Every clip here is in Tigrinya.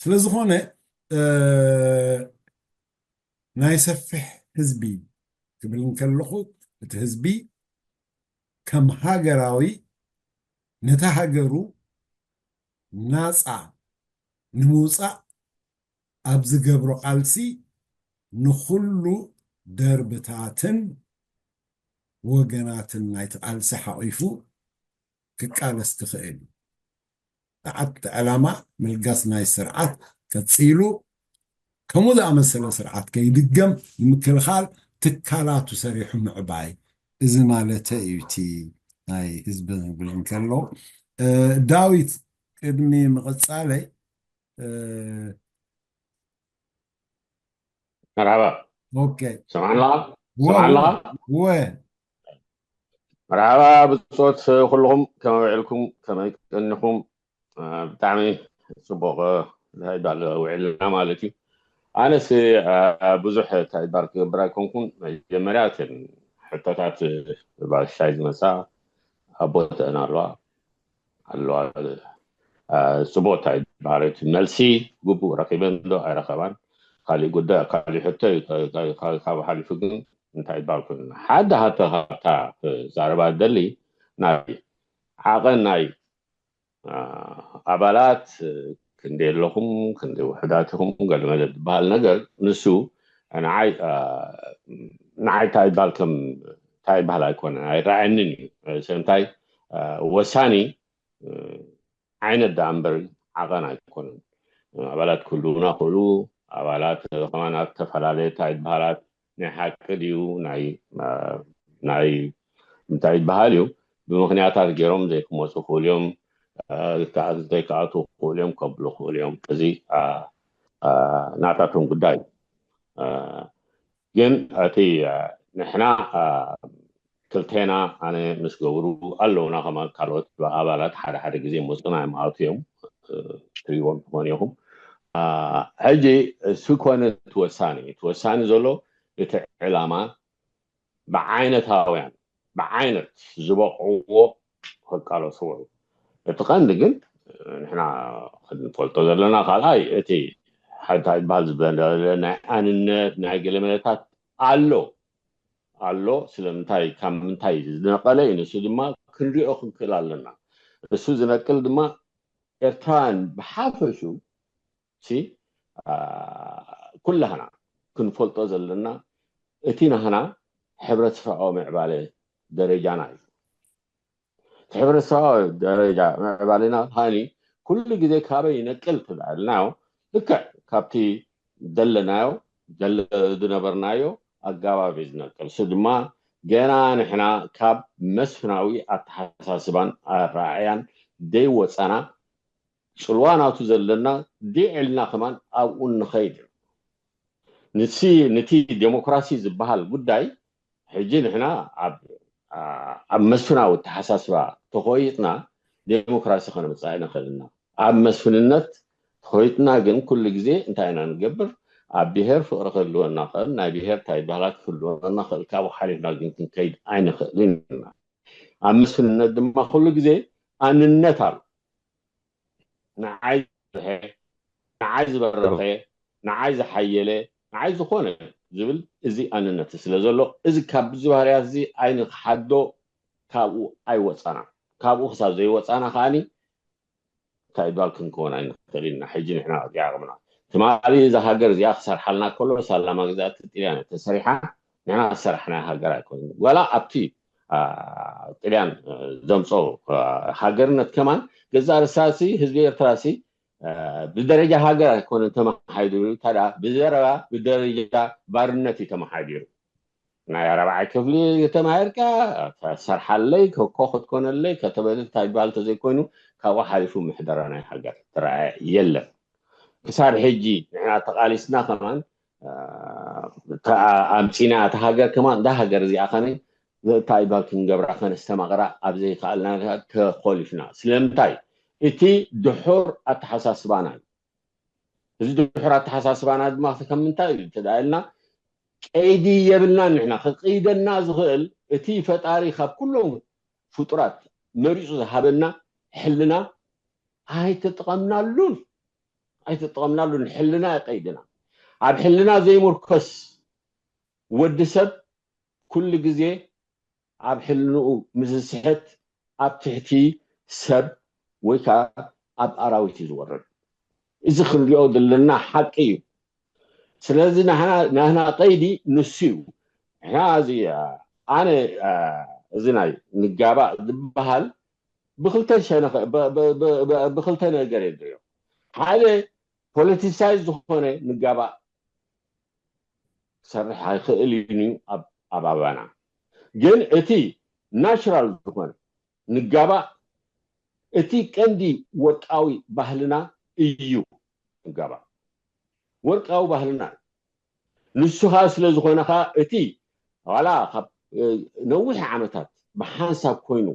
ስለ ዝኾነ ናይ ሰፊሕ ህዝቢ ክብል እንከለኹ፣ እቲ ህዝቢ ከም ሃገራዊ ነታ ሃገሩ ናፃ ንምውፃእ ኣብ ዝገብሮ ቃልሲ ንኹሉ ደርብታትን ወገናትን ናይቲ ቃልሲ ሓቒፉ ክቃለስ ክኽእል እዩ። ተዓብቲ ዕላማ ምልጋስ ናይ ስርዓት ቀፂሉ ከምኡ ዝኣመሰለ ስርዓት ከይድገም ንምክልኻል ትካላቱ ሰሪሑ ምዕባይ፣ እዚ ማለተ እዩ እቲ ናይ ህዝቢ ዝብል እንከሎ። ዳዊት፣ ቅድሚ ምቕፃለይ መርሓባ። ሰምዓና ኣለኻ? መርሓባ ብፆት ኩልኹም፣ ከመይ ውዒልኩም፣ ከመይ ቀኒኹም? ብጣዕሚ ፅቡቕ እንታይ ይባል ውዒልና ማለት እዩ። ኣነስ ብዙሕ እንታይ ይባል ክገብር ኣይኮንኩን። መጀመርያ እተን ሕቶታት ባሻይ ዝመፃ ኣቦተን ኣለዋ ኣለዋ። ፅቡቕ እንታይ ይባል እቲ መልሲ ግቡእ ረኺበን ዶ ኣይረኸባን ካሊእ ጉዳይ፣ ካሊእ ሕቶ እዩ። ካብኡ ሓሊፉ ግን እንታይ ይባል ኮይኑ ሓደ ሃተ ካብታ ክዛረባ ደሊ ናይ ዓቐን ናይ ኣባላት ክንደይ ኣለኹም፣ ክንደይ ውሕዳት ኢኹም፣ ገለመለ ዝበሃል ነገር ንሱ ንዓይ እንታይ ይባል ከም እንታይ ይባሃል ኣይኮነን፣ ኣይረኣየንን እዩ። ስለምንታይ ወሳኒ ዓይነት ደኣ እምበር ዓቐን ኣይኮነን። ኣባላት ክህልዉና ክእሉ፣ ኣባላት ከማን ኣብ ዝተፈላለየ እንታይ ይበሃላት ናይ ሓቂ ድዩ ናይ እንታይ ይበሃል እዩ፣ ብምኽንያታት ገይሮም ዘይክመፁ ክእሉ እዮም፣ ዘይከኣቱ ክእሉ እዮም፣ ከብሉ ክእሉ እዮም። እዚ ናታቶም ጉዳይ እዩ። ግን እቲ ንሕና ክልቴና ኣነ ምስ ገብሩ ኣለውና ከማን ካልኦት ኣባላት ሓደ ሓደ ግዜ መፁና እዮም ኣቱ እዮም ትሪዎም ትኾኑ ኢኹም። ሕጂ እሱ ኮነ እቲ ወሳኒ እቲ ወሳኒ ዘሎ እቲ ዕላማ ብዓይነታውያን ብዓይነት ዝበቕዕዎ ክቃለስዎ እዩ። እቲ ቀንዲ ግን ንሕና ክንፈልጦ ዘለና ካልኣይ እቲ ሓንታ ይበሃል ዝበለ ናይ ኣንነት ናይ ገለመለታት ኣሎ ኣሎ ስለምንታይ ካብ ምንታይ ዝነቐለ እዩ ንሱ ድማ ክንሪኦ ክንክእል ኣለና። እሱ ዝነቅል ድማ ኤርትራውያን ብሓፈሹ ሲ ኩላህና ክንፈልጦ ዘለና እቲ ናህና ሕብረተሰባዊ ምዕባለ ደረጃና እዩ። እቲ ሕብረተሰባዊ ደረጃ ምዕባለና ሃኒ ኩሉ ግዜ ካበይ ይነቅል ትልዕልናዮ ልክዕ ካብቲ ዘለናዮ ዝነበርናዮ ኣጋባብ እዩ ዝነቅል። እሱ ድማ ገና ንሕና ካብ መስፍናዊ ኣተሓሳስባን ኣረኣእያን ደይወፃና ፅልዋ ናቱ ዘለና ዲዕልና ከማን ኣብኡ ንኸይድ ንሲ ንቲ ዴሞክራሲ ዝበሃል ጉዳይ ሕጂ ንሕና ኣብ ኣብ መስፍናዊ ተሓሳስባ ተኾይጥና ዴሞክራሲ ከነምፅእ ኣይንኽእልና። ኣብ መስፍንነት ተኾይጥና ግን ኩሉ ግዜ እንታይ ኢና ንገብር? ኣብ ብሄር ፍቕሪ ክህልወና ኽእል፣ ናይ ብሄር እንታይ ባህላት ክህልወና ኽእል፣ ካብኡ ሓሊፍና ግን ክንከይድ ኣይንኽእልን ኢና። ኣብ መስፍንነት ድማ ኩሉ ግዜ ኣንነት ኣሎ። ንዓይ ዝበርሀ፣ ንዓይ ዝበረኸ፣ ንዓይ ዝሓየለ፣ ንዓይ ዝኾነ ዝብል እዚ ኣንነት ስለ ዘሎ እዚ ካብ እዚ ባህርያት እዚ ኣይንክሓዶ ካብኡ ኣይወፃና። ካብኡ ክሳብ ዘይወፃና ከዓኒ እንታይ ጓል ክንከውን ኣይንኽእል ኢና። ሕጂ ንሕና እዚኣ ዓቕምና ትማሊ እዛ ሃገር እዚኣ ክሰርሓልና ከሎ ሳላ መግዛእቲ ጥልያን ተሰሪሓ ንሕና ዝሰራሕናያ ሃገር ኣይኮይኑ ዋላ ኣብቲ ጥልያን ዘምፀኦ ሃገርነት ከማን ገዛ ርሳሲ ህዝቢ ኤርትራ ሲ ብደረጃ ሃገር ኣይኮነን ተመሓዲሩ። ታዲያ ብዘረባ ብደረጃ ባርነት እዩ ተመሓዲሩ። ናይ ኣረብዓይ ክፍሊ ተማሂርካ ተሰርሓለይ ኮ ክትኮነለይ ከተበልል እንታይ ይበሃል ተዘይኮይኑ ካብኡ ሓሊፉ ምሕደራ ናይ ሃገር ትረኣየ የለን። ክሳብ ሕጂ ንሕና ተቓሊስና ከማን ኣምፂና እታ ሃገር ከማን እዛ ሃገር እዚኣ ከነ እንታይ ይበሃል ክንገብራ ከነስተማቕራ ኣብ ዘይከኣልና ተኾሊፍና። ስለምንታይ? እቲ ድሑር ኣተሓሳስባና እዩ። እዚ ድሑር ኣተሓሳስባና ድማ ከም ምንታይ እዩ እንተደኣ ኢልና ቀይዲ የብልናን ንሕና። ክቅይደና ዝኽእል እቲ ፈጣሪ ካብ ኩሎም ፍጡራት መሪፁ ዝሃበና ሕልና ኣይተጠቐምናሉን። ኣይተጠቐምናሉን። ሕልና እዩ ቀይድና። ኣብ ሕልና ዘይምርኮስ ወዲ ሰብ ኩሉ ግዜ ኣብ ሕልንኡ ምስ ዝስሕት ኣብ ትሕቲ ሰብ ወይ ከዓ ኣብ ኣራዊት እዩ ዝወርድ። እዚ ክንሪኦ ዘለና ሓቂ እዩ። ስለዚ ናህና ናህና ቀይዲ ንሱ እዩ። ንሕና እዚ ኣነ እዚ ናይ ንጋባእ ዝበሃል ብክልተ ሸነኸ ብክልተ ነገር የድርዮ። ሓደ ፖለቲሳይ ዝኾነ ንጋባእ ክሰርሕ ኣይኽእል እዩ ኣብ ኣባና። ግን እቲ ናሽራል ዝኾነ ንጋባእ እቲ ቀንዲ ወርቃዊ ባህልና እዩ። ንጋባእ ወርቃዊ ባህልና እዩ። ንሱ ከዓ ስለ ዝኾነ ከዓ እቲ ዋላ ካብ ነዊሕ ዓመታት ብሓንሳብ ኮይኑ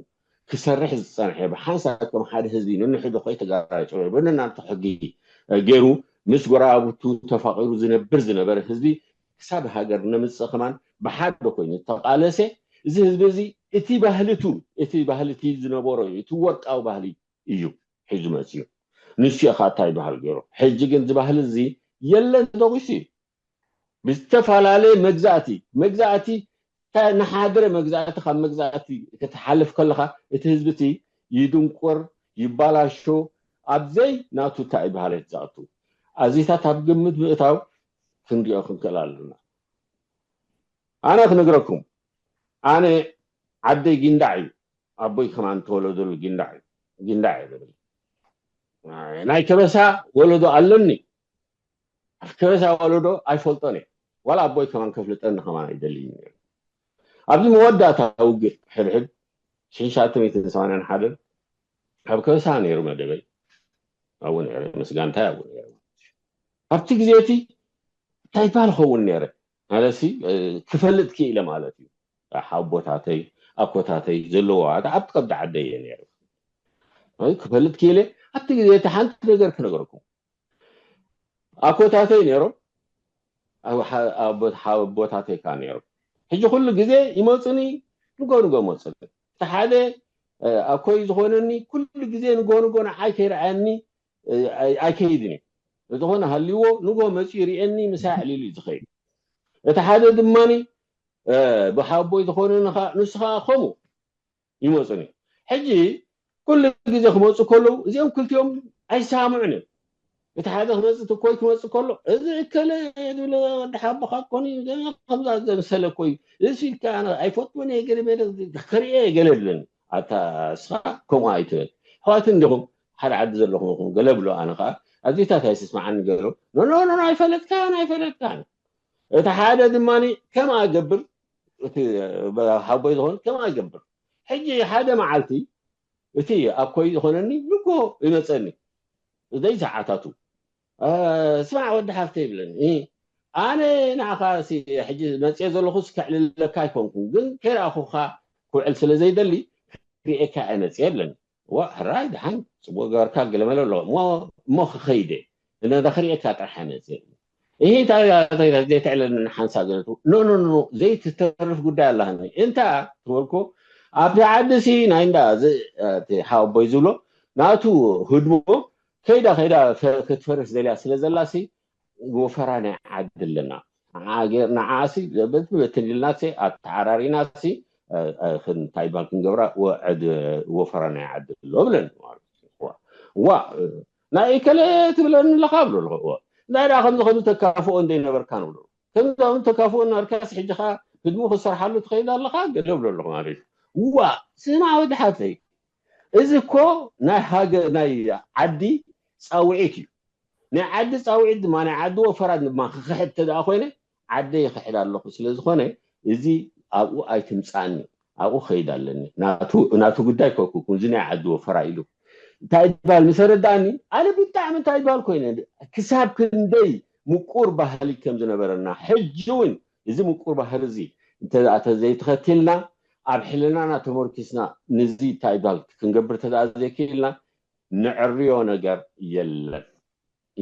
ክሰርሕ ዝፀንሐ ብሓንሳብ ከም ሓደ ህዝቢ ንንሕዶ ከይተጋራጭ ብንናምተ ሕጊ ገይሩ ምስ ጎረባብቱ ተፋቂሩ ዝነብር ዝነበረ ህዝቢ ክሳብ ሃገር ነምፅእ ከማን ብሓደ ኮይኑ ተቃለሰ። እዚ ህዝቢ እዚ እቲ ባህልቱ እቲ ባህልቲ ዝነበሮ እዩ። እቲ ወርቃዊ ባህሊ እዩ ሒዙ መፅዩ። ንሱ እየ ከዓ እንታይ ባህል ገይሩ። ሕጂ ግን እዚ ባህል እዚ የለን፣ ተደቂሱ እዩ። ብዝተፈላለየ መግዛእቲ መግዛእቲ ንሓድረ መግዛእቲ ካብ መግዛእቲ ክትሓልፍ ከለካ እቲ ህዝቢ እቲ ይድንቁር፣ ይባላሾ፣ ኣብዘይ ናቱ እንታይ ይበሃል ዝኣቱ ኣዚታት ኣብ ግምት ምእታው ክንሪኦ ክንክእል ኣለና። ኣነ ክነግረኩም፣ ኣነ ዓደይ ጊንዳዕ እዩ፣ ኣቦይ ከማን ተወለደሉ ጊንዳዕ እዩ። ጊንዳዕ እየ ዝብል። ናይ ከበሳ ወለዶ ኣለኒ። ኣብ ከበሳ ወለዶ ኣይፈልጦን እየ። ዋላ ኣቦይ ከማን ከፍልጠኒ ከማን ኣይደልይን ነይሩ። ኣብዚ መወዳእታ ውግእ ሕድሕድ ሽሕን ትሽዓተ ሚእትን ሰማንያን ሓደን ኣብ ከበሳ ነይሩ መደበይ። ኣብኡ ነይረ፣ ምስ ጋንታይ ኣብኡ ነይረ። ኣብቲ ግዜ እቲ እንታይ ይበሃል ኸውን ነይረ ማለትሲ ክፈልጥ ክኢለ ማለት እዩ። ኣቦታተይ ኣኮታተይ ዘለዎ ኣብ ቀብዲ ዓደይ እየ ነይረ። ክፈልጥ ክኢለ ኣብቲ ግዜ እቲ ሓንቲ ነገር ክነገርኩም። ኣኮታተይ ነይሮም፣ ኣቦታተይ ከዓ ነይሮም። ሕጂ ኩሉ ግዜ ይመፁኒ፣ ንጎ ንጎ መፁኒ። እቲ ሓደ ኣኮይ ዝኾነኒ ኩሉ ግዜ ንጎ ንጎ ንዓይ ከይረኣየኒ ኣይከይድን እዩ። ዝኾነ ሃልይዎ ንጎ መፂኡ ይርእየኒ፣ ምሳይ ኣዕሊሉ እዩ ዝኸይድ። እቲ ሓደ ድማኒ ብሓቦይ ዝኾነኒ ከዓ ንሱ ከዓ ከምኡ ይመፁኒ። ሕጂ ኩሉ ግዜ ክመፁ ከለዉ እዚኦም ክልቲኦም ኣይሰማምዑን እዮም። እቲ ሓደ ክመፅእ እቲ ኮይ ክመፅእ ከሎ እዚ እከለ ዝብለ ወዲ ሓቦኻ ኮን እዩ ከምዛ ዘምሰለ ኮይ እዚ ኢልካ ኣነ ኣይፈትወን እየ ገለ መለ ክርእየ ገለ ይብለኒ። ኣታ እስኻ ከምኡ ኣይትበል። ኣሕዋት እንዲኹም ሓደ ዓዲ ዘለኹም ኢኹም ገለ ብሎ ኣነ ከዓ ኣዚታት ኣይስስማዓኒ ገሎ ኖኖኖኖ ኣይፈለጥካን ኣይፈለጥካን። እቲ ሓደ ድማ ከምኣ ገብር እቲ ሓቦይ ዝኾን ከምኣ ገብር። ሕጂ ሓደ መዓልቲ እቲ ኣኮይ ዝኾነኒ ንጎ ይመፀኒ ዘይሰዓታቱ ስማዕ ወዲ ሓፍተ ይብለኒ ኣነ ንዓኻ ሕጂ መፅየ ዘለኹ ከዕልለካ ኣይኮንኩ ግን ከይረኣኹኻ ክውዕል ስለ ዘይደሊ ክርእየካ እየ መፅየ ይብለኒ ዋ ሕራይ ደሓን ፅቡቅ ገበርካ ገለመለ ኣለኹ እሞ ክኸይደ እነ ክርእየካ ጥራሕ እየ መፅየ ይብለኒ ይሄ ዘይትዕለኒ ሓንሳብ ገለቱ ኖ ኖ ኖ ዘይትተርፍ ጉዳይ ኣላኒ እንታ ትበልኩ ኣብቲ ዓዲ ሲ ናይ እንዳ ሓወቦይ ዝብሎ ናቱ ህድሞ ከይዳ ከይዳ ክትፈርስ ደልያ ስለ ዘላ ሲ ወፈራ ናይ ዓዲ ኣለና ንዓሲ በትንልና ሲ ኣተዓራሪና ሲ እንታይ ባል ክንገብራ ወፈራ ናይ ዓዲ ኣሎ ብለን ዋ ናይ ከለ ትብለኒ ኣለኻ ብሎ ኣለኹ እንታይ ደኣ ከምዚ ከምዚ ተካፍኦ እንደይነበርካ ንብሎ ከምዚ ከምዚ ተካፍኦ እናበልካስ ሕጂ ኸዓ ህድሞ ክሰርሓሉ ትኸይድ ኣለኻ ገለ ብሎ ኣለኹ ማለት እዩ ዋ ስማ ወዲ ሓተይ እዚ እኮ ናይ ሃገር ናይ ዓዲ ፃውዒት እዩ ናይ ዓዲ ፃውዒት ድማ ናይ ዓዲ ወፈራት ድማ ክኽሕድ ተደኣ ኮይነ ዓደ ይኽሕድ ኣለኹ ስለ ዝኾነ እዚ ኣብኡ ኣይትምፃኒ ኣብኡ ኸይድ ኣለኒ ናቱ ጉዳይ ከኩኩም እዚ ናይ ዓዲ ወፈራ ኢሉ እንታይ ይባል ምስ ኣረዳእኒ ኣነ ብጣዕሚ እንታይ ይባል ኮይነ ክሳብ ክንደይ ምቁር ባህሊ ከም ዝነበረና ሕጂ እውን እዚ ምቁር ባህሊ እዚ እንተ ዘይተኸቲልና ኣብ ሕልናና ተመርኪስና ንዚ እንታይ ይባል ክንገብር ተደኣ ዘይክኢልና ንዕርዮ ነገር የለን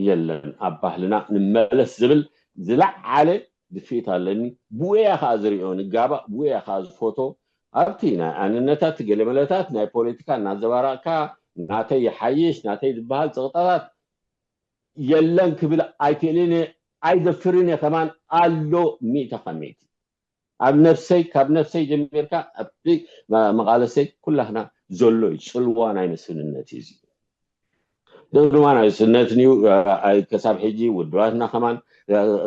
የለን ኣብ ባህልና ንመለስ ዝብል ዝለዓለ ድፍኢት ኣለኒ ብኡያ ከዓ ዝሪኦ ንጋባእ ብኡያ ከዓ ዝፎቶ ኣብቲ ናይ ኣንነታት ገለመለታት ናይ ፖለቲካ እናዘባራቕካ ናተይ ይሓይሽ ናተይ ዝበሃል ፀቕጣታት የለን ክብል ኣይክእልን እየ፣ ኣይደፍርን እየ ከማን። ኣሎ፣ ሚእቲ ካብ ሚእቲ። ኣብ ነፍሰይ፣ ካብ ነፍሰይ ጀሚርካ ኣብቲ መ- መቓለሰይ ኩላህና ዘሎ እዩ። ጽልዋ ናይ መስፍንነት እዩ እዚ። ጽልዋ ናይ መስፍንነት እዩ። ኣይ፣ ክሳብ ሕጂ ውድባትና ከማን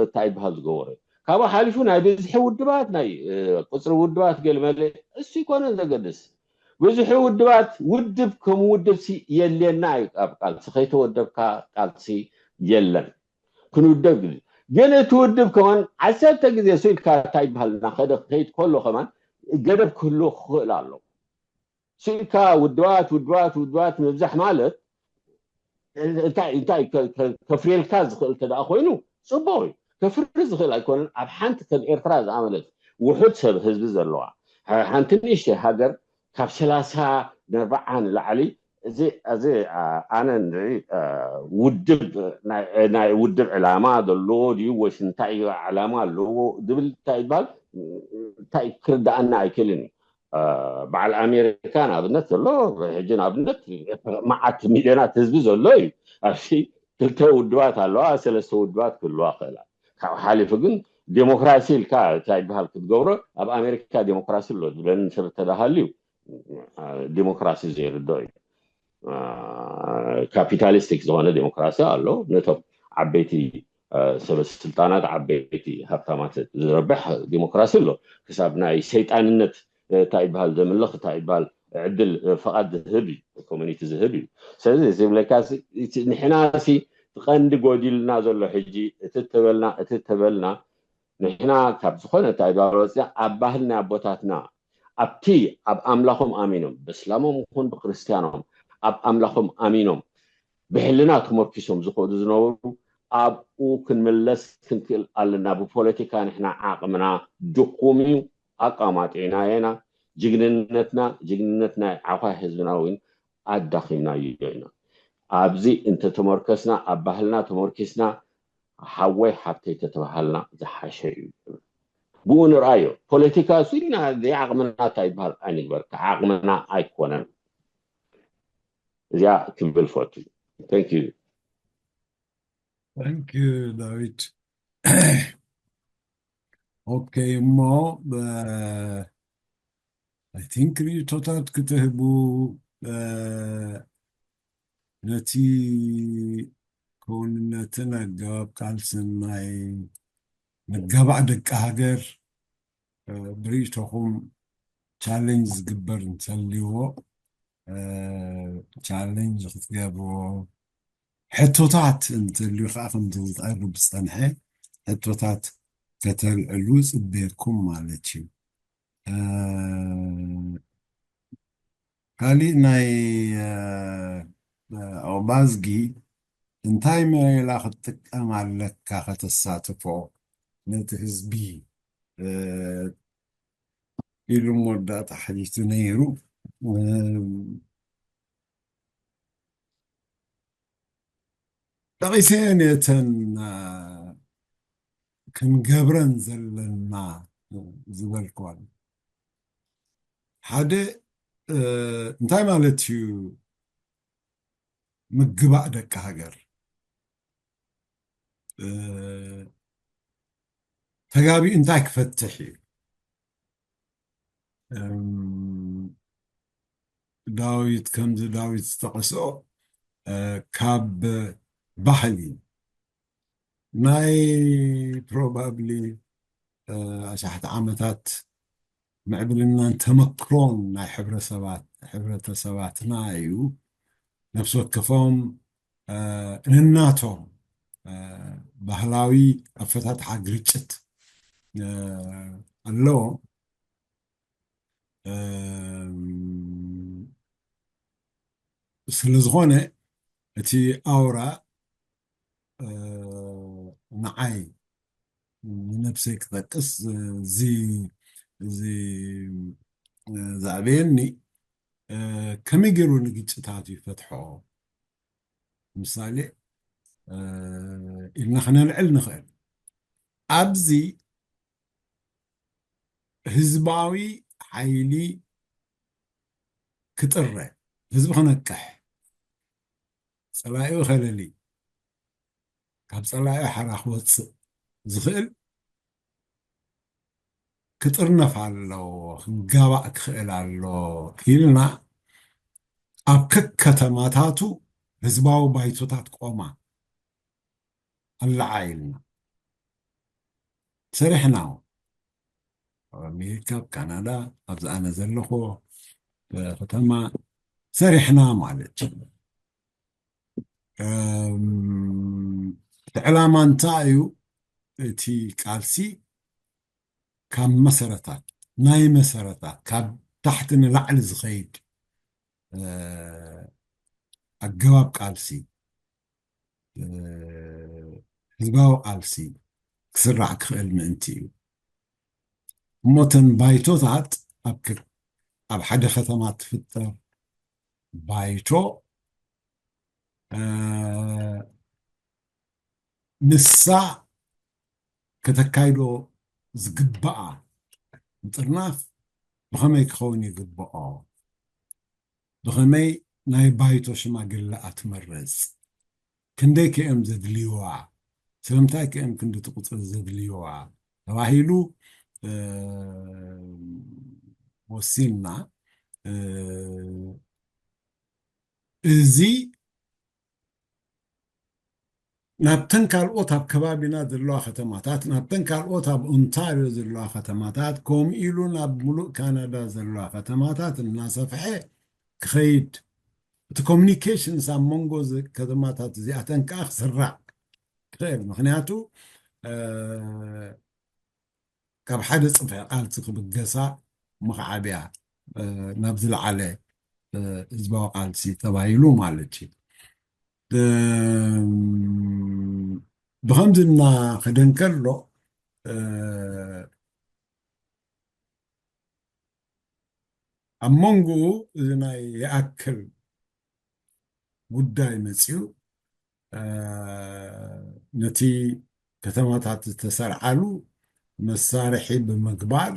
እንታይ ይበሃል ዝገበሩ እዩ። ካብኡ ሓሊፉ ናይ ብዝሒ ውድባት፣ ናይ እ፣ ቁፅሪ ውድባት ገለመለ፣ እሱ ይኮነ ዘገድስ። ብዙሒ ውድባት፣ ውድብ ከም ውድብ ሲ የድልየና እዩ። ኣብ ቃልሲ ከይተወደብካ ቃልሲ የለን። ክንውደብ ግዜ፣ ግን እቲ ውድብ ከማን ዓሰርተ ግዜ ስኢልካ እንታይ ይበሃል እናኸደ ክኸይድ ከሎ ከማን ገደብ ክህልዎ ክኽእል ኣሎ። ስኢልካ ውድባት ውድባት ውድባት ምብዛሕ ማለት እንታይ እንታይ ከ- ከ- ከፍርየልካ ዝኽእል ተደኣ ኮይኑ ጽቡቕ እዩ። ከፍሪ ዝኽእል ኣይኮነን። ኣብ ሓንቲ ከም ኤርትራ ዝኣመለት ውሑድ ሰብ ህዝቢ ዘለዋ ሓ- ሓንቲ ንእሽተይ ሃገር ካብ ሰላሳ ንኣርብዓ ንላዕሊ፣ እዚ እዚ ኣ- ኣነ ንርኢ ኣ፣ ውድብ ናይ ናይ ውድብ ዕላማ ዘለዎ ድዩ ወይስ እንታይ እዩ ዕላማ ኣለዎ ዝብል እንታይ ይባል እንታይ ክርዳኣና ኣይክእልን እዩ። አ፣ በዓል ኣሜሪካ ንኣብነት ዘሎ፣ ሕጂ ንኣብነት መዓት ሚልዮናት ህዝቢ ዘሎ እዩ። ኣብዚ ክልተ ውድባት ኣለዋ፣ ሰለስተ ውድባት ክህልዋ ክእላ። ካብኡ ሓሊፉ ግን ዴሞክራሲ ኢልካ እንታይ ይበሃል ክትገብሮ፣ ኣብ ኣሜሪካ ዴሞክራሲ ኣሎ ዝብለኒ ሰብ እንተደኣ ሃልዩ፣ አ፣ ዴሞክራሲ ዘይርድኦ እዩ። አ፣ ካፒታሊስቲክ ዝኾነ ዴሞክራሲ ኣሎ፣ ነቶም ዓበይቲ አ፣ ሰበ ስልጣናት፣ ዓበይቲ ሃብታማት ዝረብሕ ዴሞክራሲ ኣሎ። ክሳብ ናይ ሰይጣንነት እንታይ ይበሃል ዘምልኽ እንታይ ይበሃል ዕድል ፍቓድ ዝህብ እዩ፣ ኮሚኒቲ ዝህብ እዩ። ስለዚ ዝብለካ ንሕና ሲ ቀንዲ ጎዲልና ዘሎ ሕጂ እቲ ተበልና እቲ ተበልና ንሕና ካብ ዝኾነ እንታይ ይበሃል ወፅና ኣብ ባህልና ኣቦታትና ኣብቲ ኣብ ኣምላኾም ኣሚኖም ብእስላሞም ይኹን ብክርስቲያኖም ኣብ ኣምላኾም ኣሚኖም ብሕልና ተመርኪሶም ዝኸዱ ዝነበሩ ኣብኡ ክንምለስ ክንክእል ኣለና። ብፖለቲካ ንሕና ዓቕምና ድኹም እዩ። ኣቃማጢዕናየና ጅግንነትና ጅግንነት ናይ ዓኳ ህዝብና እውን ኣዳኺምናዮ ኢና። ኣብዚ እንተተመርከስና ኣብ ባህልና ተመርኪስና ሓወይ ሓብተይ ተተባሃልና ዝሓሸ እዩ። ብኡ ንርኣዮ። ፖለቲካ እሱ ኢና ዘይዓቕምና እንታይ ይበሃል ኣይንግበር። ዓቕምና ኣይኮነን። እዚኣ ክብል ፈቱ። Thank you። Thank you ዳዊት። ኦኬ እሞ I think ርእይቶታት ክትህቡ ነቲ ክውንነትን ኣገባብ ቃልስን ናይ መጋባእ ደቂ ሃገር ብርእይቶኹም ቻሌንጅ ዝግበር እንተልዎ ቻሌንጅ ክትገብርዎ ሕቶታት እንተልዩ ከዓ ከምቲ ዝቐርብ ዝፀንሐ ሕቶታት ከተልዕሉ ፅበየኩም ማለት እዩ። ካሊእ ናይ ኦባዝጊ እንታይ ሜላ ክትጥቀም ኣለካ ከተሳትፎ ነቲ ህዝቢ ኢሉ መወዳእታ ሓቲቱ ነይሩ። ጠቒሰየን እተን ክንገብረን ዘለና ዝበልክዋን ሓደ እንታይ ማለት እዩ? ምግባእ ደቂ ሃገር ተጋቢኡ እንታይ ክፈትሕ እዩ? ዳዊት ከምዚ ዳዊት ዝጠቐሶ ካብ ባህሊ ናይ ፕሮባብሊ ኣሽሓት ዓመታት ምዕብልናን ተመክሮን ናይ ሕብረሰባት ሕብረተሰባትና እዩ። ነፍሲ ወከፎም ንናቶም ባህላዊ ኣፈታትሓ ግርጭት ኣለዎም። ስለ ዝኾነ እቲ ኣውራ ንዓይ ንነብሰይ ክጠቅስ እዚ እዚ ዘዕበየኒ ከመይ ገይሩ ንግጭታት ይፈትሖ ምሳሌ ኢልና ክነልዕል ንኽእል። ኣብዚ ህዝባዊ ሓይሊ ክጥረ፣ ህዝቢ ክነቅሕ፣ ፀላኢ ከለሊ፣ ካብ ጸላኢ ሓራ ክወጽእ ዝኽእል ክጥርነፍ ኣለዎ፣ ክጋባእ ክኽእል ኣለዎ ኢልና ኣብ ከከተማታቱ ህዝባዊ ባይቶታት ቆማ ኣለዓ ኢልና ሰሪሕና። ኣብ ኣሜሪካ፣ ኣብ ካናዳ፣ ኣብዚ ኣነ ዘለኹ ከተማ ሰሪሕና ማለት እዩ። እቲ ዕላማ እንታይ እዩ? እቲ ቃልሲ ካብ መሰረታት፣ ናይ መሰረታት፣ ካብ ታሕቲ ንላዕሊ ዝኸይድ ኣገባብ ቃልሲ፣ ህዝባዊ ቃልሲ ክስራዕ ክኽእል ምእንቲ እዩ። እሞ እተን ባይቶታት ኣብ ሓደ ከተማ ትፍጠር ባይቶ ንሳ ከተካይዶ ዝግባኣ ምጥርናፍ ብኸመይ ክኸውን ይግብኦ? ብኸመይ ናይ ባይቶ ሽማግለኣ ትመርጽ? ክንደይ ከ እዮም ዘድልይዋ? ስለምንታይ ከ እዮም ክንድቲ ቁጽሪ ዘድልይዋ? ተባሂሉ ወሲንና። እዚ ናብተን ካልኦት ኣብ ከባቢና ዘለዋ ከተማታት፣ ናብተን ካልኦት ኣብ ኦንታርዮ ዘለዋ ከተማታት፣ ከምኡ ኢሉ ናብ ሙሉእ ካናዳ ዘለዋ ከተማታት እናሰፍሐ ክኸይድ፣ እቲ ኮሚኒኬሽንስ ኣብ መንጎ ከተማታት እዚኣተን ከዓ ክስራዕ ክኽእል። ምክንያቱ ካብ ሓደ ጽፍሒ ቃልሲ ክብገሳ ምኽዓብያ ናብ ዝለዓለ ህዝባዊ ቃልሲ ተባሂሉ ማለት እዩ። ብኸምዚ እናኸደ እንከሎ ኣብ መንጎኡ እዚ ናይ ይኣክል ጉዳይ መፅዩ ነቲ ከተማታት ዝተሰርዓሉ መሳርሒ ብምግባር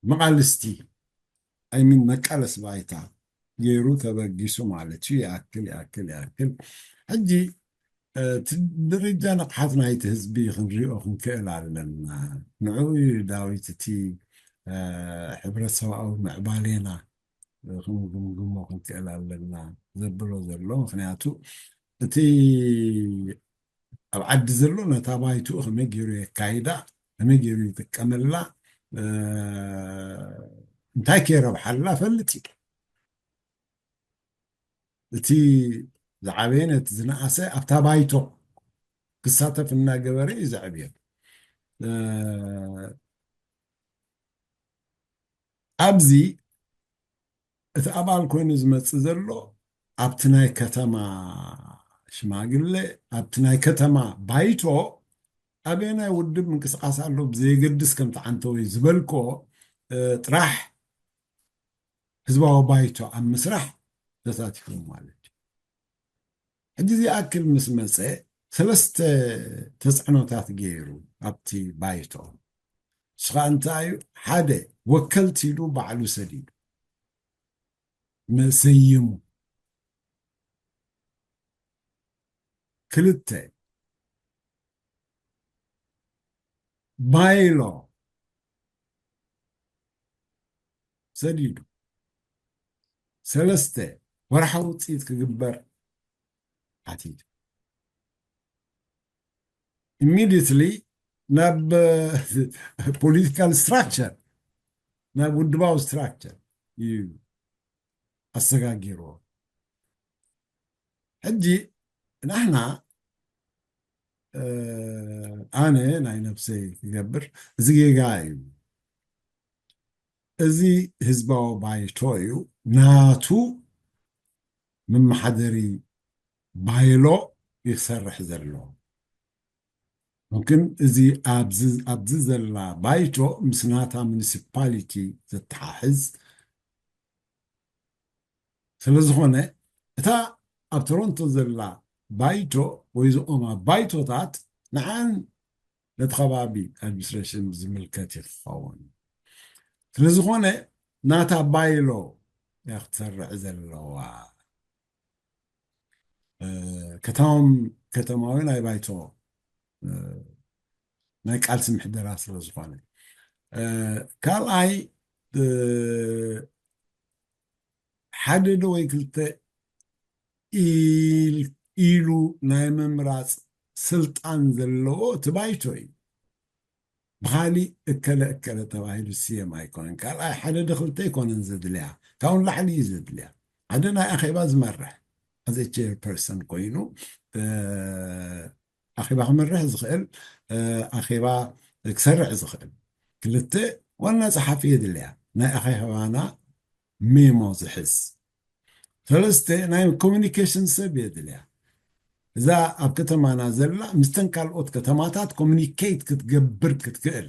መቓልስቲ ኣይሚን መቃለስ ባይታ ገይሩ ተበጊሱ ማለት እዩ። ይኣክል ይኣክል ይኣክል። ሕጂ እቲ ደረጃ ንቕሓት ናይቲ ህዝቢ ክንሪኦ ክንክእል ኣለና። ንዕኡ እዩ ዳዊት እቲ ሕብረተሰባዊ ምዕባሌና ክንግምግሞ ክንክእል ኣለና ዘብሎ ዘሎ። ምክንያቱ እቲ ኣብ ዓዲ ዘሎ ነታ ባይትኡ ከመይ ገይሩ የካይዳ፣ ከመይ ገይሩ ይጥቀመላ፣ እንታይ ከይረብሓላ ፈልጥ እዩ። እቲ ዝዓበየ ነቲ ዝነኣሰ ኣብታ ባይቶ ክሳተፍ እናገበረ እዩ ዘዕብዮ። ኣብዚ እቲ ኣባል ኮይኑ ዝመጽእ ዘሎ ኣብቲ ናይ ከተማ ሽማግለ፣ ኣብቲ ናይ ከተማ ባይቶ ኣበየናይ ውድብ ምንቅስቃስ ኣሎ ብዘየገድስ፣ ከምቲ ዓንተወይ ዝበልኮ ጥራሕ ህዝባዊ ባይቶ ኣብ ምስራሕ ተሳቲፉ ማለት እዩ። ሕጂ ዝኣክል ምስ መፀ ሰለስተ ተፅዕኖታት ገይሩ ኣብቲ ባይቶ። ንሱ ከዓ እንታይ እዩ? ሓደ፣ ወከልቲ ኢሉ ባዕሉ ሰዲዱ መሰይሙ። ክልተ፣ ባይሎ ሰዲዱ። ሰለስተ፣ ወርሓዊ ውፅኢት ክግበር ሓቲቱ። ኢሚዲየትሊ ናብ ፖለቲካል ስትራክቸር፣ ናብ ውድባዊ ስትራክቸር እዩ ኣሰጋጊርዎ። ሕጂ ንሕና ኣነ ናይ ነብሰይ ክገብር፣ እዚ ጌጋ እዩ። እዚ ህዝባዊ ባይቶ እዩ፣ ናቱ መመሓደሪ ባይሎ ይሰርሕ ዘሎ። ምክን እዚ ኣብዚ ዘላ ባይቶ ምስ ናታ ሙኒሲፓሊቲ ዘተሓሕዝ ስለ ዝኾነ፣ እታ ኣብ ቶሮንቶ ዘላ ባይቶ ወይ ዝቆማ ባይቶታት ንዓን ነቲ ከባቢ ኣድሚኒስትሬሽን ዝምልከት እዩ ክኸውን። ስለ ዝኾነ ናታ ባይሎ እያ ክትሰርዕ ዘለዋ። እ፣ ከተማም-፣ ከተማዊ ናይ ባይቶ፣ እ፣ ናይ ቃልሲ ምሕደራ ስለ ዝኾነ። እ፣ ካልኣይ፣ እ፣ ሓደ ዶ ወይ ክልተ ኢል-፣ ኢሉ ናይ ምምራጽ ስልጣን ዘለዎ እቲ ባይቶ እዩ። ብኻሊእ እከለ እከለ ተባሂሉ ዝስየም ኣይኮነን። ካልኣይ ሓደ ዶ ክልተ ኣይኮነን ዘድልያ፣ ካብኡ ንላዕሊ እዩ ዘድልያ። ሓደ ናይ ኣኼባ ዝመርሕ፣ as a chairperson ኮይኑ፣ እ፣ ኣኼባ ክመርሕ ዝኽእል፣ እ፣ ኣኼባ ክሰርዕ ዝኽእል። ክልተ ዋና ጸሓፊ የድልያ፣ ናይ ኣኼባና ሜሞ ዝሕዝ። ሰለስተ ናይ ኮሚኒኬሽን ሰብ የድልያ። እዛ ኣብ ከተማና ዘላ ምስተን ካልኦት ከተማታት ኮሚኒኬት ክትገብር ክትክእል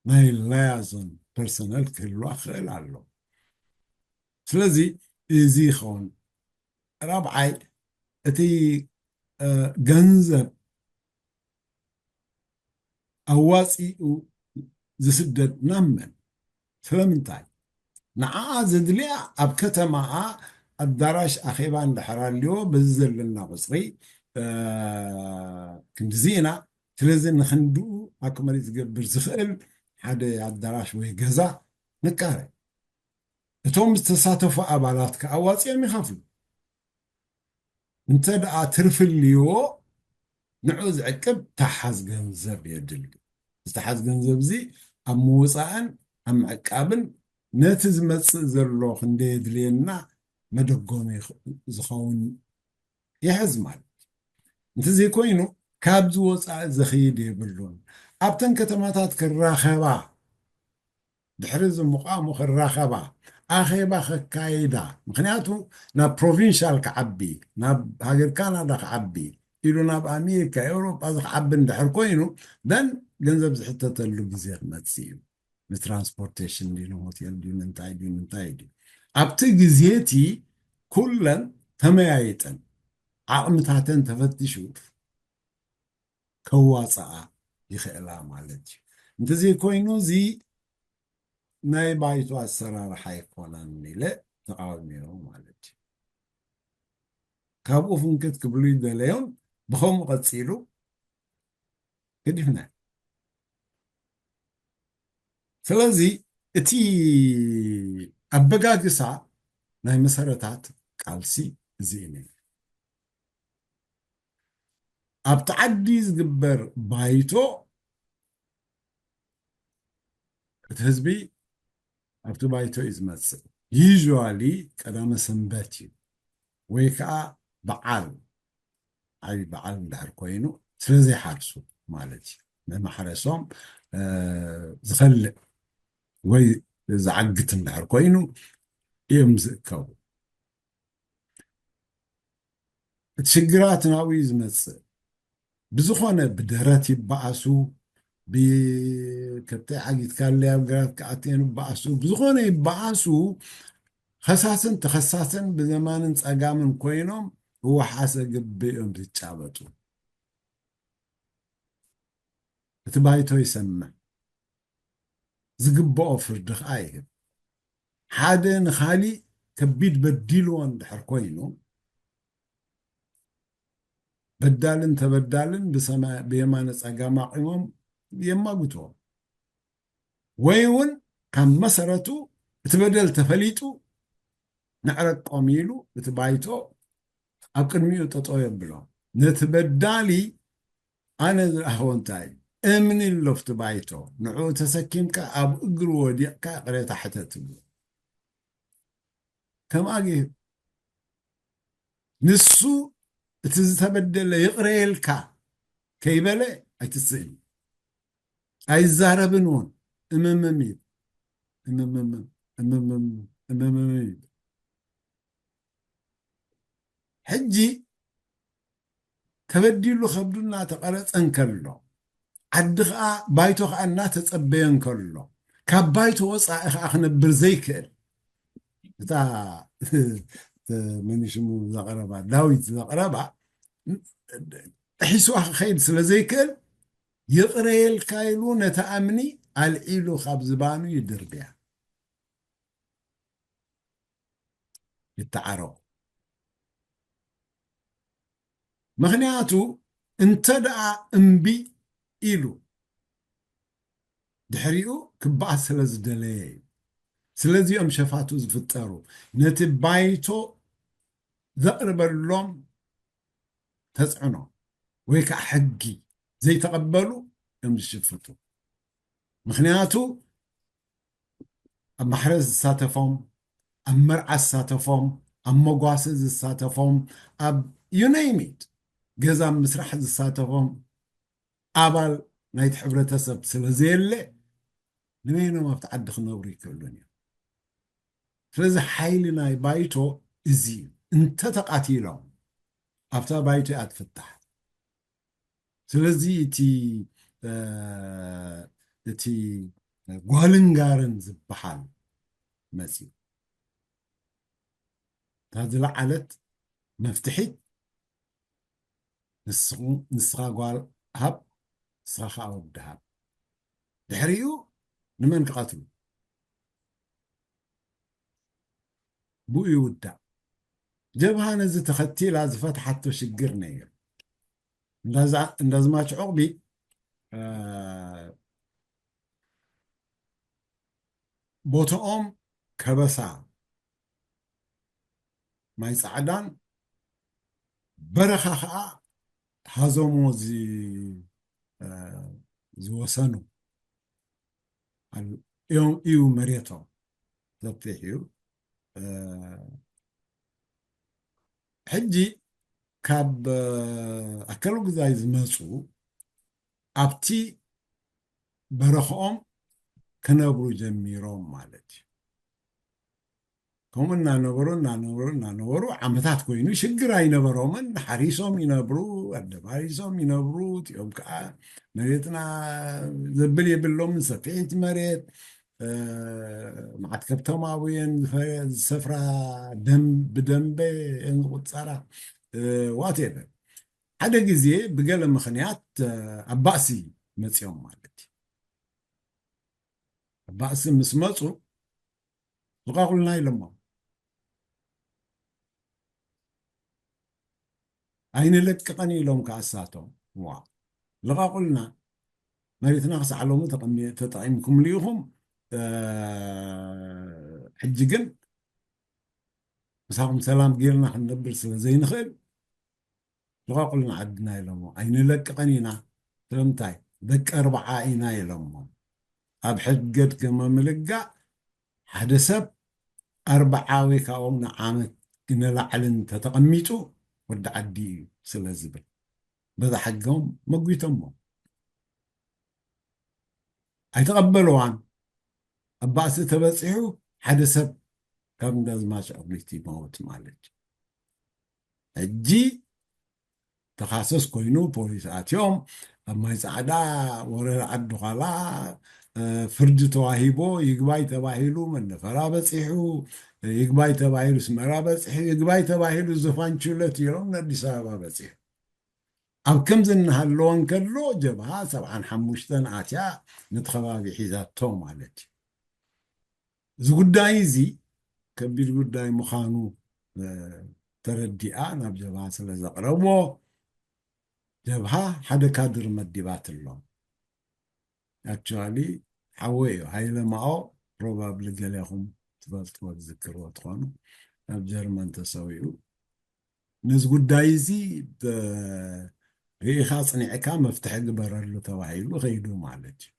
ናይ ላያዞን ፐርሰናል ክህልዋ ክኽእል ኣሎ። ስለዚ እዚ ይኸውን። ራብዓይ፣ እቲ፣ እ፣ ገንዘብ ኣዋፂኡ ዝስደድ ናብ መን? ስለምንታይ? ንዓኣ ዘድልያ ኣብ ከተማኣ ኣዳራሽ ኣኼባ እንድሕር ኣልዎ፣ በዚ ዘለና ቁፅሪ፣ እ፣ ክንድዚ ኢና። ስለዚ ንክንድኡ ኣኮመዴት ዝገብር ዝኽእል ሓደ ኣዳራሽ ወይ ገዛ ንቃረ። እቶም ዝተሳተፉ ኣባላት ከኣ ኣዋፂኦም ይኸፍሉ። እንተ ደኣ ትርፊ ኣልዎ፣ ንዑ ዝዕቅብ ተሓዝ ገንዘብ የድሊ። ዝተሓዝ ገንዘብ እዚ ኣብ ምውፃእን ኣብ ምዕቃብን ነቲ ዝመጽእ ዘሎ ክንደይ የድልየና መደጎሚ ይኽ-፣ ዝኸውን ይሕዝ ማለት እዩ። እንተዘይኮይኑ ካብዚ ወፃኢ ዘኽይድ የብሉን። ኣብተን ከተማታት ክራኸባ፣ ድሕሪ እዚ ምቋሙ ክራኸባ፣ ኣኼባ ከካይዳ፣ ምኽንያቱ ናብ ፕሮቪንሻል ክዓቢ፣ ናብ ሃገር ካናዳ ክዓቢ፣ ኢሉ ናብ ኣሜሪካ፣ ኤውሮጳ እዚ ክዓቢ እንድሕር ኮይኑ፣ ደን ገንዘብ ዝሕተተሉ ግዜ ክመጽእ እዩ። ንትራንስፖርቴሽን ድዩ፣ ንሆቴል ድዩ፣ ንእንታይ ድዩ፣ ንእንታይ ድዩ። ኣብቲ ግዜ እቲ ኩለን ተመያይጠን፣ ዓቕምታተን ተፈቲሹ ከዋፅኣ ይኽእላ ማለት እዩ። እንተዘይኮይኑ፣ እዚ ናይ ባይቶ ኣሰራርሓ ኣይኮነን ኢለ ተቃውሚዮ ማለት እዩ። ካብኡ ፍንክት ክብሉ ይደለዮም፣ ብኸምኡ ቀጺሉ ገዲፍና። ስለዚ እቲ ኣበጋግሳ ናይ መሰረታት ቃልሲ እዚ እዩ ነይሩ። ኣብቲ ዓዲ ዝግበር ባይቶ እቲ ህዝቢ ኣብቲ ባይቶ እዩ ዝመጽእ። ዩዥዋሊ ቀዳመ ሰንበት እዩ፣ ወይ ከዓ በዓል፣ ዓቢ በዓል እንድሕር ኮይኑ ስለ ዘይሓርሱ ማለት እዩ። ንማሕረሶም፣ እ፣ ዝኸልእ ወይ ዝዓግት እንድሕር ኮይኑ እዮም ዝእከቡ። እቲ ሽግራት ናብኡ እዩ ዝመጽእ። ብዝኾነ ብደረት ይበኣሱ፣ ብከብተይ ዓጊትካለይ ኣብ ግራት ክኣትየን ይበኣሱ፣ ብዝኾነ ይበኣሱ። ኸሳስን ተኸሳስን ብየማንን ጸጋምን ኮይኖም እወሓሰ ግብ እዮም ዝጫበጡ። እቲ ባይቶ ይሰምዕ፣ ዝግብኦ ፍርዲ ኸኣ ይህብ። ሓደ ንኻሊእ ከቢድ በዲልዎ እንድሕር ኮይኑ፣ በዳልን ተበዳልን ብሰማ-፣ ብየማነ ጸጋም ኣቑሞም የማጉትዎ። ወይ እውን ካብ መሰረቱ እቲ በደል ተፈሊጡ ንዕረቆም ኢሉ እቲ ባይቶ ኣብ ቅድሚኡ ጠጠው የብሎ። ነቲ በዳሊ ኣነ ዝረኣኽዎ እንታይ እምኒ ኣሎ ኣብቲ ባይቶ፣ ንዕኡ ተሰኪምካ ኣብ እግሩ ወዲቕካ ይቕሬታ ሕተትሉ። ከምኣ ገይሩ ንሱ እቲ ዝተበደለ ይቕረየልካ ከይበለ ኣይትስእን። ኣይዛረብን እውን። እምምም እዩ። እምምም፣ እምምም፣ እምምም እዩ። ሕጂ ተበዲሉ ከብዱ እናተቐረጸ እንከሎ፣ ዓዲ ኸኣ፣ ባይቶ ኸኣ እናተጸበየ እንከሎ፣ ካብ ባይቶ ወጻኢ ኸኣ ክነብር ዘይክእል፣ እታ መን ሽሙ ዘቕረባ፣ ዳዊት ዘቕረባ፣ ጥሒስዋ ክኸይድ ስለ ዘይክእል፣ ይቕረየልካ ኢሉ ነታ እምኒ ኣልዒሉ ካብ ዝባኑ ይድርብያ። ይተዓረቑ። ምኽንያቱ እንተ ደኣ እምቢ ኢሉ ድሕሪኡ ክበኣስ ስለ ዝደለየ እዩ። ስለዚ እዮም ሸፋቱ ዝፍጠሩ። ነቲ ባይቶ ዘቕርበሎም ተጽዕኖ ወይ ከዓ ሕጊ ዘይተቐበሉ እዮም ዝሽፍቱ። ምኽንያቱ ኣብ ማሕረስ ዝሳተፎም፣ ኣብ መርዓ ዝሳተፎም፣ ኣብ መጓሰ ዝሳተፎም፣ ኣብ you name it፣ ገዛ ምስራሕ ዝሳተፎም ኣባል ናይቲ ሕብረተሰብ ስለ ዘየለ ንበይኖም ኣብቲ ዓዲ ክነብሩ ይክእሉን እዮም። ስለዚ ሓይሊ ናይ ባይቶ እዚ እዩ። እንተተቓቲሎም ኣብታ ባይቶ እያ ትፍታሕ። ስለዚ እቲ እቲ ጓልን ጋርን ዝበሃል መፅዩ። እታ ዝለዓለት መፍትሒት ንስኻ ጓል ሃብ፣ ንስኻ ከዓ ወዲ ሃብ። ድሕሪኡ ንመን ክቐትሉ? ብኡ ይውዳእ። ጀብሃ ነዚ ተኸቲላ ዝፈትሓቶ ሽግር ነይሩ። እንዳዝማች ዑቕቢ ቦትኦም ከበሳ ማይ ፃዕዳን በረኻ ከዓ ሃዞሞ ዝወሰኑ እዮም እዩ መሬቶም ሰፊሕ እዩ። ሕጂ ካብ ኣከሉ ግዛይ ዝመፁ ኣብቲ በረኽኦም ክነብሩ ጀሚሮም ማለት እዩ። ከምኡ እናነበሩ እናነበሩ እናነበሩ ዓመታት ኮይኑ ሽግር ኣይነበሮምን። ሓሪሶም ይነብሩ፣ ኣደባሪሶም ይነብሩ። እቲኦም ከዓ መሬትና ዘብል የብሎምን፣ ሰፊሕቲ መሬት፣ መዓት ከብቶም ኣብየን ዝሰፍራ፣ ብደንበ እየን ዝቁፀራ። ዋቴቨር ሓደ ግዜ ብገለ ምክንያት ኣብ ባእሲ መፂኦም ማለት እዩ። ኣብ ባእሲ ምስ መፁ ልቓቑልና ኢሎሞም። ኣይንለቅቐን ኢሎም ከዓ እሳቶም። ዋ ልቓቑልና፣ መሬትና ክሳዕ ሎሚ ተጠቒምኩምሉ ኢኹም። ሕጂ ግን ምሳኹም ሰላም ጌርና ክንነብር ስለ ዘይንኽእል ልቐቁልና ዓድና ኢሎሞ። ኣይንለቅቐን ኢና። ስለምንታይ? ደቂ ኣርብዓ ኢና ኢሎሞ። ኣብ ሕገ ድገመ ምልጋእ ሓደ ሰብ ኣርብዓ ወይ ካብኦም ንዓመት ንላዕሊ እንተተቐሚጡ ወዲ ዓዲ እዩ ስለ ዝብል በዛ ሕጎም መጒቶሞ። ኣይተቐበልዋን። ኣብ ባእሲ ተበፂሑ ሓደ ሰብ ካብ እንዳዝማች ዕብሊት ይመውት ማለት እዩ። ሕጂ ተኻሰስ ኮይኑ ፖሊስ ኣትዮም ኣብ ማይ ፃዕዳ ወረዳ ዓዲ ዃላ ፍርዲ ተዋሂቦ ይግባይ ተባሂሉ መነፈራ በፂሑ ይግባይ ተባሂሉ ስመራ በፂሑ ይግባይ ተባሂሉ ዝፋን ችሎት ኢሎም ንኣዲስ ኣበባ በፂሑ። ኣብ ከምዚ እናሃለወ እንከሎ ጀብሃ ሰብዓን ሓሙሽተን ኣትያ ነቲ ከባቢ ሒዛቶ ማለት እዩ። እዚ ጉዳይ እዚ ከቢድ ጉዳይ ምዃኑ ተረዲኣ ናብ ጀብሃ ስለ ዘቕረብዎ ጀብሃ ሓደ ካድር መዲባትሎም። ኣክቹዋሊ ሓወይ እዩ ሃይለ ማኦ፣ ፕሮባብሊ ገሌኹም ትፈልጥዎ ትዝክርዎ ትኾኑ፣ ኣብ ጀርመን ተሰዊኡ። ነዚ ጉዳይ እዚ ርኢኻ ፅኒዕካ መፍትሒ ግበረሉ ተባሂሉ ከይዱ ማለት እዩ።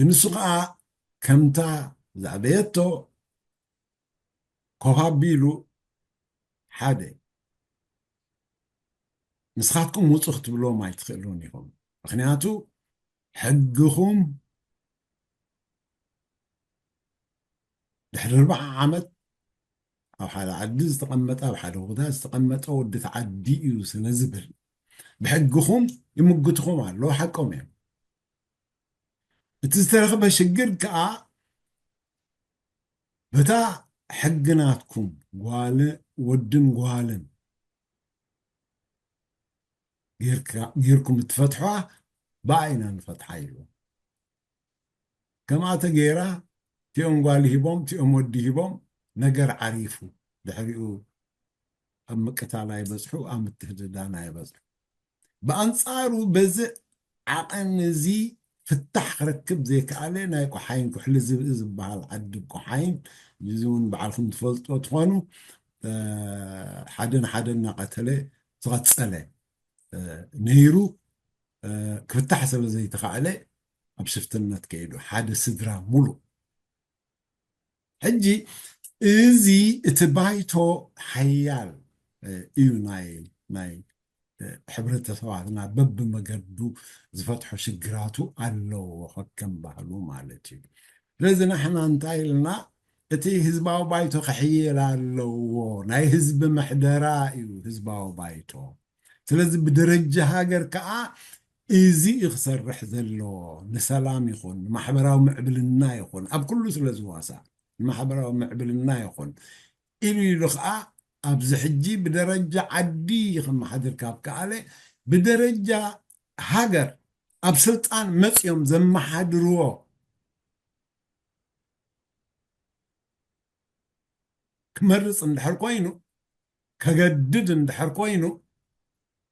ንሱ ከዓ ከምታ ዘዕበየቶ ኮፍ ኣቢሉ ሓደ ንስኻትኩም ውፁ ክትብሎም ኣይትኽእሉን ኢኹም። ምክንያቱ ሕግኹም ድሕሪ ኣርብዓ ዓመት ኣብ ሓደ ዓዲ ዝተቐመጠ ኣብ ሓደ ቦታ ዝተቐመጠ ወዲ እቲ ዓዲ እዩ ስለ ዝብል ብሕግኹም ይምጉትኹም ኣለዉ። ሓቆም እዮም። እቲ ዝተረኽበ ሽግር ከዓ በታ ሕጊ ናትኩም ጓል ወድን ጓልን ጌርኩም እትፈትሕዋ ብኣ ኢና ንፈትሓ ኢሉ። ከምኣ ተገይራ እቲኦም ጓል ሂቦም እቲኦም ወዲ ሂቦም ነገር ዓሪፉ ድሕሪኡ ኣብ ምቅታል ኣይበጽሑ፣ ኣብ ምትህድዳን ኣይበጽሑ። ብኣንጻሩ በዚ ዓቐን እዚ ፍታሕ ክረክብ ዘይከኣለ ናይ ቆሓይን ኩሕሊ ዝብኢ ዝበሃል ዓዲ ቆሓይን፣ እዚ እውን ባዕልኹም ትፈልጦ ትኾኑ፣ ሓደ ንሓደ እናቐተለ ዝቐጸለ ነይሩ። ክፍታሕ ስለ ዘይተኻእለ ኣብ ሽፍትነት ከይዱ ሓደ ስድራ ሙሉእ። ሕጂ እዚ እቲ ባይቶ ሓያል እዩ፣ ናይ ናይ ሕብረተሰባትና በብመገዱ ዝፈትሖ ሽግራቱ ኣለዎ ከከም ባህሉ ማለት እዩ። ስለዚ ንሕና እንታይ ኢልና፣ እቲ ህዝባዊ ባይቶ ክሕየል ኣለዎ፣ ናይ ህዝቢ ምሕደራ እዩ ህዝባዊ ባይቶ። ስለዚ ብደረጃ ሃገር ከዓ እዚ እዩ ክሰርሕ ዘለዎ፣ ንሰላም ይኹን ንማሕበራዊ ምዕብልና ይኹን ኣብ ኩሉ ስለ ዝዋሳእ ንማሕበራዊ ምዕብልና ይኹን ኢሉ ኢሉ ከዓ ኣብዚ ሕጂ ብደረጃ ዓዲ ከመሓድር ካብ ከኣለ ብደረጃ ሃገር ኣብ ስልጣን መፅዮም ዘመሓድርዎ ክመርፅ እንድሕር ኮይኑ፣ ከገድድ እንድሕር ኮይኑ፣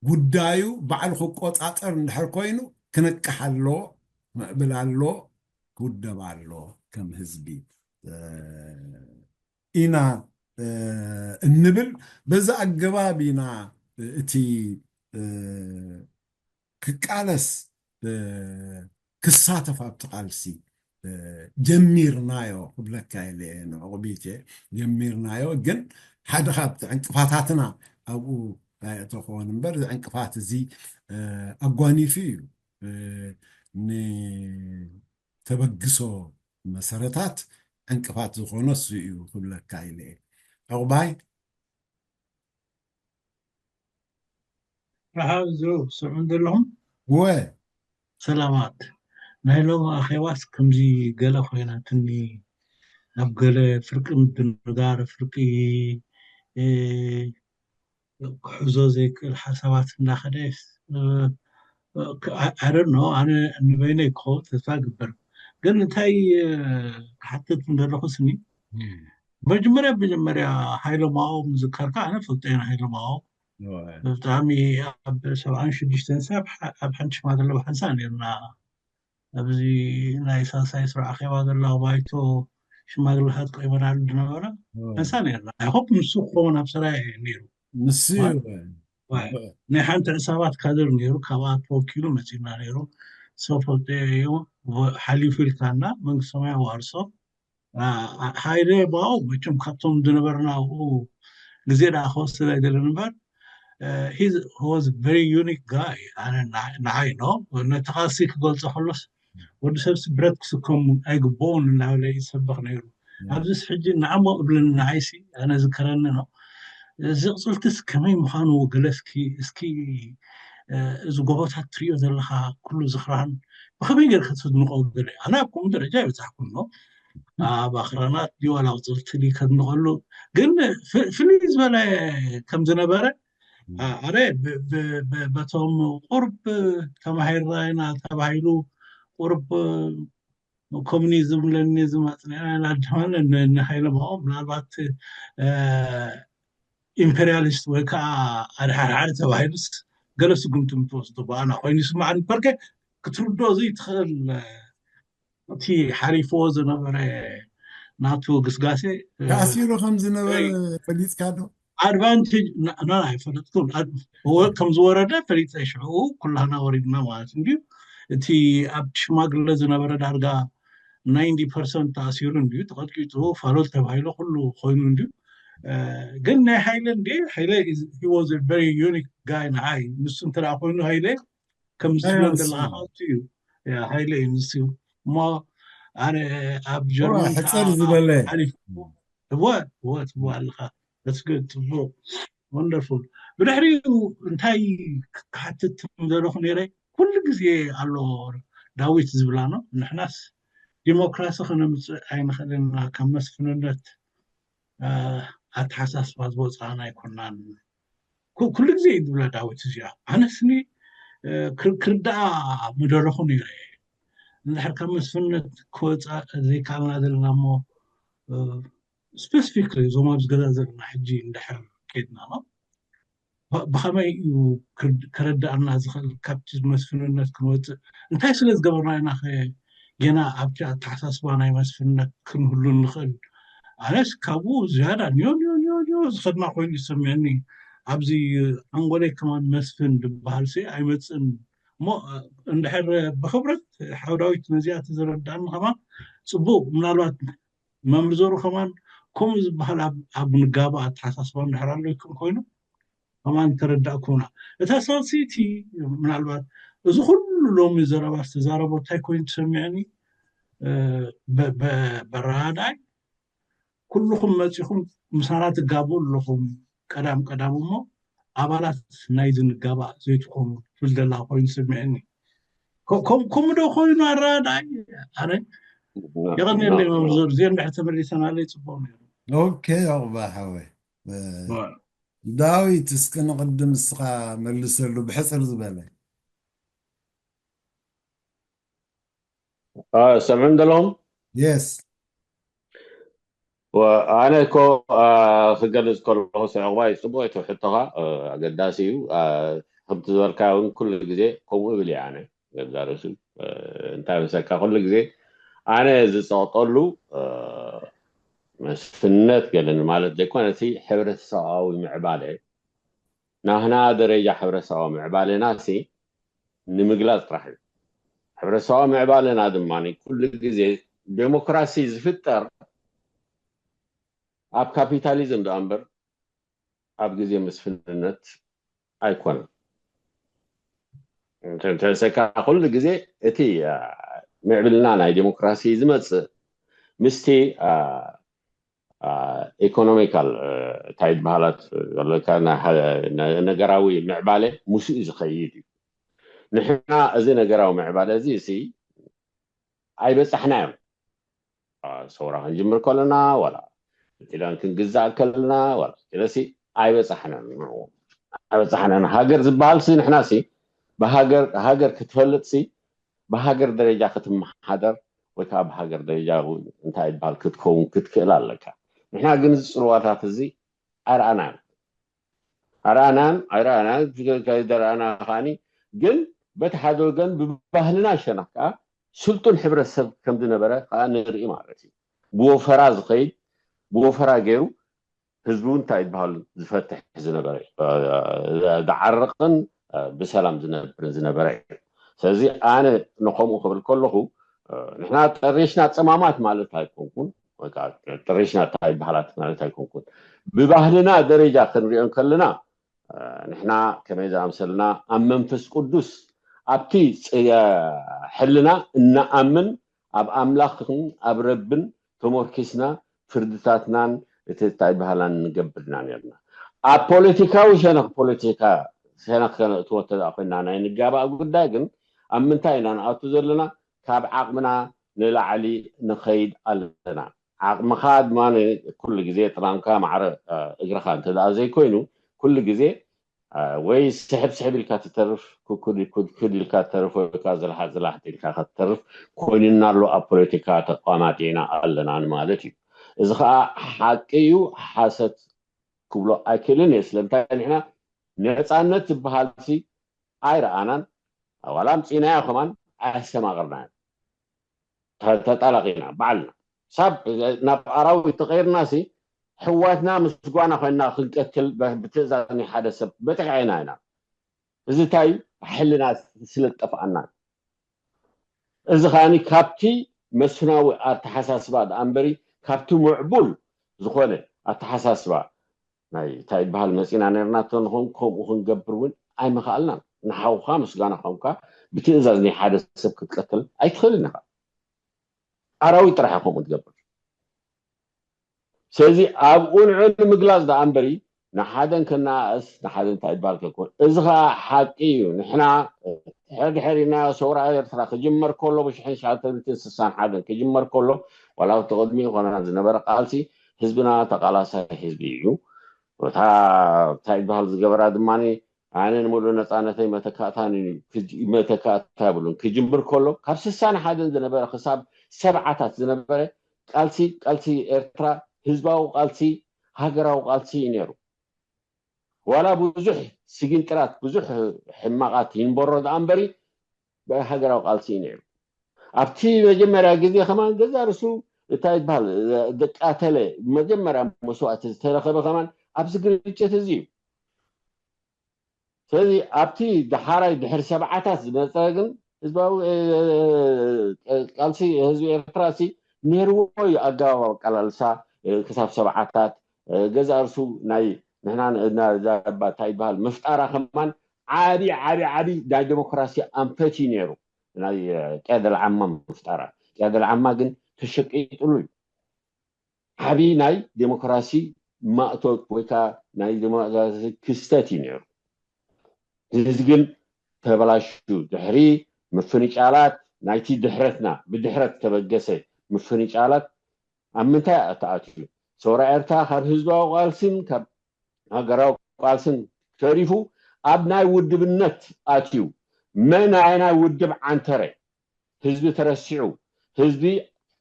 ጉዳዩ ባዕሉ ክቆፃፀር እንድሕር ኮይኑ ክነቅሕ ኣለዎ፣ ምዕብል ኣለዎ፣ ክውደብ ኣለዎ። ከም ህዝቢ ኢና እንብል። በዚ ኣገባብ ኢና እቲ ክቃለስ ክሳተፍ ኣብቲ ቃልሲ ጀሚርናዮ ክብለካ ኢለ እየ። ንዕቑቢት እየ ጀሚርናዮ፣ ግን ሓደ ካብቲ ዕንቅፋታትና ኣብኡ ኣይእተኾን እምበር፣ እዚ ዕንቅፋት እዚ ኣጓኒፉ እዩ። ንተበግሶ መሰረታት ዕንቅፋት ዝኾነ እሱ እዩ ክብለካ ኢለ እየ። ዕቑባይ ረሃብ ዝሩ ስምዑ ዘለኹም? ወ ሰላማት። ናይ ሎሚ ኣኼባስ ከምዚ ገለ ኮይናትኒ፣ ኣብ ገለ ፍርቂ ምድንጋር፣ ፍርቂ ክሕዞ ዘይክእል ሓሳባት እንዳኸደ ኣረኖ። ኣነ ንበይነይ ክኸውን ተስፋ ግበር። ግን እንታይ ክሓትት እንደለኹ ስኒ፣ መጀመርያ መጀመርያ ሃይለ ማኦ ምዝከርካ፣ ኣነ ፈልጦ እየ ሃይለ ማኦ። ብጣዕሚ ኣብ ሰብዓን ሽዱሽተን ሰብ ኣብ ሓንቲ ሽማግለ ብሓንሳ ነርና። ኣብዚ ናይ ሳልሳይ ስሩዕ ኣኼባ ዘሎ ባይቶ ሽማግለታት ቆይመናሉ ዝነበረ ሓንሳ ነርና። ኣይሆፕ ንሱ ክኸውን ኣብ ሰራይ ነይሩ። ንሱ ናይ ሓንቲ ዕሳባት ካድር ነይሩ፣ ካብኣ ተወኪሉ መፂና ነይሩ። ሰው ፈልጦ እየ፣ ሓሊፉ ኢልካና፣ መንግስተ ሰማይ ዋርሶ። ሃይለ ባኡ መቸም ካብቶም ዝነበርና ኣብኡ ግዜ ደኣ ክወስድ ኣይደልን እምበር፣ he was very unique guy። ኣነ ንዓይ ኖ ነቲ ቃልሲ ክገልጾ ከሎስ ወዲ ሰብሲ ብረት ክስከሙ ኣይግብኦን እናበለ ይሰበኽ ነይሩ። ኣብዚስ ሕጂ ንዓሞ እብለኒ ንዓይሲ ኣነ ዝከረኒ ነው። እዚ ቅፅልትስ ከመይ ምዃኑ ገለ እስኪ እስኪ እዚ ጎቦታት ትሪኦ ዘለኻ ኩሉ ዝኽራን ብኸመይ ጌርካ ተድንቆ? ገለ ኣነ ኣብ ከምኡ ደረጃ ይበፃሕኩ ነው። ኣብ ኣኽራናት ድዩ ዋላ ቅፅልቲ ድዩ ከድንቀሉ? ግን ፍልይ ዝበለ ከም ዝነበረ ኣረ በቶም ቁርብ ተማሂርና ኢና ተባሂሉ ቁርብ ኮሚኒዝም ለኒዝም ኣፅኒዕና ኢና ድማ ንሃይለ ማኦ ምናልባት ኢምፔሪያሊስት ወይ ከዓ ኣድሓርሓሪ ተባሂሉስ ገለ ስጉምቲ ምትወስዱ ብኣና ኮይኑ ይስማዓኒ። በርከ ክትርዶ ዘይትኽእል እቲ ሓሊፍዎ ዝነበረ ናቱ ግስጋሴ ተኣሲሩ ከም ዝነበረ ፈሊጥካ ዶ? ኣድቫንቴጅ ንና ኣይፈለጥኩን። ከም ዝወረደ ፈሊጠ ሽዕኡ ኩላህና ወሪድና ማለት እንድዩ። እቲ ኣብ ሽማግለ ዝነበረ ዳርጋ ናይንቲ ፐርሰንት ተኣሲሩ እንድዩ፣ ተቐጥቂጡ፣ ፋሎል ተባሂሉ ኩሉ ኮይኑ እንድዩ። ግን ናይ ሃይለ እንዲ ሃይለ he was a very unique guy ንዓይ። ንሱ እንተ ኮይኑ ሃይለ ከም ዝፍለጥ ዘለካ እዩ። ሃይለ እዩ ንሱ እሞ ኣነ ኣብ ጀርመን ሕፅር ዝበለ እወ እወ ትብዋ ኣለካ። That's good። ጽቡቕ። Wonderful። ብድሕሪኡ እንታይ ክሓትት ዘለኹ ነይረ? ኩሉ ግዜ ኣሎ ዳዊት ዝብላ ነው። ንሕናስ ዲሞክራሲ ከነምፅእ ኣይንኽእልን ኢና፣ ካብ መስፍንነት ኣተሓሳስባ ዝወፃእና ኣይኮናን። ኩሉ ግዜ እዩ ዝብላ ዳዊት እዚኣ። ኣነስኒ ክርዳኣ ምደለኹ ነይረ። እንድሕር ካብ መስፍንነት ክወፃእ ዘይከኣልና ዘለና እሞ ስፔሲፊክሊ እዞም ኣብዚ ገዛ ዘለና ሕጂ እንድሕር ከይድና ነው ብኸመይ እዩ ከረዳእና ዝኽእል? ካብቲ መስፍንነት ክንወፅእ እንታይ ስለ ዝገበርና ኢና ኸ ገና ኣብቲ ኣተሓሳስባ ናይ መስፍንነት ክንህሉ ንኽእል? ኣነስ ካብኡ ዝያዳ ኒዮ ኒዮ ኒዮ ኒዮ ዝኸድና ኮይኑ ይሰምዐኒ። ኣብዚ ኣንጎለይ ከማን መስፍን ዝበሃል ሲ ኣይመፅእን እሞ፣ እንድሕር ብኽብረት ሓውዳዊት ነዚኣ ተዘረዳእኒ ከማን ፅቡቅ። ምናልባት መምህር ዘሩ ከማን ከምኡ ዝበሃል ኣብ ንጋባ ኣተሓሳስባ እንድሕር ኣለኩም ኮይኑ ከማን ተረዳእኩና። እታ ሳልሰይቲ ምናልባት እዚ ኩሉ ሎሚ ዘረባ ዝተዛረቦ እንታይ ኮይኑ ተሰሚዐኒ፣ በረዳይ ኩልኹም መፂኹም ምሳና ትጋብኡ ኣለኹም ቀዳም ቀዳም እሞ ኣባላት ናይዚ ንጋባእ ዘይትኾኑ ትብል ዘላ ኮይኑ ስምዐኒ። ከምኡ ዶ ኮይኑ ኣረዳዳይ ኣነ የቐንየለይ መምህር ዘር እዚኦ እንድሕር ተመሊሰናለይ ፅቡቅ ነይሩ። ኦኬ። ኣቑባ ሓወይ ዳዊት እስኪ ንቕድም እስኻ መልሰሉ ብሕፅር ዝበለ። ሰምዑን ዘለኹም? የስ። ኣነ እኮ ክገልፅ ከለኹ ስዕቑባይ ፅቡቅ እቲ ሕቶኻ ኣገዳሲ እዩ። ከምቲ ዝበልካ እውን ኩሉ ግዜ ከምኡ እብል እየ ኣነ። ገብዛርሱ እንታይ መሰካ ኩሉ ግዜ ኣነ ዝፀቕጠሉ መስፍነት ገለን ማለት ዘይኮነ እቲ ሕብረተሰባዊ ምዕባለ ናህና ደረጃ ሕብረተሰባዊ ምዕባለና ሲ ንምግላፅ ጥራሕ እዩ። ሕብረተሰባዊ ምዕባለና ድማ ኩሉ ግዜ ዴሞክራሲ ዝፍጠር ኣብ ካፒታሊዝም ደኣ እምበር ኣብ ግዜ መስፍንነት ኣይኮነን። እንተሰካ ኩሉ ግዜ እቲ ምዕብልና ናይ ዴሞክራሲ ዝመፅእ ምስቲ ኢኮኖሚካል እንታይ ዝበሃላት ዘለካ ነገራዊ ምዕባለ ምስኡ ዝኸይድ እዩ። ንሕና እዚ ነገራዊ ምዕባለ እዚ ሲ ኣይበፃሕናዮም። ሰውራ ክንጅምር ከለና ዋላ ኢላን ክንግዛእ ከለና ዋላ ኢለሲ ኣይበፃሕናን ኣይበፃሕናን። ሃገር ዝበሃል ሲ ንሕና ሲ ብሃገር ሃገር ክትፈልጥ ሲ ብሃገር ደረጃ ክትመሓደር ወይ ከዓ ብሃገር ደረጃ እንታይ ይበሃል ክትከውን ክትክእል ኣለካ። ንሕና ግን እዚ ፅልዋታት እዚ ኣይረኣናን ኣይረኣናን ኣይረኣናን። ደረኣና ከዓኒ ግን በቲ ሓደ ወገን ብባህልና ሸነኽ ከዓ ስልጡን ሕብረተሰብ ከም ዝነበረ ከዓ ንርኢ ማለት እዩ። ብወፈራ ዝኸይድ ብወፈራ ገይሩ ህዝቢ እውን እንታይ ዝበሃሉ ዝፈትሕ ዝነበረ እዩ። ዝዓርቕን ብሰላም ዝነብርን ዝነበረ እዩ። ስለዚ ኣነ ንከምኡ ክብል ከለኹ ንሕና ጠሪሽና ፀማማት ማለት ኣይኮንኩን። ጠሪሽና እንታይ በሃላት ማለት ኣይኮንኩን። ብባህልና ደረጃ ክንሪኦ ከለና ንሕና ከመይ ዝኣምሰልና ኣብ መንፈስ ቅዱስ ኣብቲ ሕልና እናኣምን ኣብ ኣምላኽን ኣብ ረብን ተመርኪስና ፍርድታትናን እቲ እንታይ በሃላን ንገብር ኢና ነርና። ኣብ ፖለቲካዊ ሸነኽ ፖለቲካ ሸነኽ ከነእትዎ እንተ ኮይና ናይ ንጋባእ ጉዳይ ግን ኣብ ምንታይ ኢና ንኣቱ ዘለና? ካብ ዓቕምና ንላዕሊ ንኸይድ ኣለና። ዓቕምኻ ድማ ኩሉ ግዜ ጥማምካ ማዕረ እግርኻ እንተ ዘይኮይኑ ኩሉ ግዜ ወይ ስሕብ ስሕብ ኢልካ ትተርፍ፣ ክድ ኢልካ ትተርፍ ወይ ከዓ ዝላሓት ዝላሕት ኢልካ ክትተርፍ ኮይኑና ኣሎ። ኣብ ፖለቲካ ተቋማጢዕና ኣለና ማለት እዩ። እዚ ከዓ ሓቂ እዩ፣ ሓሰት ክብሎ ኣይክእልን እየ። ስለምንታይ ንሕና ነፃነት ዝበሃል ሲ ኣይረኣናን፣ ዋላ ኣምፂእናዮ ከማን ኣየስተማቐርናዮን። ተጣላቂና ባዕልና ሳብ ናብ ኣራዊት ተቐይርና ሲ ሕዋትና ምስ ጓና ኮይና ክንቀትል ብትእዛዝ ናይ ሓደ ሰብ በጢዕና ኢና። እዚ እንታይ እዩ? ሕልና ስለ ዝጠፍኣና። እዚ ከዓኒ ካብቲ መስፍናዊ ኣተሓሳስባ ደኣ እምበሪ ካብቲ ምዕቡል ዝኾነ ኣተሓሳስባ ናይ እንታይ ይበሃል መፂና ነርና እቶ ንኾን ከምኡ ክንገብር እውን ኣይምኽኣልናን። ንሓውካ ምስ ጓና ኮንካ ብትእዛዝ ናይ ሓደ ሰብ ክትቀትል ኣይትኽእልን ኢኻ። ኣራዊት ጥራሕ ከምኡ ትገብር። ስለዚ ኣብኡ ንዑ ንምግላፅ ደኣ እምበሪ ንሓደን ከነኣእስ ንሓደን እንታይ ይባል ከኮን። እዚ ከዓ ሓቂ እዩ። ንሕና ሕድሕድ ኢልናዮ። ሰውራ ኤርትራ ክጅመር ከሎ ብሽሕን ትሽዓተ ሚእትን ስሳን ሓደን ክጅመር ከሎ ዋላ እቲ ቅድሚኡ ኮነ ዝነበረ ቃልሲ ህዝብና ተቃላሳይ ህዝቢ እዩ። እታ እንታይ ይበሃል ዝገበራ ድማ ኣነ ንምሉእ ነፃነተይ መተካእታ መተካእታ ይብሉን ክጅምር ከሎ ካብ ስሳን ሓደን ዝነበረ ክሳብ ሰብዓታት ዝነበረ ቃልሲ ቃልሲ ኤርትራ ህዝባዊ ቃልሲ ሃገራዊ ቃልሲ እዩ ነይሩ። ዋላ ብዙሕ ስጊንጥራት ብዙሕ ሕማቓት ይንበሮ ደኣ እምበሪ ሃገራዊ ቃልሲ እዩ ነይሩ። ኣብቲ መጀመርያ ግዜ ከማን ገዛ ርሱ እንታይ ይበሃል ደቃተለ መጀመርያ መስዋእቲ ዝተረኸበ ከማን ኣብዚ ግርጭት እዚ እዩ። ስለዚ ኣብቲ ዳሕራይ ድሕሪ ሰብዓታት ዝመፀ ግን ህዝባዊ ቃልሲ ህዝቢ ኤርትራ ሲ ነይርዎ እዩ ኣገባብ ኣቀላልሳ ክሳብ ሰብዓታት ገዛ ርሱ ናይ ንሕና እንታይ ይበሃል ምፍጣራ ከማን ዓቢ ዓቢ ዓቢ ናይ ዲሞክራሲ ኣንፈት እዩ ነይሩ። ናይ ቅያደል ዓማ ምፍጣራ ቅያደል ዓማ ግን ተሸቂጥሉ እዩ። ዓቢ ናይ ዴሞክራሲ ማእቶት ወይ ከዓ ናይ ዴሞክራሲ ክስተት እዩ ነይሩ። እዚ ግን ተበላሹ ድሕሪ ምፍንጫላት ናይቲ ድሕረትና ብድሕረት ተበገሰ ምፍንጫላት ኣብ ምንታይ ተኣትዩ? ሰውራ ኤርትራ ካብ ህዝባዊ ቃልስን ካብ ሃገራዊ ቃልስን ተሪፉ ኣብ ናይ ውድብነት ኣትዩ መን ኣየናይ ውድብ ዓንተረ? ህዝቢ ተረሲዑ ህዝቢ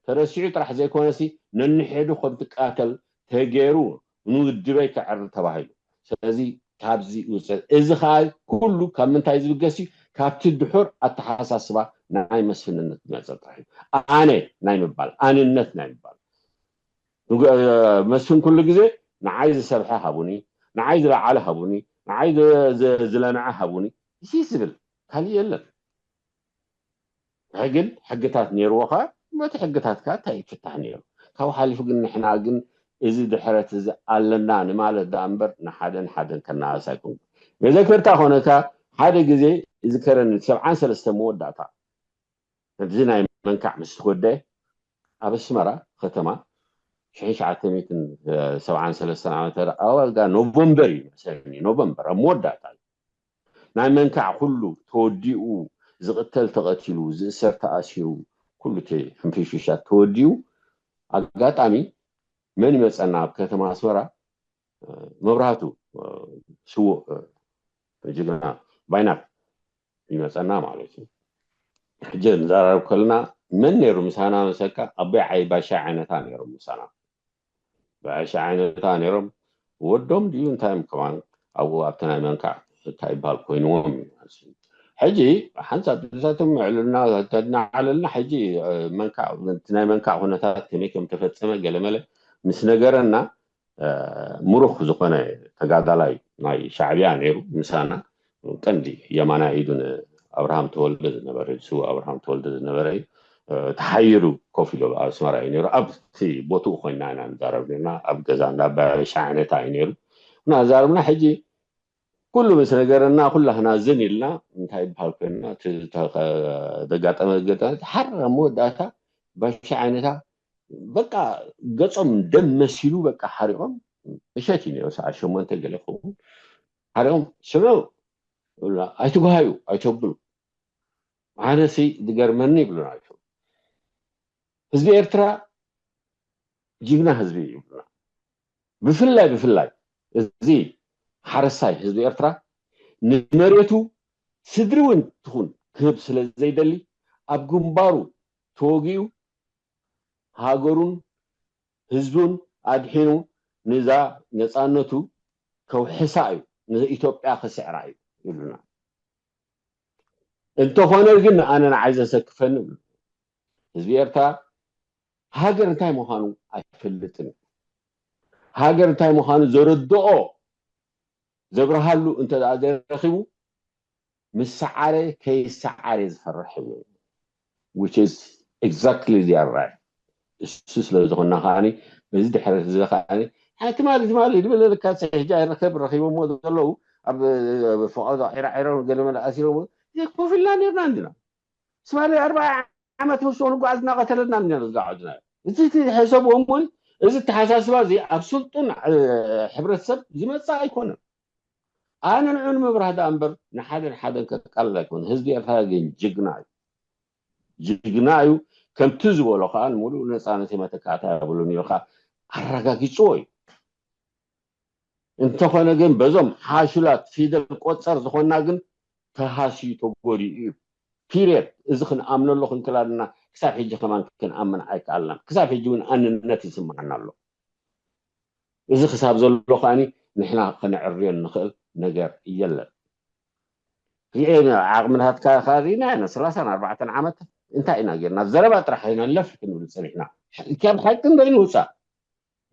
ተረሲዑ ጥራሕ ዘይኮነሲ ነንሕዱ ከም ትቃተል ተገይሩ ንውድበይ ከዕሪ ተባሂሉ። ስለዚ ካብዚ ውፅእ እዚ ከዓ ኩሉ ካብ ምንታይ ዝብገስ እዩ? ካብቲ ድሑር ኣተሓሳስባ ናይ መስፍንነት ዝመፀ ጥራሕ እዩ። ኣነ ናይ ምባል ኣንነት ናይ ምባል መስፍን ኩሉ ግዜ ንዓይ ዝሰብሐ ሃቡኒ፣ ንዓይ ዝለዓለ ሃቡኒ፣ ንዓይ ዝለምዐ ሃቡኒ እዚ ዝብል ካሊእ የለን። ሕግን ሕግታት ነይርዎ ከዓ በቲ ሕግታት ከዓ እንታይ ይፍታሕ ነይሩ። ካብኡ ሓሊፉ ግን ንሕና ግን እዚ ድሕረት እዚ ኣለና ንማለት ደኣ እምበር ንሓደን ሓደን ከነኣስ ኣይኮንኩ። መዘከርታ ኮነካ ሓደ ግዜ ዝከረኒ ሰብዓን ሰለስተ መወዳእታ እዚ ናይ መንካዕ ምስ ተወደአ ኣብ ኣስመራ ከተማ ሽሕን ትሽዓተ ሚእትን ሰብዓን ሰለስተን ዓመተ ኣዋጋ ኖቨምበር እዩ መሰለኒ ኖቨምበር ኣብ መወዳእታ እዩ ናይ መንካዕ ኩሉ ተወዲኡ ዝቕተል ተቐቲሉ ዝእሰር ተኣሲሩ ኩሉ እቲ ሕንፍሽፍሻት ተወዲኡ ኣጋጣሚ መን ይመፀና ኣብ ከተማ ኣስመራ መብራህቱ ስዉእ ጅግና ባይናት ይመፀና ማለት እዩ። ሕጂ ንዘራረብ ከለና መን ነይሩ ምሳና መሰካ ኣቦይ ዓይ ባሻ ዓይነታ ነይሮም ምሳና ባሻ ዓይነታ ነይሮም ወዶም ድዩ እንታይ እዮም ከማን ኣብኡ ኣብቲ ናይ መንካዕ እንታይ ይበሃል ኮይንዎም እዩ ሕጂ ሓንሳብ ድሳቶም ምዕልና ተድናዓለልና ሕጂ መንካዕ ናይ መንካዕ ኩነታት ከመይ ከም ተፈፀመ ገለመለ ምስ ነገረና ምሩኽ ዝኾነ ተጋዳላይ ናይ ሻዕብያ ነይሩ ምሳና ቀንዲ የማናይ ኢዱ ንኣብርሃም ተወልደ ዝነበረ ስው ኣብርሃም ተወልደ ዝነበረ እዩ ተሓይሩ ኮፍ ኢሉ ኣብ ኣስመራ እዩ ነይሩ ኣብቲ ቦትኡ ኮይና ኢና ንዛረብ ነርና ኣብ ገዛ እንዳባሻ ዓይነታ እዩ ነይሩ እና ዛረብና ሕጂ ኩሉ ምስ ነገረና ኩላህና ዝን ኢልና እንታይ ይበሃል ኮይና ዘጋጠመ ገጠመ ሓራ መወዳእታ ባሻ ዓይነታ በቃ ገጾም ደም መሲሉ በቃ ሓሪቖም እሸት እዩ ነይሩ ሰዓት ሸሞንተ ገለ ክኸውን ሓሪቖም ስምዑ ኣይትጓሃዩ ኣይተብሉ ኣነሲ ዝገርመኒ ይብሉ ናቸው ህዝቢ ኤርትራ ጅግና ህዝቢ ይብሉና ብፍላይ ብፍላይ እዚ ሓረሳይ ህዝቢ ኤርትራ ንመሬቱ ስድሪ እውን ትኹን ክህብ ስለ ዘይደሊ ኣብ ግንባሩ ተወጊኡ ሃገሩን ህዝቡን ኣድሒኑ ንዛ ነፃነቱ ከውሕሳ እዩ ንኢትዮጵያ ክስዕራ እዩ ይብሉና እንተኾነ ግን ኣነ ንዓይ ዘሰክፈኒ ህዝቢ ኤርትራ ሃገር እንታይ ምዃኑ ኣይፈልጥን ሃገር እንታይ ምዃኑ ዘረድኦ ዘብርሃሉ እንተ ደኣ ዘይረኺቡ ምስ ሰዓረ ከይሰዓረ ዝፈርሕ እዩ which is exactly the right እሱ ስለ ዝኾንና ከዓኒ በዚ ድሕረት እዚ ከዓኒ ትማሊ ትማሊ ዝበለለካ ሕጂ ኣይረከብ ረኺቦሞ ዘለዉ ኣብ ፈቐዶ ዒራዒሮ ገለ መለ ኣሲሮሞ ኮፍ ኢልና ነርና እንዲና ትማሊ ኣርባዓ ዓመት ምስ ንጓዓዝ እናቐተለና ነርና ዝጋዓዝና እዚ ሕሰብዎ እሞ እዚ ተሓሳስባ እዚ ኣብ ስልጡን ሕብረተሰብ ዝመፅእ ኣይኮነን ኣነ ንዑ ንምብራህ ደኣ እምበር ንሓደን ሓደን ከቃልል ኣይኮነ ህዝቢ ኤርትራ ግን ጅግና እዩ ጅግና እዩ ከምቲ ዝበሎ ከዓ ንምሉእ ነፃነት መተካእታ የብሉን ኢሉ ከዓ ኣረጋጊፅዎ እዩ እንተኾነ ግን በዞም ሓሹላት ፊደል ቆፀር ዝኾንና ግን ተሃስዩ ተጎዲኡ እዩ ፒርየድ እዚ ክንኣምነሉ ክንክላልና ክሳብ ሕጂ ከማን ክንኣምን ኣይከኣልናን ክሳብ ሕጂ እውን ኣንነት ይስምዓና ኣሎ እዚ ክሳብ ዘሎ ከዓኒ ንሕና ከነዕርዮ ንኽእል ነገር የለን። ይሄ ዓቕሚ ናትካ ካሪና ኢና ሰላሳን ኣርባዕተን ዓመት እንታይ ኢና ጌርና? ዘረባ ጥራሕ ኢና ለፍ ክንብል ጸኒሕና። ካብ ሓቂ እንዶ ንውጻእ።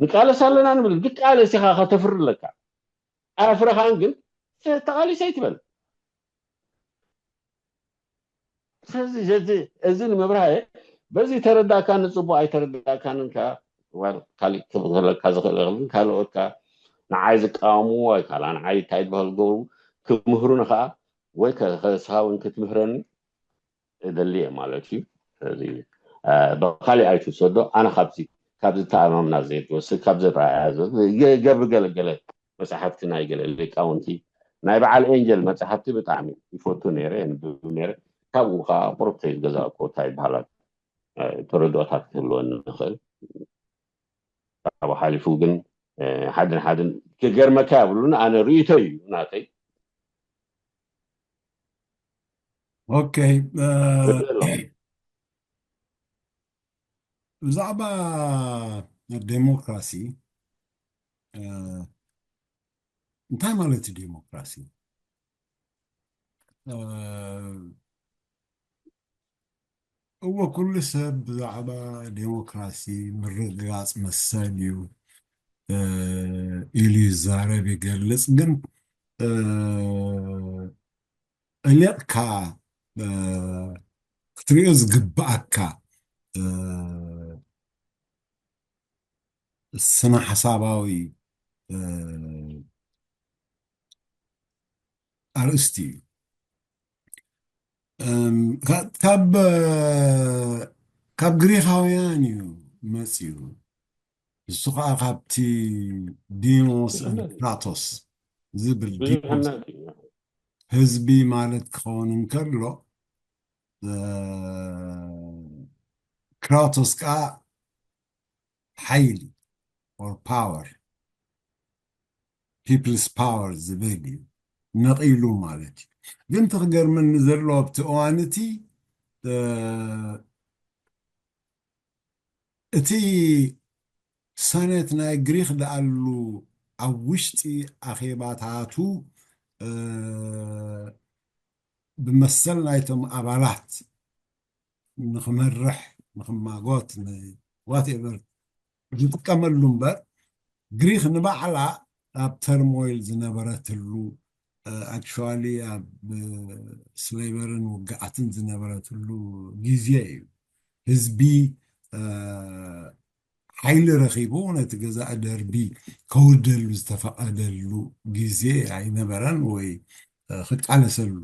ንቃለስ ኣለና ንብል፣ ንቃለስ ኢኻ ከተፍሪ ኣለካ። ኣፍረኻን ግን ተ-፣ ተቓሊሰ ኣይትበል። ስለዚ እዚ፣ እዚ ንምብራህ እየ። በዚ ተረዳእካኒ ጽቡቕ፣ ኣይተረዳእካንን ከኣ ዋል-፣ ካሊእ ክብለካ ዝኽእል እኽልን ካልኦት ከኣ ንዓይ ዝቃወምዎ ወይ ካላ ንዓይ እንታይ ዝበሃል ዝገብሩ ክምህሩኒ ከኣ ወይ ከ-፣ ከስሃውን ክትምህረኒ እደሊ እየ ማለት እዩ። ስለዚ፣ እ፣ ብኻሊእ ኣይትውሰዶ። ኣነ ካብዚ፣ ካብዚ ተኣማምና ዘይትወስድ፣ ካብዚ ረኣያ ዘ-፣ ገ-፣ ገብሪ ገለገለ መጽሓፍቲ ናይ ገለ ሊቃውንቲ፣ ናይ በዓል ኤንጀል መጽሓፍቲ ብጣዕሚ ይፈቱ ነይረ፣ የንብብ ነይረ። ካብኡ ከዓ ቁሩብ ተይዝገዛእኩ እንታይ ይበሃላል፣ እ፣ ተረድኦታት ክህልወኒ ንኽእል። ካብኡ ሓሊፉ ግን፣ እ፣ ሓድን ሓድን ክገርመካ የብሉን። ኣነ ርእይቶ እዩ ናተይ። ኦኬ፣ እ፣ ብዘሎ። ብዛዕባ ዴሞክራሲ፣ እ፣ እንታይ ማለት እዩ ዴሞክራሲ? እ፣ እወ፣ ኩሉ ሰብ ብዛዕባ ዴሞክራሲ ምርግጋጽ መሰል እዩ፣ እ፣ ኢሉ ይዛረብ፣ ይገልጽ። ግን፣ እ፣ ጠሊቕካ፣ እ፣ ክትሪኦ ዝግብኣካ፣ እ፣ ስነ ሓሳባዊ፣ እ፣ ኣርእስቲ እዩ። እም፣ ካ-፣ ካብ፣ እ፣ ካብ ግሪኻውያን እዩ መጺኡ። እሱ ኸዓ ካብቲ ዲሞስ and ክራቶስ ዝብል ዲሞስ፣ ብዙሕነት እዩ። ህዝቢ ማለት ክኸውን እንከሎ፣ እ፣ ክራቶስ ከኣ ሓይሊ or power፣ people's power ዝብል እዩ፣ ነቒሉ ማለት እዩ። ግን እቲ ክገርመኒ ዘሎ ኣብቲ እዋን እቲ፣ እ፣ እቲ ሰኔት ናይ ግሪክ ደኣሉ ኣብ ውሽጢ ኣኼባታቱ፣ እ፣ ብመሰል ናይቶም ኣባላት ንኽመርሕ፣ ንኽማጎት፣ ን-፣ whatever ዝጥቀመሉ እምበር፣ ግሪክ ንባዕላ ኣብ ተርሞይል ዝነበረትሉ፣ እ፣ ኣክቹዋሊ ኣብ፣ እ፣ ስሌቨርን ውግኣትን ዝነበረትሉ ግዜ እዩ። ህዝቢ፣ እ፣ ሓይሊ ረኺቡ ነቲ ገዛኢ ደርቢ ከውርደሉ ዝተፈቐደሉ ግዜ ኣይነበረን ወይ፣ እ፣ ክቃለሰሉ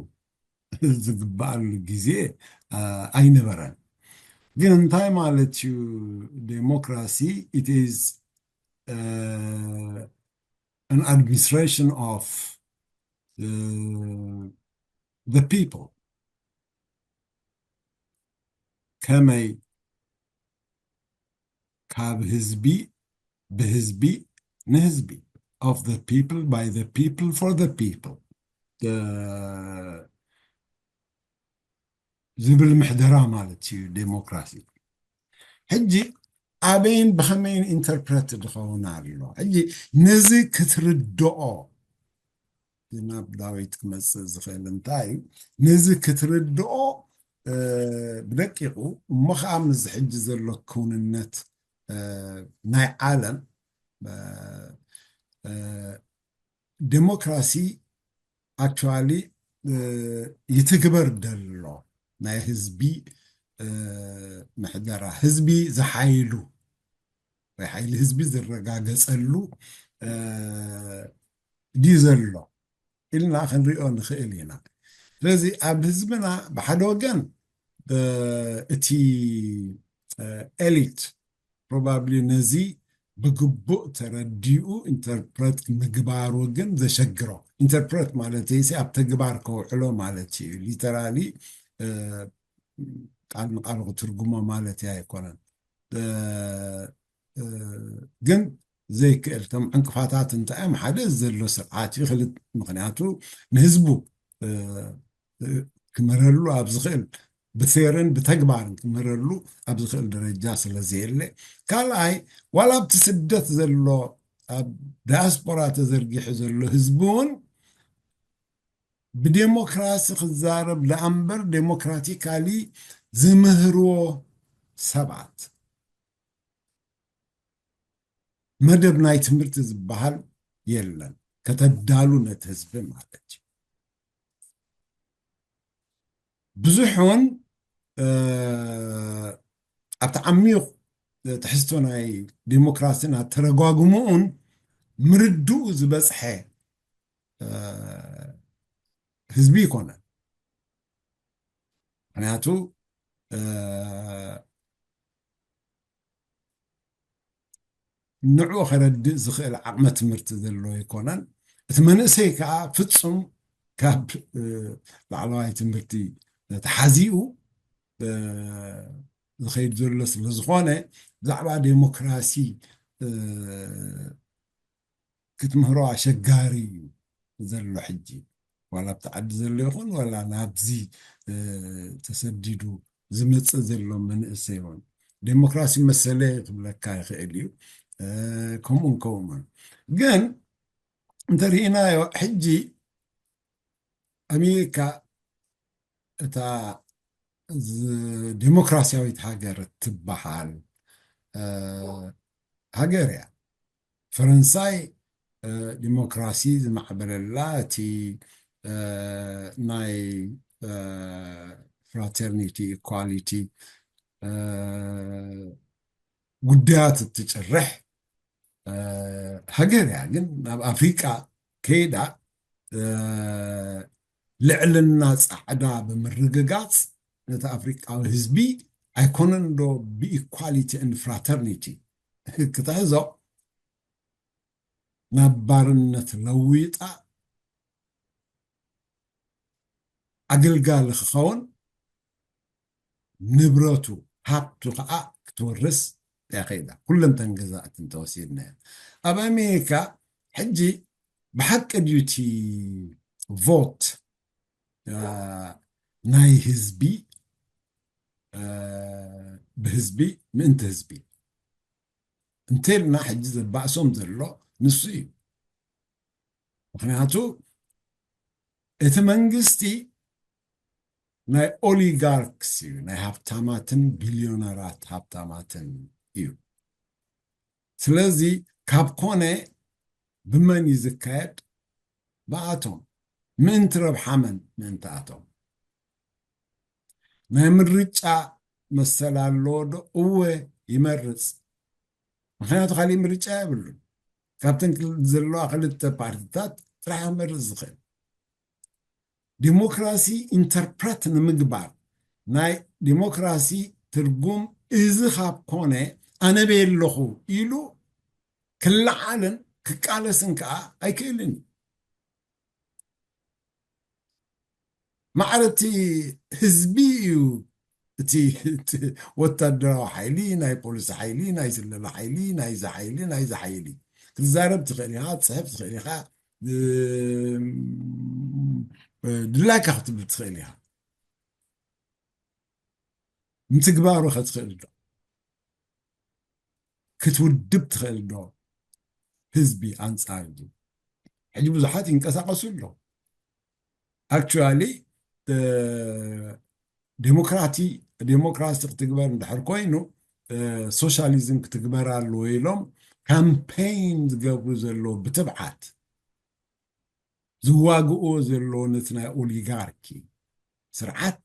ዝግበኣሉ ግዜ፣ እ፣ ኣይነበረን። ግን እንታይ ማለት እዩ ዴሞክራሲ? It is, እ፣ an administration of, እ፣ the people። ከመይ ካብ ህዝቢ፣ ብህዝቢ፣ ንህዝቢ፣ of the people, by the people, for the people፣ እ፣ ዝብል ምሕደራ ማለት እዩ ዴሞክራሲ። ሕጂ ኣበይን ብኸመይን ኢንተርፕረት ዝኸውን ኣሎ። ሕጂ ነዚ ክትርድኦ ናብ ዳዊት ክመጽእ ዝኽእል እንታይ እዩ? ነዚ ክትርድኦ፣ እ፣ ብደቂቑ፣ እሞ ኸዓ ምስ ሕጂ ዘሎ ክውንነት፣ እ፣ ናይ ዓለም፣ እ፣ እ፣ ዴሞክራሲ ኣክቹዋሊ፣ እ፣ ይትግበር ደሎ ናይ ህዝቢ፣ እ፣ ምሕደራ፣ ህዝቢ ዝሓይሉ ወይ ሓይሊ ህዝቢ ዝረጋገጸሉ፣ እ፣ ድዩ ዘሎ ኢልና ክንሪኦ ንኽእል ኢና። ስለዚ ኣብ ህዝብና ብሓደ ወገን፣ እ፣ እቲ፣ እ፣ ኤሊት ፕሮባብሊ ነዚ ብግቡእ ተረዲኡ ኢንተርፕረት ምግባሩ ግን ዘሸግሮ። ኢንተርፕረት ማለት እዚ ኣብ ተግባር ከውዕሎ ማለት እዩ። ሊተራሊ፣ እ፣ ቃል ንቃል ክትርጉሞ ማለት ኣይኮነን። እ፣ እ፣ ግን ዘይክእል። እቶም ዕንቅፋታት እንታይ እዮም? ሓደ ዘሎ ስርዓት እዩ። ክልተ፣ ምኽንያቱ ንህዝቡ፣ እ፣ እ፣ ክምህረሉ ኣብ ዝኽእል፣ ብቴርን ብተግባርን ክምህረሉ ኣብ ዝኽእል ደረጃ ስለ ዘየለ። ካልኣይ፣ ዋላ ኣብቲ ስደት ዘሎ፣ ኣብ ዳያስፖራ ተዘርጊሑ ዘሎ ህዝቢ እውን ብዴሞክራሲ ክዛረብ ደኣምበር ዴሞክራቲካሊ ዝምህርዎ ሰባት መደብ ናይ ትምህርቲ ዝበሃል የለን። ከተዳሉ ነቲ ህዝቢ ማለት እዩ። ብዙሕ እውን ኣብቲ ዓሚቕ ትሕዝቶ ናይ ዴሞክራሲን ኣተረጓጉምኡን ምርድኡ ዝበፅሐ ህዝቢ ይኮነን። ምክንያቱ ንዕኡ ከረድእ ዝኽእል ዓቕመ ትምህርቲ ዘለዎ ኣይኮነን። እቲ መንእሰይ ከዓ ፍጹም ካብ ላዕለዋይ ትምህርቲ ተሓዚኡ ዝኸይድ ዘሎ ስለ ዝኾነ ብዛዕባ ዴሞክራሲ ክትምህሮ ኣሸጋሪ እዩ ዘሎ ሕጂ። ዋላ ኣብቲ ዓዲ ዘሎ ይኹን ዋላ ናብዚ ተሰዲዱ ዝመፅእ ዘሎ መንእሰይ እውን ዴሞክራሲ መሰለ ክብለካ ይኽእል እዩ። ከምኡን ከምኡን ግን እንተርኢናዮ ሕጂ ኣሜሪካ እታ ዴሞክራሲያዊት ሃገር ትበሃል ሃገር እያ። ፈረንሳይ ዲሞክራሲ ዝማዕበለላ እቲ ናይ ፍራተርኒቲ ኢኳሊቲ ጉዳያት እትጭርሕ ሃገር እያ። ግን ናብ ኣፍሪቃ ከይዳ ልዕልና ፃዕዳ ብምርግጋፅ ነቲ ኣፍሪቃዊ ህዝቢ ኣይኮነን ዶ ብኢኳሊቲ ን ፍራተርኒቲ ክትሕዞ ናብ ባርነት ለዊጣ ኣገልጋሊ ክኸውን ንብረቱ ሃብቱ ከዓ ክትወርስ እያ ከይዳ። ኩለንተን ገዛእትን ተወሲድና እያ። ኣብ ኣሜሪካ ሕጂ ብሓቂ ድዩ እቲ ቮት ናይ ህዝቢ ብህዝቢ ምእንቲ ህዝቢ እንተልና ሕጂ ዘባእሶም ዘሎ ንሱ እዩ። ምክንያቱ እቲ መንግስቲ ናይ ኦሊጋርክስ እዩ፣ ናይ ሃብታማትን ቢልዮነራት ሃብታማትን እዩ። ስለዚ ካብ ኮነ ብመን እዩ ዝካየድ? ብኣቶም። ምእንቲ ረብሓ መን? ምእንቲ ኣቶም። ናይ ምርጫ መሰል ኣለዎ ዶ? እወ ይመርፅ። ምክንያቱ ካሊእ ምርጫ የብሉን። ካብተን ዘለዋ ክልተ ፓርቲታት ጥራሕ መርፅ ዝኽእል ዲሞክራሲ ኢንተርፕረት ንምግባር ናይ ዲሞክራሲ ትርጉም እዚ ካብ ኮነ ኣነ በየ ኣለኹ ኢሉ ክለዓልን ክቃለስን ከዓ ኣይክእልን እዩ። ማዕረ እቲ ህዝቢ እዩ እቲ ወታደራዊ ሓይሊ ናይ ፖሊስ ሓይሊ ናይ ስለላ ሓይሊ ናይዚ ሓይሊ ናይዚ ሓይሊ ክትዛረብ ትኽእል ኢኻ ክትፅሕፍ ትኽእል ኢኻ ድላይካ ክትብል ትኽእል ኢኻ። ምትግባሩ ከ ትኽእል ዶ ክትውድብ ትኽእል ዶ ህዝቢ ኣንፃር እዚ ሕጂ ብዙሓት ይንቀሳቀሱ ኣሎ። ኣክቹዋሊ ዴሞክራቲ ዴሞክራሲ ክትግበር እንድሕር ኮይኑ ሶሻሊዝም ክትግበር ኣለዎ ኢሎም ካምፔይን ዝገብሩ ዘለዉ ብትብዓት ዝዋግኡ ዘለዉ ነቲ ናይ ኦሊጋርኪ ስርዓት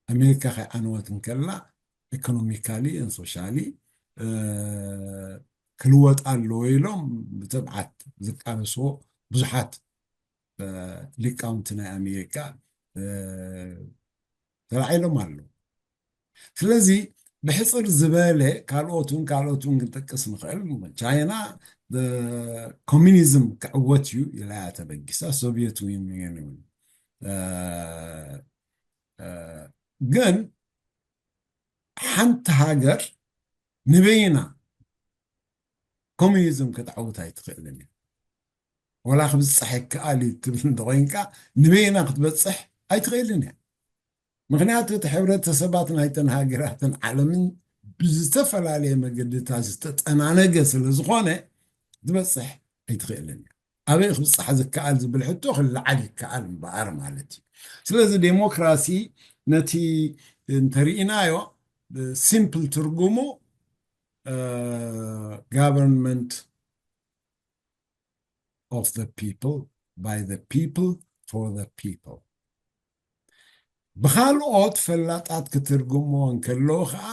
ኣሜሪካ ከይዓነወት እንከላ ኢኮኖሚካሊ ን ሶሻሊ ክልወጥ ኣለዎ ኢሎም ብትብዓት ዝቃለስዎ ብዙሓት ሊቃውንቲ ናይ ኣሜሪካ ተላዒሎም ኣለዉ። ስለዚ ብሕፅር ዝበለ ካልኦትን ካልኦትን ክንጠቅስ ንኽእል። ቻይና ኮሚኒዝም ክዕወት እዩ ኢላ እያ ተበጊሳ፣ ሶቪየት ዩኒየን እውን። ግን ሓንቲ ሃገር ንበይና ኮሚኒዝም ክትዓውት ኣይትኽእልን እያ። ወላ ክብፅሕ ይከኣል እዩ ትብል እንተኮይንካ ንበይና ክትበፅሕ ኣይትኽእልን እያ። ምክንያቱ እቲ ሕብረተሰባት ናይተን ሃገራትን ዓለምን ብዝተፈላለየ መገድታት ዝተጠናነገ ስለ ዝኾነ ክትበፅሕ ኣይትኽእልን እያ። ኣበይ ክብፃሕ ዝከኣል ዝብል ሕቶ ክለዓል ይከኣል እምበኣር ማለት እዩ። ስለዚ ዴሞክራሲ ነቲ እንተርኢናዮ፣ ሲምፕል ትርጉሙ government of the people, by the people, for the people። ብኻልኦት ፈላጣት ክትርጉሞ እንከለዉ ከዓ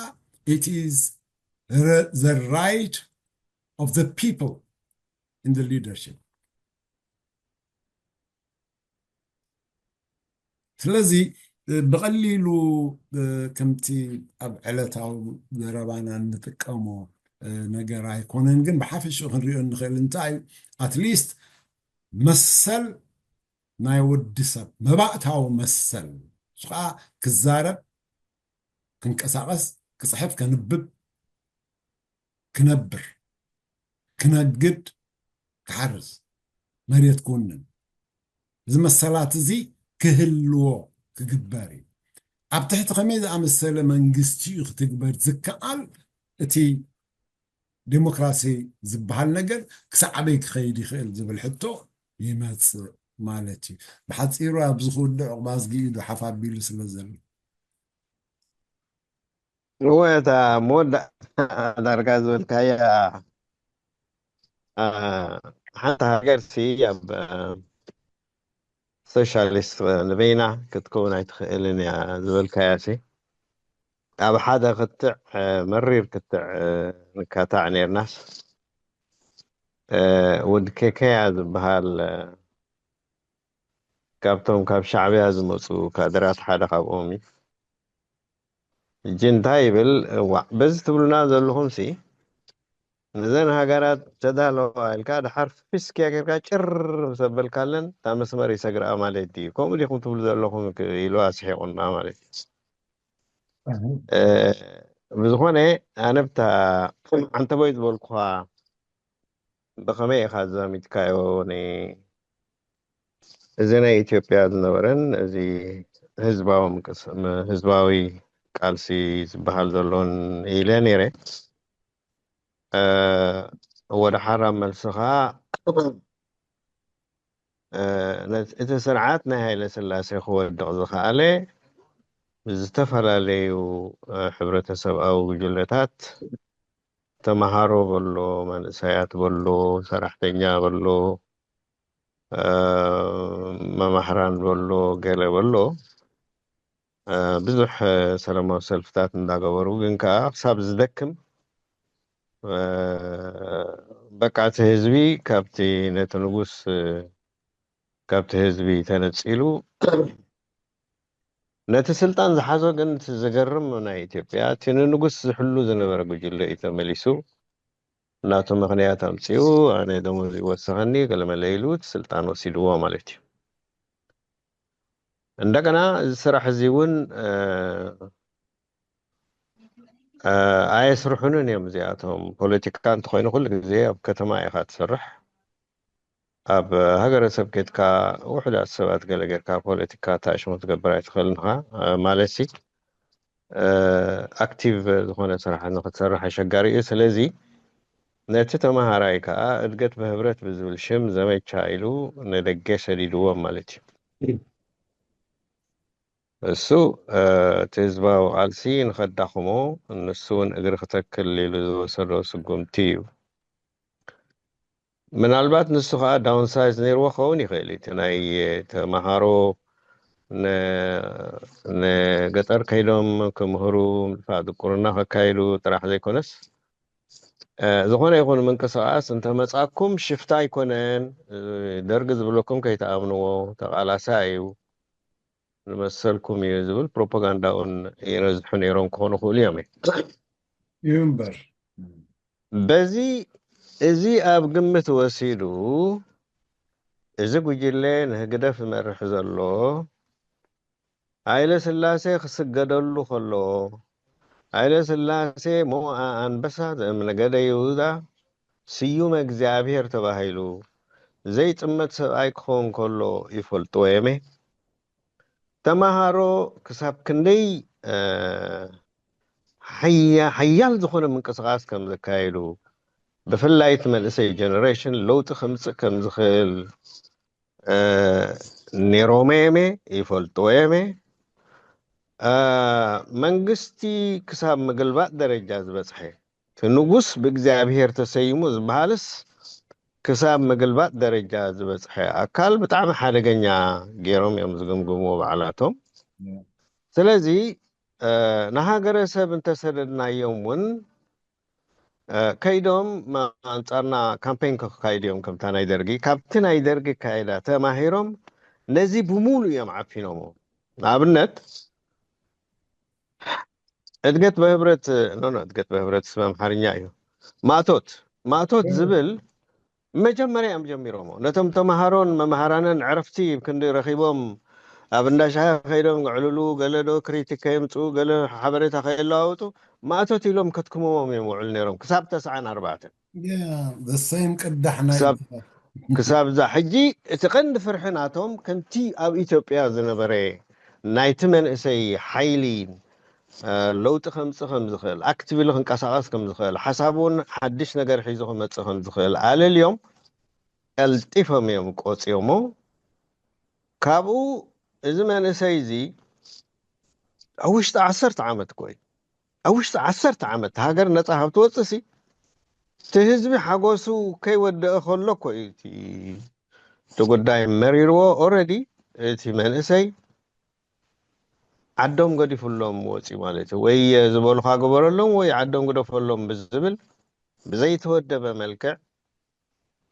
it is the right of the people in the leadership። ስለዚ ብቐሊሉ ከምቲ ኣብ ዕለታዊ ዘረባና እንጥቀሞ ነገር ኣይኮነን፣ ግን ብሓፈሽኡ ክንሪኦ እንኽእል እንታይ እዩ፣ ኣትሊስት መሰል ናይ ወዲ ሰብ፣ መባእታዊ መሰል፣ እሱ ከዓ ክዛረብ፣ ክንቀሳቐስ፣ ክፅሕፍ፣ ከንብብ፣ ክነብር፣ ክነግድ፣ ክሓርስ፣ መሬት ክውንን፣ እዚ መሰላት እዚ ክህልዎ ክግበር እዩ። ኣብ ትሕቲ ከመይ ዝኣመሰለ መንግስቲ እዩ ክትግበር ዝከኣል? እቲ ዴሞክራሲ ዝበሃል ነገር ክሳዕ ኣበይ ክኸይድ ይኽእል ዝብል ሕቶ ይመፅእ ማለት እዩ። ብሓፂሩ ኣብዚ ክውድዕ ዑቕባ ኣዝጊ ኢዱ ሓፍ ኣቢሉ ስለ ዘሎ። እወ፣ እታ መወዳእታ ዳርጋ ዝበልካያ፣ ሓንቲ ሃገር ሲ ኣብ ሶሻሊስት ንበይና ክትከውን ኣይትኽእልን እያ ዝበልካያ ሲ፣ ኣብ ሓደ ክትዕ፣ መሪር ክትዕ ንካታዕ ነርናስ፣ ወዲ ኬከያ ዝበሃል ካብቶም ካብ ሻዕብያ ዝመፁ ካድራት ሓደ ካብኦም እዩ። ሕጂ እንታይ ይብል? እዋዕ፣ በዚ ትብሉና ዘለኹም ሲ፣ ነዘን ሃገራት ተዳለዋ ኢልካ ድሓር ፊስክያ ጌርካ ጭር ምስ ኣበልካለን እታ መስመር ይሰግርኣ ማለት ድዩ? ከምኡ ዲኹም ትብሉ ዘለኹም? ኢሉ ኣስሒቑና ማለት እዩ። ብዝኾነ ኣነ ብታ ዓንተቦይ ዝበልኩኻ ብኸመይ ኢኻ ኣዛሚድካዮ? እዚ ናይ ኢትዮጵያ ዝነበረን እዚ ህዝባዊ ምንቅስ-፣ ም-፣ ህዝባዊ ቃልሲ ዝበሃል ዘሎን ኢለ ነይረ። ወደ ሓራ መልስኻ፣ እቲ ስርዓት ናይ ሃይለ ስላሴ ክወድቕ ዝኸኣለ ብዝተፈላለዩ ሕብረተሰብኣዊ ጉጅለታት፣ ተመሃሮ በሎ፣ መንእሰያት በሎ፣ ሰራሕተኛ በሎ፣ መማህራን በሎ፣ ገለ በሎ፣ ብዙሕ ሰላማዊ ሰልፍታት እንዳገበሩ፣ ግን ከዓ ክሳብ ዝደክም፣ በቃ እቲ ህዝቢ ካብቲ፣ ነቲ ንጉስ ካብቲ ህዝቢ ተነፂሉ ነቲ ስልጣን ዝሓዞ። ግን እቲ ዝገርም ናይ ኢትዮጵያ፣ እቲ ንንጉስ ዝሕሉ ዝነበረ ጉጅለ እዩ ተመሊሱ፣ እናቱ ምኽንያት ኣምፂኡ፣ ኣነ ደሞዝ ይወሰኸኒ፣ ገለመለ ኢሉ እቲ ስልጣን ወሲድዎ ማለት እዩ። እንደገና እዚ ስራሕ እዚ እውን ኣየስርሑንን እዮም እዚኣቶም። ፖለቲካ እንተኾይኑ ኩሉ ግዜ ኣብ ከተማ ኢኻ ትሰርሕ። ኣብ ሃገረሰብ ኬድካ ውሑዳት ሰባት ገለ ጌርካ ፖለቲካ ታሽሙ ትገብር ኣይትኽእልን ኢኻ። ማለት ሲ፣ ኣክቲቭ ዝኾነ ስራሕ ንኽትሰርሕ ኣሸጋሪ እዩ። ስለዚ ነቲ ተመሃራይ ከዓ እድገት በህብረት ብዝብል ሽም ዘመቻ ኢሉ ንደገ ሰዲድዎም ማለት እዩ። እሱ እቲ ህዝባዊ ቃልሲ ንኸዳኽሞ፣ ንሱ እውን እግሪ ክተክል ኢሉ ዝወሰዶ ስጉምቲ እዩ። ምናልባት ንሱ ከዓ ዳውንሳይዝ ነይርዎ ክኸውን ይኽእል እዩ። እቲ ናይ ተመሃሮ ን-፣ ንገጠር ከይዶም ክምህሩ፣ ምጥፋእ ድቁርና ከካይዱ ጥራሕ ዘይኮነስ፣ ዝኾነ ይኹን ምንቅስቃስ እንተመጻኩም ሽፍታ ኣይኮነን፣ ደርጊ ዝብለኩም ከይትኣምንዎ፣ ተቓላሳይ እዩ፣ ንመሰልኩም እዩ ዝብል ፕሮፓጋንዳ እውን ይነዝሑ ነይሮም ክኾኑ ይኽእሉ እዮም። እዩ እምበር። በዚ፣ እዚ ኣብ ግምት ወሲዱ፣ እዚ ጉጅለ ንህግደፍ ዝመርሕ ዘሎ፣ ሃይለ ስላሴ ክስገደሉ ከሎ፣ ሃይለ ስላሴ ሞኣ ኣንበሳ ዘእምነገደ ይሁዳ ስዩመ እግዚኣብሔር ተባሂሉ ዘይጥመት ሰብኣይ ክኸውን ከሎ ይፈልጥዎ የመ። ተማሃሮ ክሳብ ክንደይ፣ እ፣ ሓያ-፣ ሓያል ዝኾነ ምንቅስቃስ ከም ዘካየዱ፣ ብፍላይ እቲ መንእሰይ ጀነሬሽን ለውጢ ከምፅእ ከም ዝኽእል ነይሮም የመ ይፈልጥዎ የመ። መንግስቲ ክሳብ ምግልባጥ ደረጃ ዝበፅሐ፣ እቲ ንጉስ ብእግዚኣብሔር ተሰይሙ ዝበሃልስ ክሳብ ምግልባጥ ደረጃ ዝበፅሐ ኣካል ብጣዕሚ ሓደገኛ ገይሮም እዮም ዝግምግምዎ ባዕላቶም። ስለዚ ንሃገረሰብ እንተሰደድናዮም እውን ከይዶም ኣንፃርና ካምፔን ከካይዱ እዮም። ከምታ ናይ ደርጊ፣ ካብቲ ናይ ደርጊ ኣካይዳ ተማሂሮም ነዚ ብሙሉ እዮም ዓፊኖሞ። ንኣብነት እድገት በህብረት ኖ እድገት በህብረት ስም ኣምሓርኛ እዩ። ማእቶት ማእቶት ዝብል መጀመርያ እዮም ጀሚሮሞ። ነቶም ተምሃሮን መምሃራንን ዕረፍቲ ክንዲ ረኺቦም ኣብ እንዳሻሂ ከይዶም ክዕልሉ፣ ገለ ዶ ክሪቲክ ከየምፅኡ፣ ገለ ሓበሬታ ከየለዋውጡ ማእቶት ኢሎም ከትክምዎም እዮም ውዕሉ ነይሮም ክሳብ ተስዓን ኣርባዕተን። ሰይም ቅዳሕ ናይ ክሳብ እዛ ሕጂ እቲ ቀንዲ ፍርሒ ናቶም ከምቲ ኣብ ኢትዮጵያ ዝነበረ ናይቲ መንእሰይ ሓይሊ ለውጢ ከምፅእ ከም ዝኽእል፣ ኣክቲቭሊ ክንቀሳቐስ ከም ዝኽእል፣ ሓሳብ እውን ሓድሽ ነገር ሒዙ ክመፅእ ከም ዝኽእል ኣለልዮም ቀልጢፎም እዮም ቆፅዮሞ። ካብኡ እዚ መንእሰይ እዚ ኣብ ውሽጢ ዓሰርተ ዓመት እኮ እዩ፣ ኣብ ውሽጢ ዓሰርተ ዓመት ሃገር ነፃ ካብ ትወፅእ ሲ እቲ ህዝቢ ሓጎሱ ከይወደአ ከሎ እኮ እዩ እቲ ጉዳይ መሪርዎ። ኦረዲ እቲ መንእሰይ ዓዶም ገዲፉሎም ወፂ ማለት እዩ። ወይ ዝበሉኻ ግበረሎም ወይ ዓዶም ግደፈሎም ብዝብል ብዘይተወደበ መልክዕ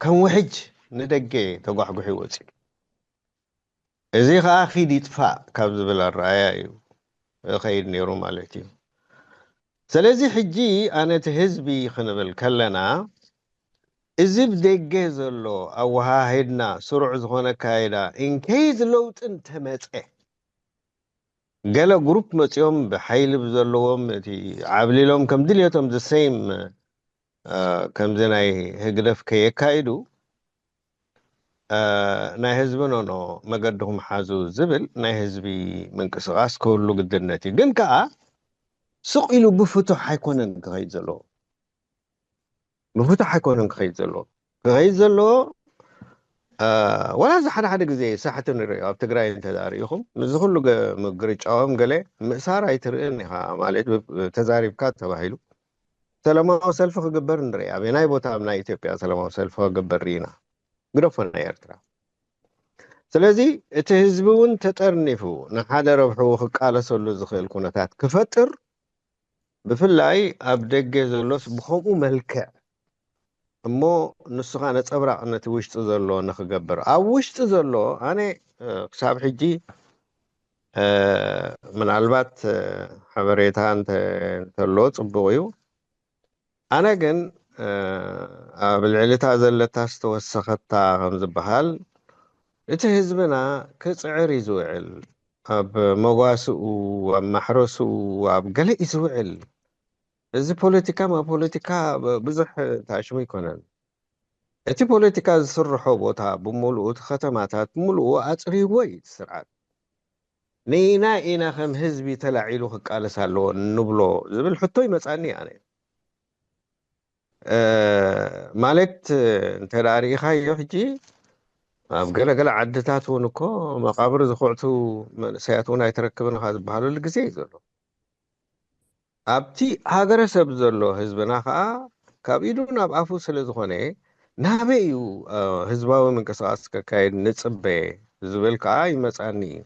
ከም ውሕጅ ንደገ ተጓሕጉሒ ወፂ። እዚ ከዓ ኪድ ይጥፋእ ካብ ዝብል ኣረኣያ እዩ ኸይድ ነይሩ ማለት እዩ። ስለዚ ሕጂ ኣነ እቲ ህዝቢ ክንብል ከለና እዚ ብደገ ዘሎ ኣወሃሂድና ስሩዕ ዝኾነ ኣካይዳ ኢንኬዝ ለውጢ እንተመፀ ገለ ግሩፕ መፂኦም ብሓይሊ ብዘለዎም እቲ ዓብሊሎም ከም ድልየቶም ዘሰይም ከምዚ ናይ ህግደፍ ከየካይዱ ናይ ህዝቢ ኖኖ መገድኹም ሓዙ ዝብል ናይ ህዝቢ ምንቅስቃስ ክህሉ ግድነት እዩ። ግን ከዓ ስቕ ኢሉ ብፍቱሕ ኣይኮነን ክኸይድ ዘለዎ፣ ብፍቱሕ ኣይኮነን ክኸይድ ዘለዎ። ክኸይድ ዘለዎ ዋላ እዚ ሓደ ሓደ ግዜ ሳሕቲ ንሪኦ ኣብ ትግራይ እንተዳርኢኹም ምስዚ ኩሉ ምግርጫዎም ገለ ምእሳር ኣይትርእን ኢኻ ማለት ተዛሪብካ ተባሂሉ ሰላማዊ ሰልፊ ክግበር ንርኢ። ኣበናይ ቦታ ኣብ ናይ ኢትዮጵያ ሰላማዊ ሰልፊ ክግበር ርኢና? ግደፎ ናይ ኤርትራ። ስለዚ እቲ ህዝቢ እውን ተጠርኒፉ ንሓደ ረብሕኡ ክቃለሰሉ ዝኽእል ኩነታት ክፈጥር፣ ብፍላይ ኣብ ደገ ዘሎስ ብኸምኡ መልክዕ እሞ ንስኻ ነፀብራቕ ነቲ ውሽጢ ዘሎ ንክገብር ኣብ ውሽጢ ዘሎ ኣነ ክሳብ ሕጂ ምናልባት ሓበሬታ እንተሎ ፅቡቕ እዩ። ኣነ ግን ኣብ ልዕሊታ ዘለታ ዝተወሰኸታ ከም ዝበሃል እቲ ህዝብና ክፅዕር እዩ ዝውዕል። ኣብ መጓስኡ፣ ኣብ ማሕረስኡ፣ ኣብ ገለ እዩ ዝውዕል። እዚ ፖለቲካ ማ ፖለቲካ ብዙሕ ታሽሙ ኣይኮነን። እቲ ፖለቲካ ዝስርሖ ቦታ ብምሉኡ እቲ ከተማታት ብምሉኡ ኣፅርይዎ እዩ እቲ ስርዓት። ንኢና ኢና ከም ህዝቢ ተላዒሉ ክቃለስ ኣለዎ ንብሎ ዝብል ሕቶ ይመፃኒ ኣነ። ማለት እንተ ርኢኻዮ ሕጂ ኣብ ገለገለ ዓድታት እውን እኮ መቃብር ዝኩዕቱ መንእሰያት እውን ኣይትረክብን ኢኻ ዝበሃለሉ ግዜ እዩ ዘሎ። ኣብቲ ሃገረሰብ ዘሎ ህዝብና ከዓ ካብ ኢዱ ናብ ኣፉ ስለ ዝኾነ ናበይ እዩ ህዝባዊ ምንቅስቃስ ከካየድ ንፅበ ዝብል ከዓ ይመፃኒ እዩ።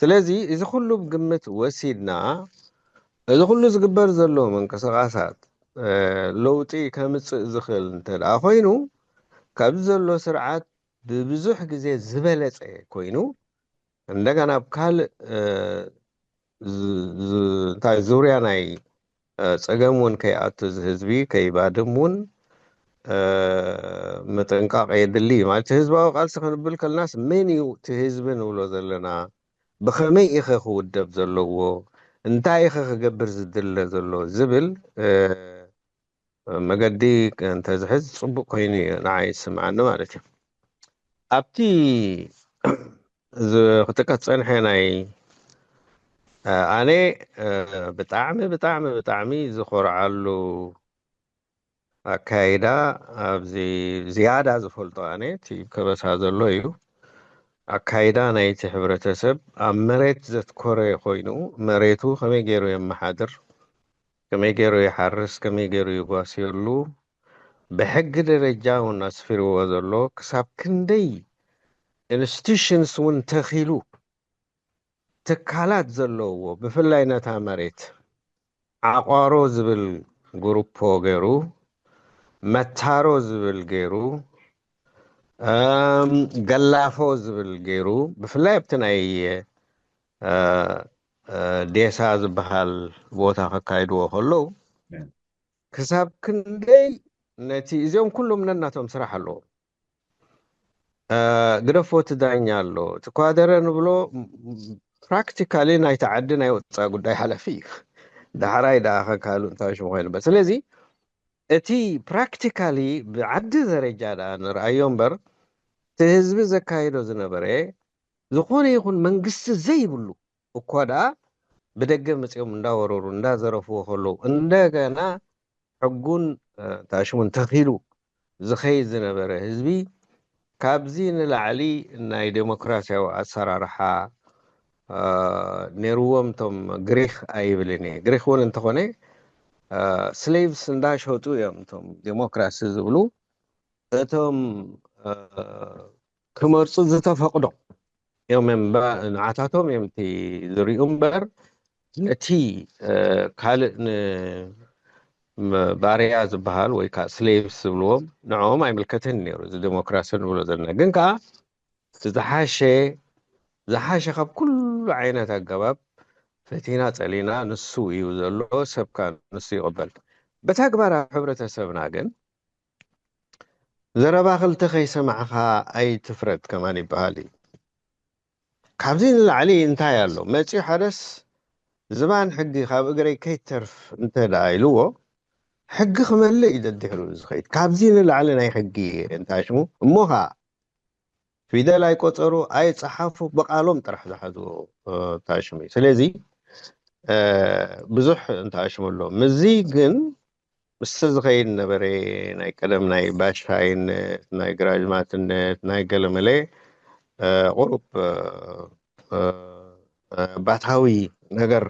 ስለዚ እዚ ኩሉ ግምት ወሲድና እዚ ኩሉ ዝግበር ዘሎ ምንቅስቃሳት ለውጢ ከምፅእ ዝኽእል እንተ ደኣ ኮይኑ ካብዚ ዘሎ ስርዓት ብብዙሕ ግዜ ዝበለፀ ኮይኑ እንደገና ኣብ ካልእ እንታይ ዙርያ ናይ ፀገም እውን ከይኣቱ እዚ ህዝቢ ከይባድም እውን ምጥንቃቕ የድሊ እዩ ማለት ህዝባዊ ቃልሲ ክንብል ከለናስ መን እዩ እቲ ህዝቢ ንብሎ ዘለና ብኸመይ ኢኸ ክውደብ ዘለዎ እንታይ ኢኸ ክገብር ዝድለ ዘሎ ዝብል መገዲ እንተዝሕዝ ፅቡቅ ኮይኑ እዩ ንዓይ ዝስምዓኒ ማለት እዩ ኣብቲ ክጥቀስ ፀንሐ ናይ ኣነ ብጣዕሚ ብጣዕሚ ብጣዕሚ ዝኾርዓሉ ኣካይዳ ኣብዚ ዝያዳ ዝፈልጦ ኣነ እቲ ከበሳ ዘሎ እዩ። ኣካይዳ ናይቲ ሕብረተሰብ ኣብ መሬት ዘትኮረ ኮይኑ፣ መሬቱ ከመይ ገይሩ የመሓድር፣ ከመይ ገይሩ ይሓርስ፣ ከመይ ገይሩ ይጓስየሉ፣ ብሕጊ ደረጃ እውን ኣስፊርዎ ዘሎ ክሳብ ክንደይ ኢንስቲቱሽንስ እውን ተኺሉ፣ ትካላት ዘለውዎ፣ ብፍላይ ነታ መሬት ዓቋሮ ዝብል ግሩፖ ገይሩ፣ መታሮ ዝብል ገይሩ፣ እም፣ ገላፎ ዝብል ገይሩ፣ ብፍላይ ኣብቲ ናይ፣ እ፣ እ፣ ዴሳ ዝበሃል ቦታ ከካይድዎ ከለዉ፣ እ። ክሳብ ክንደይ ነቲ፣ እዚኦም ኩሎም ነናቶም ስራሕ ኣለዎም። እ፣ ግደፎ እቲ ዳኛ ኣሎ፣ እቲ ኳደረ ንብሎ፣ ፕራክቲካሊ ናይቲ ዓዲ ናይ ወፃኢ ጉዳይ ሓላፊ እዩ። ዳሕራይ ደኣ ከካሉ እንታይ ሽሙ ኮይኑ እምበር። ስለዚ እቲ ፕራክቲካሊ ብዓዲ ደረጃ ደኣ ንርኣዮ እምበር፣ እቲ ህዝቢ ዘካይዶ ዝነበረ ዝኾነ ይኹን መንግስቲ ዘይብሉ እኳ ደኣ ብደገ መጺኦም እንዳወረሩ እንዳዘረፍዎ ከለዉ፣ እንደገና ሕጉን፣ እ፣ ታሽሙን ተኺሉ ዝኸይድ ዝነበረ ህዝቢ፣ ካብዚ ንላዕሊ ናይ ዴሞክራሲያዊ ኣሰራርሓ፣ እ፣ ነይርዎም እቶም ግሪክ ኣይብልን እየ። ግሪክ እውን እንተኾነ፣ እ፣ ስሌቭስ እንዳሸጡ እዮም እቶም ዴሞክራሲ ዝብሉ። እቶም፣ እ፣ ክመርጹ ዝተፈቕዶ እዮም እምበ-፣ ንዓታቶም እዮም እቲ ዝሪኡ እምበር፣ ነቲ፣ እ፣ ካልእ ን-፣ ም-፣ ባርያ ዝበሃል ወይ ከዓ ስሌቭስ ዝብልዎም ንዕኦም ኣይምልከትን ነይሩ፣ እዚ ዴሞክራሲ ንብሎ ዘለና። ግን ከዓ እቲ ዝሓሸ፣ ዝሓሸ ካብ ኩሉ ዓይነት ኣገባብ ፈቲና ጸሊና ንሱ እዩ ዘሎ፣ ሰብ ከዓ ንሱ ይቕበል። ብተግባር ኣብ ሕብረተሰብና ግን ዘረባ ክልተ ከይሰማዕኻ ኣይትፍረድ ከማን ይበሃል እዩ። ካብዚ ንላዕሊ እንታይ ኣሎ? መጺኡ ሓደስ ዝባን ሕጊ ካብ እግረይ ከይተርፍ እንተ ደኣ ኢልዎ፣ ሕጊ ክመልእ እዩ ደድሕሩ ዝኸይድ። ካብዚ ንላዕሊ ናይ ሕጊ እንታይ ሽሙ? እሞ ኸኣ ፊደል ኣይቆጸሩ፣ ኣይጸሓፉ፣ ብቓሎም ጥራሕ ዝሓዝዎ፣ እ፣ እንታይ ሽሙ እዩ። ስለዚ፣ እ፣ ብዙሕ እንታይ ሽሙ ኣሎ። ምስዚ ግን ምስቲ ዝኸይድ ነበረ ናይ ቀደም ናይ ባሻይነት፣ ናይ ግራዝማትነት፣ ናይ ገለመለ፣ እ፣ ቁሩብ፣ እ፣ እ፣ ባታዊ ነገር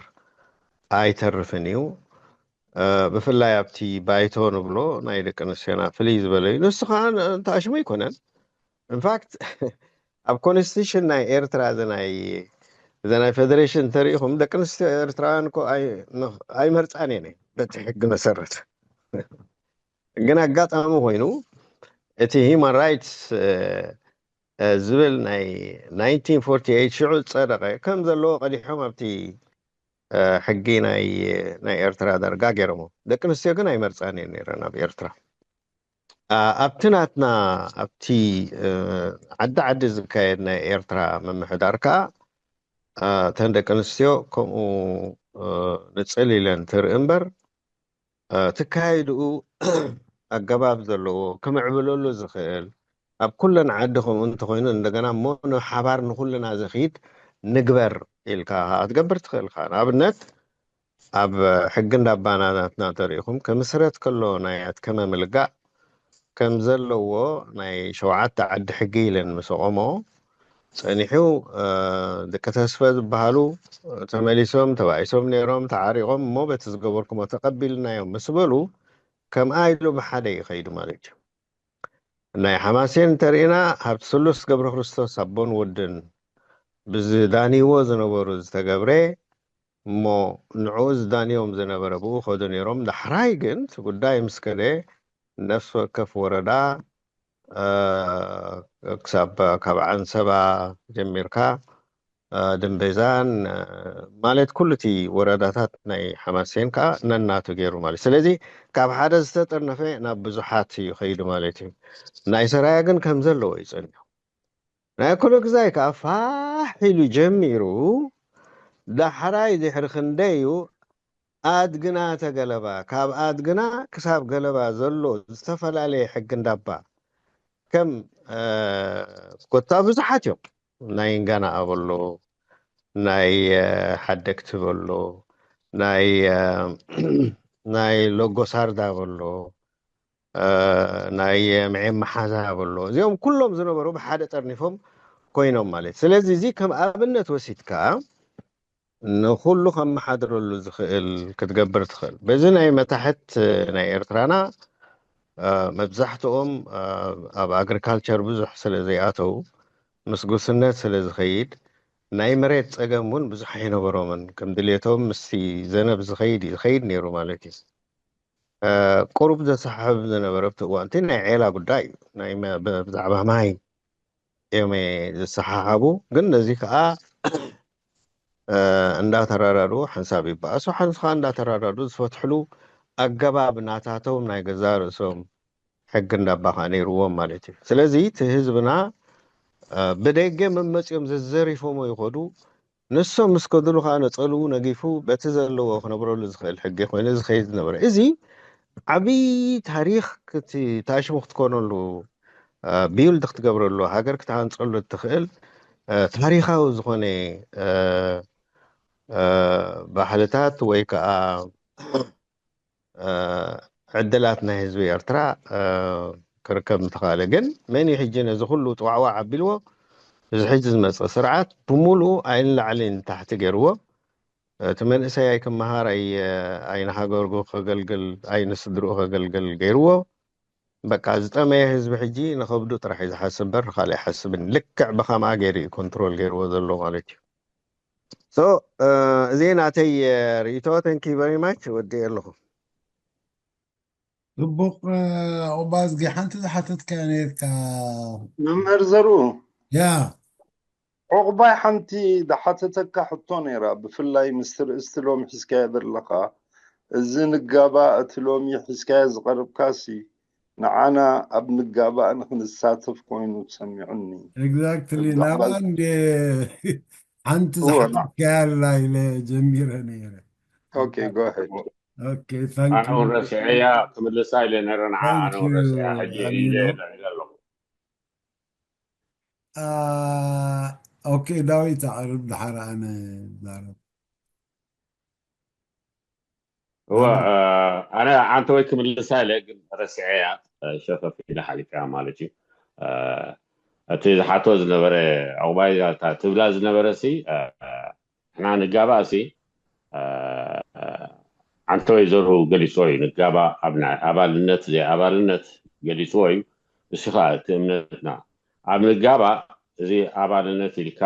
ኣይተርፍን እዩ። እ፣ ብፍላይ ኣብቲ ባይቶ ንብሎ ናይ ደቂ ኣንስትዮና ፍልይ ዝበለ እዩ። ንሱ ኸዓ ን-፣ እንታይ ሽሙ ኣይኮነን። ኢንፋክት ኣብ ኮንስቲቱሽን ናይ ኤርትራ እዚ ናይ፣ እዚ ናይ ፌደሬሽን እንተሪኢኹም፣ ደቂ ኣንስትዮ ኤርትራውያን እኮ ኣይ-፣ ን-፣ ኣይመርጻን እየን በቲ ሕጊ መሰረት። ግን ኣጋጣሚ ኮይኑ እቲ ሂማን ራይትስ፣ እ፣ እ፣ ዝብል ናይ ናይንቲን ፎርቲ ኤይት ሽዑ ዝጸደቐ ከም ዘለዎ ቀዲሖም ኣብቲ፣ እ፣ ሕጊ ናይ፣ ናይ ኤርትራ ዳርጋ ገይሮሞ። ደቂ ኣንስትዮ ግን ኣይመርጻን እየን ነይረን ኣብ ኤርትራ። ኣ-፣ ኣብቲ ናትና፣ ኣብቲ፣ እ፣ ዓዲ ዓዲ ዝካየድ ናይ ኤርትራ ምምሕዳር ከኣ፣ እ፣ እተን ደቂ ኣንስትዮ ከምኡ፣ እ፣ ንጽል ኢለን ትርኢ እምበር፣ እ፣ ትካየድኡ ኣገባብ ዘለዎ፣ ክምዕብለሉ ዝኽእል፣ ኣብ ኩለን ዓዲ ከምኡ እንተኾይኑ፣ እንደገና እሞ ንሓባር ንኹልና ዘኽይድ ንግበር ኢልካ ከኣ ክትገብር ትኽእል ኢኻ። ንኣብነት፣ ኣብ ሕጊ እንዳባናትና ተሪኢኹም፣ ክምስረት ከሎ ናይ ኣትከመ ምልጋእ ከም ዘለዎ ናይ ሸውዓተ ዓዲ ሕጊ ኢለን ምስ ኣቖሞ፣ ጸኒሑ፣ እ፣ ደቂ ተስፈ ዝበሃሉ ተመሊሶም፣ ተባኢሶም ነይሮም፣ ተዓሪቖም፣ እሞ በቲ ዝገበርኩሞ ተቐቢልናዮም ምስ በሉ፣ ከምኣ ኢሉ ብሓደ ይኸይዱ ማለት እዩ። ናይ ሓማሴን እንተርኢና፣ ሃብተ ስሉስ ገብረ ክርስቶስ ኣቦን ወድን ብዝዳንይዎ ዝነበሩ ዝተገብረ፣ እሞ ንዕኡ ዝዳንዮም ዝነበረ ብኡ ከዱ ነይሮም። ዳሕራይ ግን እቲ ጉዳይ ምስ ከደ፣ ነፍሲ ወከፍ ወረዳ፣ እ፣ ክሳብ፣ ካብ ዓንሰባ ጀሚርካ፣ እ፣ ድምቤዛን፣ እ፣ ማለት ኩሉ እቲ ወረዳታት ናይ ሓማሴን ከኣ ነናቱ ገይሩ ማለት። ስለዚ ካብ ሓደ ዝተጠርነፈ ናብ ብዙሓት እዩ ከይዱ ማለት እዩ። ናይ ሰራየ ግን ከም ዘለዎ እዩ ጸኒሑ። ናይ ኩሉ ግዛይ ከኣ ፋሕ ኢሉ ጀሚሩ፣ ዳሕራይ ድሕሪ ክንደዩ ኣድግና ተገለባ፣ ካብ ኣድግና ክሳብ ገለባ ዘሎ ዝተፈላለየ ሕጊ እንዳባ ከም፣ እ፣ ኮታ ብዙሓት እዮም። ናይ እንጋና ኣበሎ፣ ናይ፣ እ፣ ሓደግቲ በሎ፣ ናይ፣ እ፣ ናይ ሎጎሳርዳ በሎ፣ እ፣ ናይ ምዔ መሓዛ በሎ። እዚኦም ኩሎም ዝነበሩ ብሓደ ጠርኒፎም ኮይኖም ማለት። ስለዚ እዚ ከም ኣብነት ወሲድካ ንኹሉ ከመሓድረሉ ዝኽእል ክትገብር ትኽእል። በዚ ናይ መታሕት ናይ ኤርትራና፣ እ፣ መብዛሕትኦም፣ እ፣ ኣብ ኣግሪካልቸር ብዙሕ ስለ ዘይኣተው፣ ምስ ጉስነት ስለ ዝኸይድ፣ ናይ መሬት ጸገም እውን ብዙሕ ኣይነበሮምን። ከም ድሌቶም ምስቲ ዘነብ ዝኸይድ እዩ፣ ዝኸይድ ነይሩ ማለት እዩ። እ፣ ቁሩብ ዘሰሓሕብ ዝነበረ ኣብቲ እዋን እቲ ናይ ዔላ ጉዳይ እዩ። ናይ መ-፣ ብ-፣ ብዛዕባ ማይ እዮም፣ እ፣ ዝሰሓሓቡ። ግን ነዚ ከኣ፣ እ፣ እንዳተራዳድኡ ሓንሳብ ይበኣሱ፣ ሓንሳብ ከኣ እንዳተራዳድኡ ዝፈትሕሉ ኣገባብ ናታቶም ናይ ገዛእ ርእሶም ሕጊ እንዳባ ከኣ ነይርዎም ማለት እዩ። ስለዚ እቲ ህዝብና፣ እ፣ ብደገ መመጺኦም ዘዘሪፎሞ ይኸዱ። ንሶም ምስ ከድሉ ከኣ ነጸልኡ ነጊፉ በቲ ዘለዎ ክነብረሉ ዝኽእል ሕጊ ኮይኑ ዝኸይድ ዝነበረ። እዚ ዓብዪ ታሪኽ ክት-፣ ታሽሙ ክትኮነሉ፣ እ፣ ቢውልድ ክትገብረሉ፣ ሃገር ክትሃንጸሉ እትኽእል፣ እ፣ ታሪኻዊ ዝኾነ፣ እ፣ እ፣ ባህልታት ወይ ከኣ፣ እ፣ ዕድላት ናይ ህዝቢ ኤርትራ፣ እ፣ ክርከብ ምተኻእለ። ግን መን እዩ ሕጂ ነዚ ኩሉ ጥዋዕዋዕ ኣቢልዎ? እዚ ሕጂ ዝመጽእ ስርዓት ብምሉኡ ኣይንላዕሊ ንታሕቲ ገይርዎ። እቲ መንእሰይ ኣይክመሃር፣ ኣይ-፣ ኣይንሃገሩ ከገልግል፣ ኣይንስድርኡ ከገልግል ገይርዎ። በቃ ዝጠመየ ህዝቢ ሕጂ ንኸብዱ ጥራሕ እዩ ዝሓስብ እምበር ንኻልእ ኣይሓስብን። ልክዕ ብኸምኣ ገይሩ እዩ ኮንትሮል ገይርዎ ዘሎ ማለት እዩ። ሶ፣ እ፣ እዚ ናተይ፣ እ፣ ርእይቶ። Thank you very much። ወዲኤ ኣለኹ። ጽቡቕ፣ እ፣ ዑባዝጊ፣ ሓንቲ ዝሓተትካያ ነይርካ። መምህር ዘርኡ፣ ያ። ዑቕባይ ሓንቲ ዝሓተተካ ሕቶ ነይራ፣ ብፍላይ ምስቲ ርእስቲ ሎሚ ሒዝካዮ ዘለኻ፣ እዚ ንጋባእ፣ እቲ ሎሚ ሒዝካዮ ዝቐረብካሲ፣ ንዓና ኣብ ንጋባእ ንኽንሳተፍ ኮይኑ ተሰሚዑኒ። ኤግዛክትሊ፣ ብዛዕባ ናብኣ እንደ ሓንቲ እወ፣ ና- ዝሓተትካያ ኣላ ኢለ ጀሚረ ነይረ። ኦኬ፣ ጎ ኣሄድ። ኦኬ፣ ታንክ ኣነ ዩ። እውን ረሲዐያ፣ ክምልሳ ኢለ ነይረ፣ ንዓ ኣነ እውን ረሲዐያ፣ ሕጂ ኢለ ኣለኹ። አ፣ ኦኬ፣ ዳዊት ኣቕርብ፣ ድሓር ኣነ ዛረብ። እወ፣ እ፣ ኣነ ዓንተ ወይ ክምልሳ ኢለ ግን ረሲዐያ፣ እ፣ ሸፈፍ ኢለ ሓሊፈያ ማለት እዩ። እ፣ እቲ ዝሓቶ ዝነበረ፣ ዕቑባይ እታ ትብላ ዝነበረ ሲ፣ እ፣ ንሕና ንጋባእ ሲ፣ እ፣ ዓንተ ወይ ዘርሁ ገሊጽዎ እዩ። ንጋባእ ኣብ ናይ ኣባልነት ዘይኣባልነት ገሊጽዎ እዩ። እሱ ኸኣ እቲ እምነትና ኣብ ንጋባእ እዚ ኣባልነት ኢልካ፣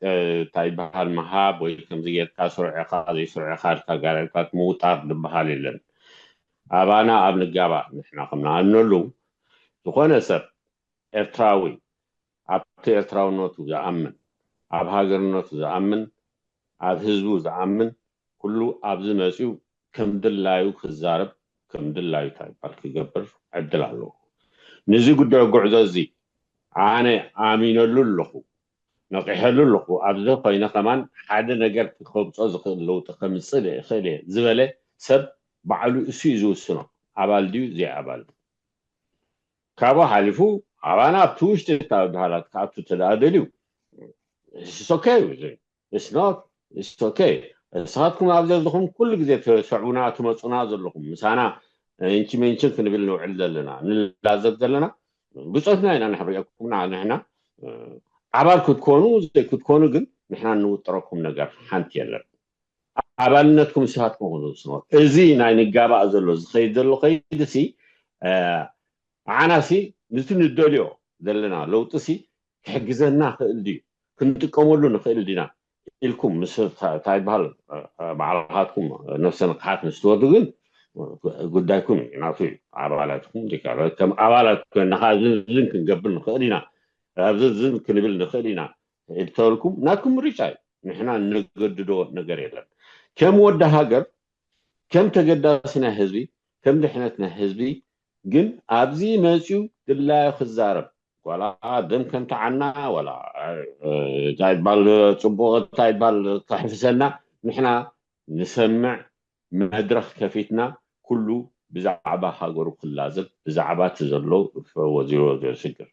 እ፣ እንታይ ይበሃል፣ ምሃብ ወይ ከምዚ ጌርካ ስሩዕ ኢኻ ዘይስሩዕ ኢኻ ኢልካ ጋር ኢልካ ምውጣር ዝበሃል የለን። ኣባና ኣብ ንጋባእ ንሕና ከም ንኣምነሉ፣ ዝኾነ ሰብ ኤርትራዊ ኣብቲ ኤርትራውነቱ ዝኣምን፣ ኣብ ሃገርነቱ ዝኣምን፣ ኣብ ህዝቡ ዝኣምን ኩሉ ኣብዚ መጺኡ ከም ድላዩ ክዛረብ፣ ከም ድላዩ እንታይ ይባል ክገብር ዕድል ኣለዎ። ነዚ ጉዳይ ጉዕዞ እዚ ኣነ ኣሚነሉ ኣለኹ፣ ነቒሐሉ ኣለኹ። ኣብዚ ኮይነ ከማን ሓደ ነገር ክኸብጾ ዝኽእል ለውጢ ከምጽእ ይኽእል እየ ዝበለ ሰብ ባዕሉ እሱ እዩ ዝውስኖ፣ ኣባል ድዩ ዘይኣባል። ካብኡ ሓሊፉ ኣባና ኣብቲ ውሽጢ ካብ በሃላት ክኣቱ ተደኣ ደልዩ፣ it's okay with me። It's not, it's okay። ንስኻትኩም ኣብ ዘለኹም ኩሉ ግዜ ትሰዕቡና፣ ትመጹና ዘለኹም፣ ምሳና ኢንቺ ሜንችን ክንብል ንውዕል ዘለና፣ ንላዘብ ዘለና፣ ብጾትና ኢና ንሕርየኩም። ንሕና፣ እ፣ ኣባል ክትኮኑ ዘይክትኮኑ ግን ንሕና እንውጥረኩም ነገር ሓንቲ የለን። ኣባልነትኩም ንስኻትኩም ኢኹም ዝውስኖ። እዚ ናይ ንጋባእ ዘሎ ዝኸይድ ዘሎ ከይድሲ፣ እ፣ ንዓናሲ ነቲ ንደልዮ ዘለና ለውጢሲ ክሕግዘና ክእል ድዩ? ክንጥቀመሉ ንኽእል ዲና? ኢልኩም ምስ፣ እንታይ ይበሃል፣ እ፣ እ፣ ባዕልኻትኩም ነፍሰ ንቕሓት ምስ ትወዱ ግን ጉዳይኩም እዩ፣ ናቱ እዩ። ኣባላትኩም ዘይከኣለ፣ ከም ኣባላት ኮይንና ከዓ ዝን ዝን ክንገብር ንኽእል ኢና። ኣብዚ ዝን ክንብል ንኽእል ኢና። እንተበልኩም ናትኩም ምርጫ እዩ። ንሕና እንገድዶ ነገር የለን። ከም ወዲ ሃገር፣ ከም ተገዳሲ ናይ ህዝቢ፣ ከም ድሕነት ናይ ህዝቢ ግን ኣብዚ መፂኡ ድላዩ ክዛረብ፣ ዋላ ደም ከንትዓና፣ ዋላ፣ እ፣ እንታይ ይባል፣ ፅቡቕ እንታይ ይባል ከሕፍሰና፣ ንሕና ንሰምዕ፣ መድረኽ ከፊትና ኩሉ ብዛዕባ ሃገሩ ክላዘብ፣ ብዛዕባ እቲ ዘሎ ወዚሮ ዘሎ ሽግር።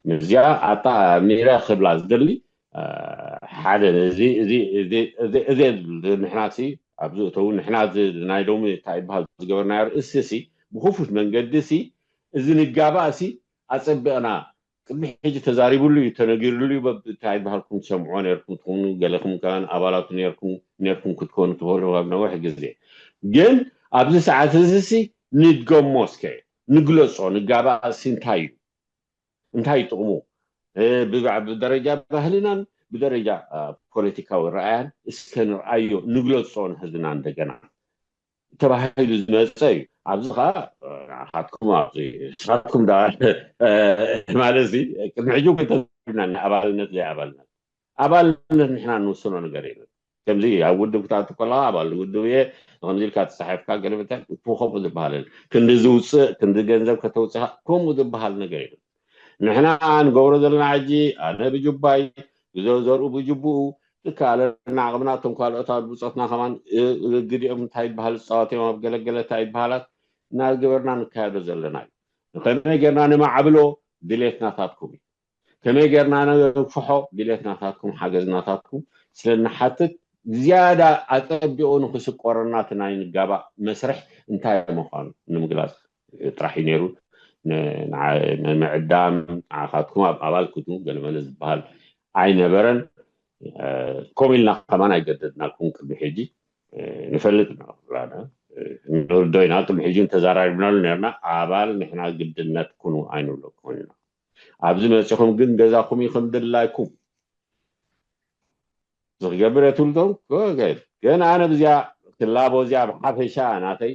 ምስዚኣ ኣጣ ሚረ ክብላ ዝደሊ፣ እ፣ ሓደ እዚ፣ እዚ፣ እዚ፣ እዚ፣ እዚ ንሕና ሲ ኣብዚ እተው ንሕና እዚ ናይ ሎሚ እንታይ ይበሃል ዝገበርናዮ ርእሲ ሲ ብኽፉት መንገዲ ሲ እዚ ንጋባእ ሲ ኣጸቢቕና ቅድሚ ሕጂ ተዛሪብሉ እዩ፣ ተነጊርሉ እዩ። በብ-፣ እንታይ በሃልኩም ትሰምዕዎ ነርኩም ትኾኑ፣ ገለኹም ከማን ኣባላቱ ነርኩም፣ ነርኩም ክትኮኑ ትኽእሉ ኣብ ነዊሕ ግዜ። ግን ኣብዚ ሰዓት እዚ ሲ ንድገሞ እስከ፣ ንግለጾ፣ ንጋባእ ሲ እንታይ እዩ? እንታይ ጥቕሙ? እ፣ ብባ-፣ ብደረጃ ባህልናን ብደረጃ፣ አ፣ ፖለቲካዊ ረኣያን እስከ ንርኣዮ፣ ንግለጾ ንህዝብና እንደገና ተባሂሉ ዝመጸ እዩ። ኣብዚ ኸኣ፣ እ፣ ንዓኻትኩም ኣብዚ፣ ንስኻትኩም ደኣ፣ እ፣ ማለት እዚ፣ ቅድሚ ሕጂ እውን ተዛሪብና፣ ንኣባልነት ዘይኣባልነት። ኣባልነት ንሕና እንውስኖ ነገር የለን። ከምዚ ኣብ ውድብ ክትኣቱ ከለኻ ኣባል ውድብ እየ፣ ከምዚ ኢልካ ተጻሒፍካ ገለ ምንታይ፣ እኮ ከምኡ ዝበሃል የለን። ክንዲ ዝውጽእ፣ ክንዲ ገንዘብ ከተውጽእ፣ ከምኡ ዝበሃል ነገር የለን። ንሕና ንገብሮ ዘለና ሕጂ፣ ኣነ ብጁባይ፣ ብዘ-፣ ዘርኡ ብጅቡኡ፣ ዝከኣለና ዓቕምና፣ እቶም ካልኦት ኣብ ብጾትና ከማን፣ እ-፣ እ-፣ ግዲኦም እንታይ ይበሃል ዝጻወት እዮም፣ ኣብ ገለገለ እንታይ ይበሃላት፣ እናገበርና ንካየዶ ዘለና እዩ። ከመይ ጌርና ንማዕብሎ ድሌት ናታትኩም እዩ። ከመይ ጌርና ነግፍሖ ድሌት ናታትኩም፣ ሓገዝ ናታትኩም ስለ እንሓትት፣ ዝያዳ ኣጸቢቑ ንኽስቆረና እቲ ናይ ንጋባእ መስርሕ እንታይ ምዃኑ ንምግላጽ ጥራሕ እዩ ነይሩ። ን-፣ ንዓ-፣ ንምዕዳም ንዓኻትኩም ኣብ ኣባል ክትኑ ገለመለ ዝበሃል ኣይነበረን። እ፣ ከምኡ ኢልና ከማን ኣይገደድናልኩም ቅድሚ ሕጂ። እ፣ ንፈልጥ ኢና ኩላና። እ፣ ንርዶ ኢና፣ ቅድሚ ሕጂ ተዘራሪብናሉ ነርና። ኣባል ንሕና ግድነት ኩኑ ኣይንብለኩም ኢና። ኣብዚ መጺኹም ግን ገዛኹም እዩ ከም ድላይኩም። ዝኽገብር እየ ትብልቶም፣ ኦኬ። ግን ኣነ ብዚኣ ክላቦ እዚኣ ብሓፈሻ ናተይ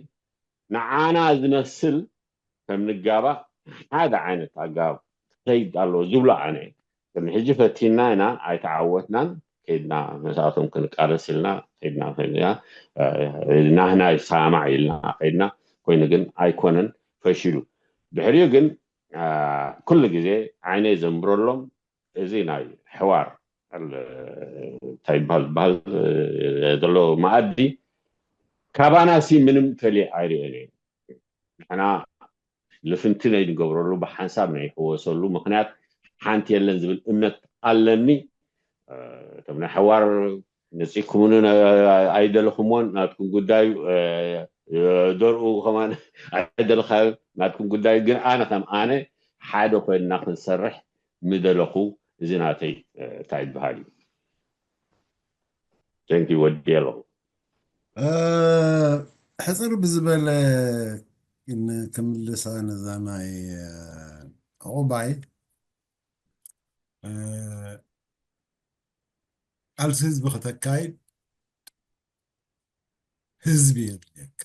ንዓና ዝመስል ከም ንጋባእ ሓደ ዓይነት ኣገባብ ክኸይድ ኣለዎ ዝብሎ ኣነ። ቅድሚ ሕጂ ፈቲና ኢና፣ ኣይተዓወትናን። ከይድና ምስኣቶም ክንቃለስ ኢልና ከይድና፣ ከይድና፣ እ፣ ናህና ይሰማማዕ ኢልና ከይድና፣ ኮይኑ ግን ኣይኮነን፣ ፈሺሉ። ድሕሪኡ ግን፣ እ፣ ኩሉ ግዜ ዓይነይ ዘንብረሎም እዚ ናይ ሕዋር፣ እል-፣ እንታይ ይበሃል፣ ዝበሃል፣ እ፣ ዘሎ መኣዲ ካባና ሲ ምንም ፈልየ ኣይርእዮን እየ። ንሕና ልፍንቲ ናይ ንገብረሉ፣ ብሓንሳብ ናይ ንሕወሰሉ ምኽንያት ሓንቲ የለን ዝብል እምነት ኣለኒ። እ፣ እቶም ናይ ሕዋር ነጺግኩምኒ ነ-፣ ኣይደለኹምዎን፣ ናትኩም ጉዳይ፣ እ፣ እ፣ ደርኡ ከማን ኣይደለኻዮ፣ ናትኩም ጉዳይ። ግን ኣነ ከም ኣነ ሓደ ኮይንና ክንሰርሕ ምደለኹ፣ እዚ ናተይ፣ እ፣ እንታይ ይበሃል እዩ። Thank you፣ ወዲ ኣለኹ። እ፣ ሕጽር ብዝበለ ግን ክምልሳ ነዛ ናይ፣ እ፣ ዕቑባይ፣ እ፣ ቃልሲ ህዝቢ ከተካይድ ህዝቢ የድልየካ።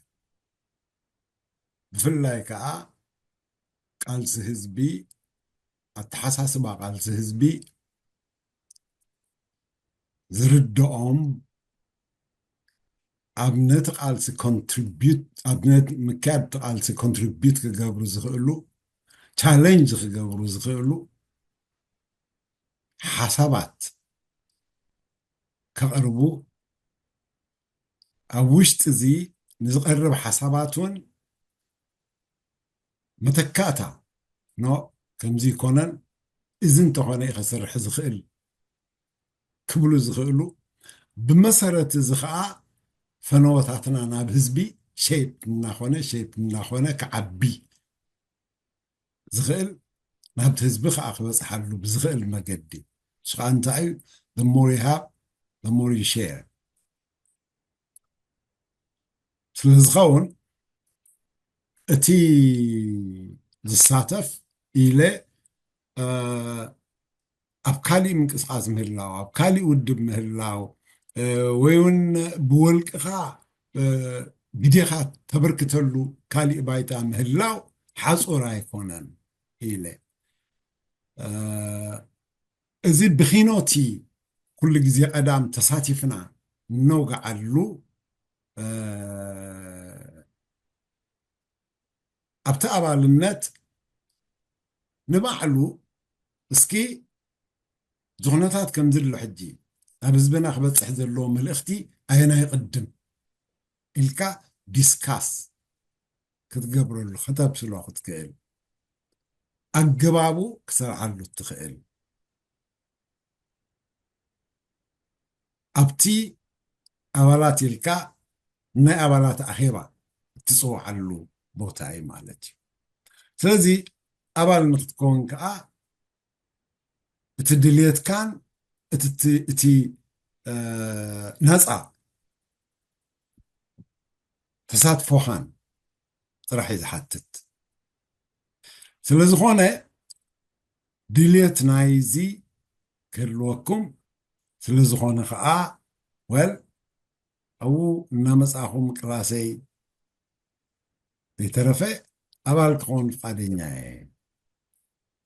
ብፍላይ ከዓ ቃልሲ ህዝቢ፣ ኣተሓሳስባ ቃልሲ ህዝቢ ዝርድኦም፣ ኣብ ነቲ ቃልሲ ኮንትሪቢዩት፣ ኣብ ነቲ ምክያድ እቲ ቃልሲ ኮንትሪቢዩት ክገብሩ ዝኽእሉ፣ ቻሌንጅ ክገብሩ ዝኽእሉ ሓሳባት ከቕርቡ፣ ኣብ ውሽጢ እዚ ንዝቐርብ ሓሳባት እውን መተካእታ፣ ኖ፣ ከምዚ ይኮነን፣ እዚ እንተኾነ እዩ ከሰርሕ ዝኽእል ክብሉ ዝኽእሉ፣ ብመሰረት እዚ ኸዓ ፈነወታትና ናብ ህዝቢ ሼፕ እናኾነ፣ ሼፕ እናኾነ ክዓቢ ዝኽእል፣ ናብቲ ህዝቢ ኸዓ ክበፅሓሉ ብዝኽእል መገዲ። እሱ ኸዓ እንታይ እዩ? The more you have, the more you share። ስለ ዝኸውን እቲ ዝሳተፍ ኢለ፣ እ፣ ኣብ ካሊእ ምንቅስቓስ ምህላው፣ ኣብ ካሊእ ውድብ ምህላው፣ እ፣ ወይ እውን ብወልቅኻ፣ እ፣ ግዴኻ ተበርክተሉ ካሊእ ባይታ ምህላው ሓጹር ኣይኮነን ኢለ። እ፣ እዚ ብኺኖቲ ኩሉ ግዜ ቀዳም ተሳቲፍና እነውግዓሉ፣ እ፣ ኣብቲ ኣባልነት ንባዕሉ እስኪ እዚ ኩነታት ከምዚ ኣሎ ሕጂ ኣብ ህዝብና ክበጽሕ ዘለዎ መልእኽቲ ኣየናይ ይቕድም ኢልካ ዲስካስ ክትገብረሉ፣ ከተብስሎ ክትክእል፣ ኣገባቡ ክሰርዓሉ እትኽእል። ኣብቲ ኣባላት ኢልካ ናይ ኣባላት ኣኼባ እትጽውዓሉ ቦታ እዩ ማለት እዩ። ስለዚ ኣባል ንክትከውን ከዓ እቲ ድልየትካን እቲ እቲ ናፃ ተሳትፎኻን ጥራሕ እዩ ዝሓትት። ስለዝኾነ ድልየት ናይዚ ክህልወኩም ስለዝኾነ ከዓ ወል ኣብኡ እናመፃኹም ቅላሰይ ዘይተረፈ ኣባል ክኸውን ፍቓደኛ እየ።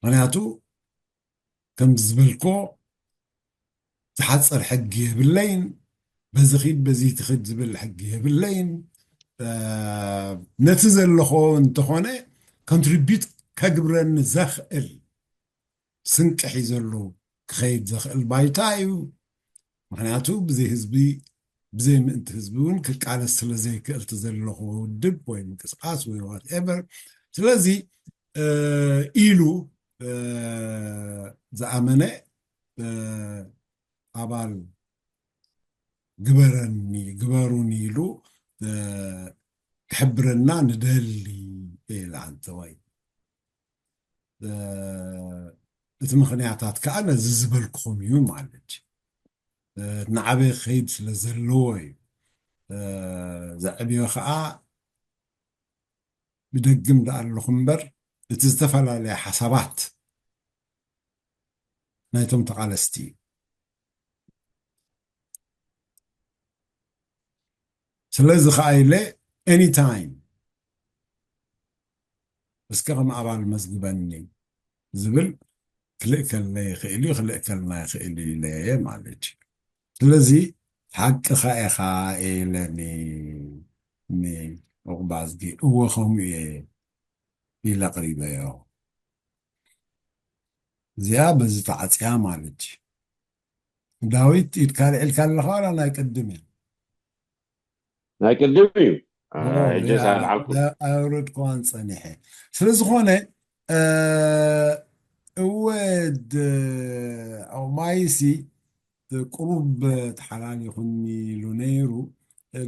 ምክንያቱ ከምዚ ዝበልኮ ዝሓፀር ሕጊ የብለይን፣ በዚ ኺድ በዚ ትኽድ ዝብል ሕጊ የብለይን። ነቲ ዘለኾ እንተኾነ ኮንትሪቢዩት ከግብረኒ ዘኽእል ስንቂ ሒዘሉ ክኸይድ ዘኽእል ባይታ እዩ። ምክንያቱ ብዘይ ህዝቢ ብዘይ ምእንቲ ህዝቢ እውን ክቃለስ ስለ ዘይክእል እቲ ዘለኹ ውድብ ወይ ምንቅስቃስ ወይ ዋትኤቨር። ስለዚ ኢሉ ዝኣመነ ኣባል ግበረኒ ግበሩኒ ኢሉ ክሕብረና ንደሊ። ኢላ ኣንተዋይ እቲ ምክንያታት ከዓ ነዚ ዝበልክኹም እዩ ማለት እዩ። እናዓበየ ክኸይድ ስለ ዘለዎ እዩ። ዘዕብዮ ከዓ ብደግም ደኣ ኣለኹ እምበር እቲ ዝተፈላለየ ሓሳባት ናይቶም ተቓለስቲ እዩ። ስለዚ ከዓ ኢለ ኤኒታይም እስከ ከም ኣባል መዝግበኒ ዝብል ክልእከልና ይኽእል እዩ፣ ክልእከልና ይኽእል እዩ ኢለ ማለት እዩ። ስለዚ ሓቅኻ ኢኻ ኢለኒ ንዑቕባዝጊ። እወ ከምኡ እየ ኢለ ኣቕሪበዮ። እዚኣ በዚ ተዓፅያ ማለት እዩ። ዳዊት ኢድካ ልዒልካ ኣለኻ ዋላ ናይ ቅድም እያ? ናይ ቅድም እዩ። ሕጂ ሳልዓልኩ ኣውረድክዋን ፀኒሐ። ስለ ዝኾነ እወ ኣውማይሲ ቁሩብ ተሓላሊኹኒ ኢሉ ነይሩ።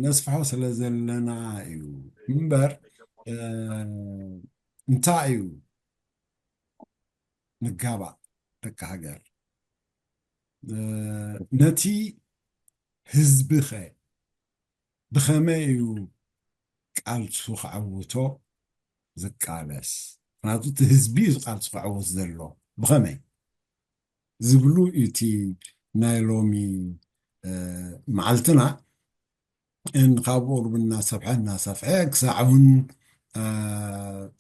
ነስፍሖ ስለ ዘለና እዩ እምበር እንታይ እዩ ንጋባእ ደቂ ሃገር ነቲ ህዝቢ ኸ ብኸመይ እዩ ቃልሱ ክዓውቶ ዝቃለስ? ምክንያቱ እቲ ህዝቢ እዩ ቃልሱ ክዓውት ዘሎ። ብኸመይ ዝብሉ እቲ ናይ ሎሚ መዓልትና ካብ ቁሩብ እናሰፍሐ እናሰፍሐ ክሳዕ እውን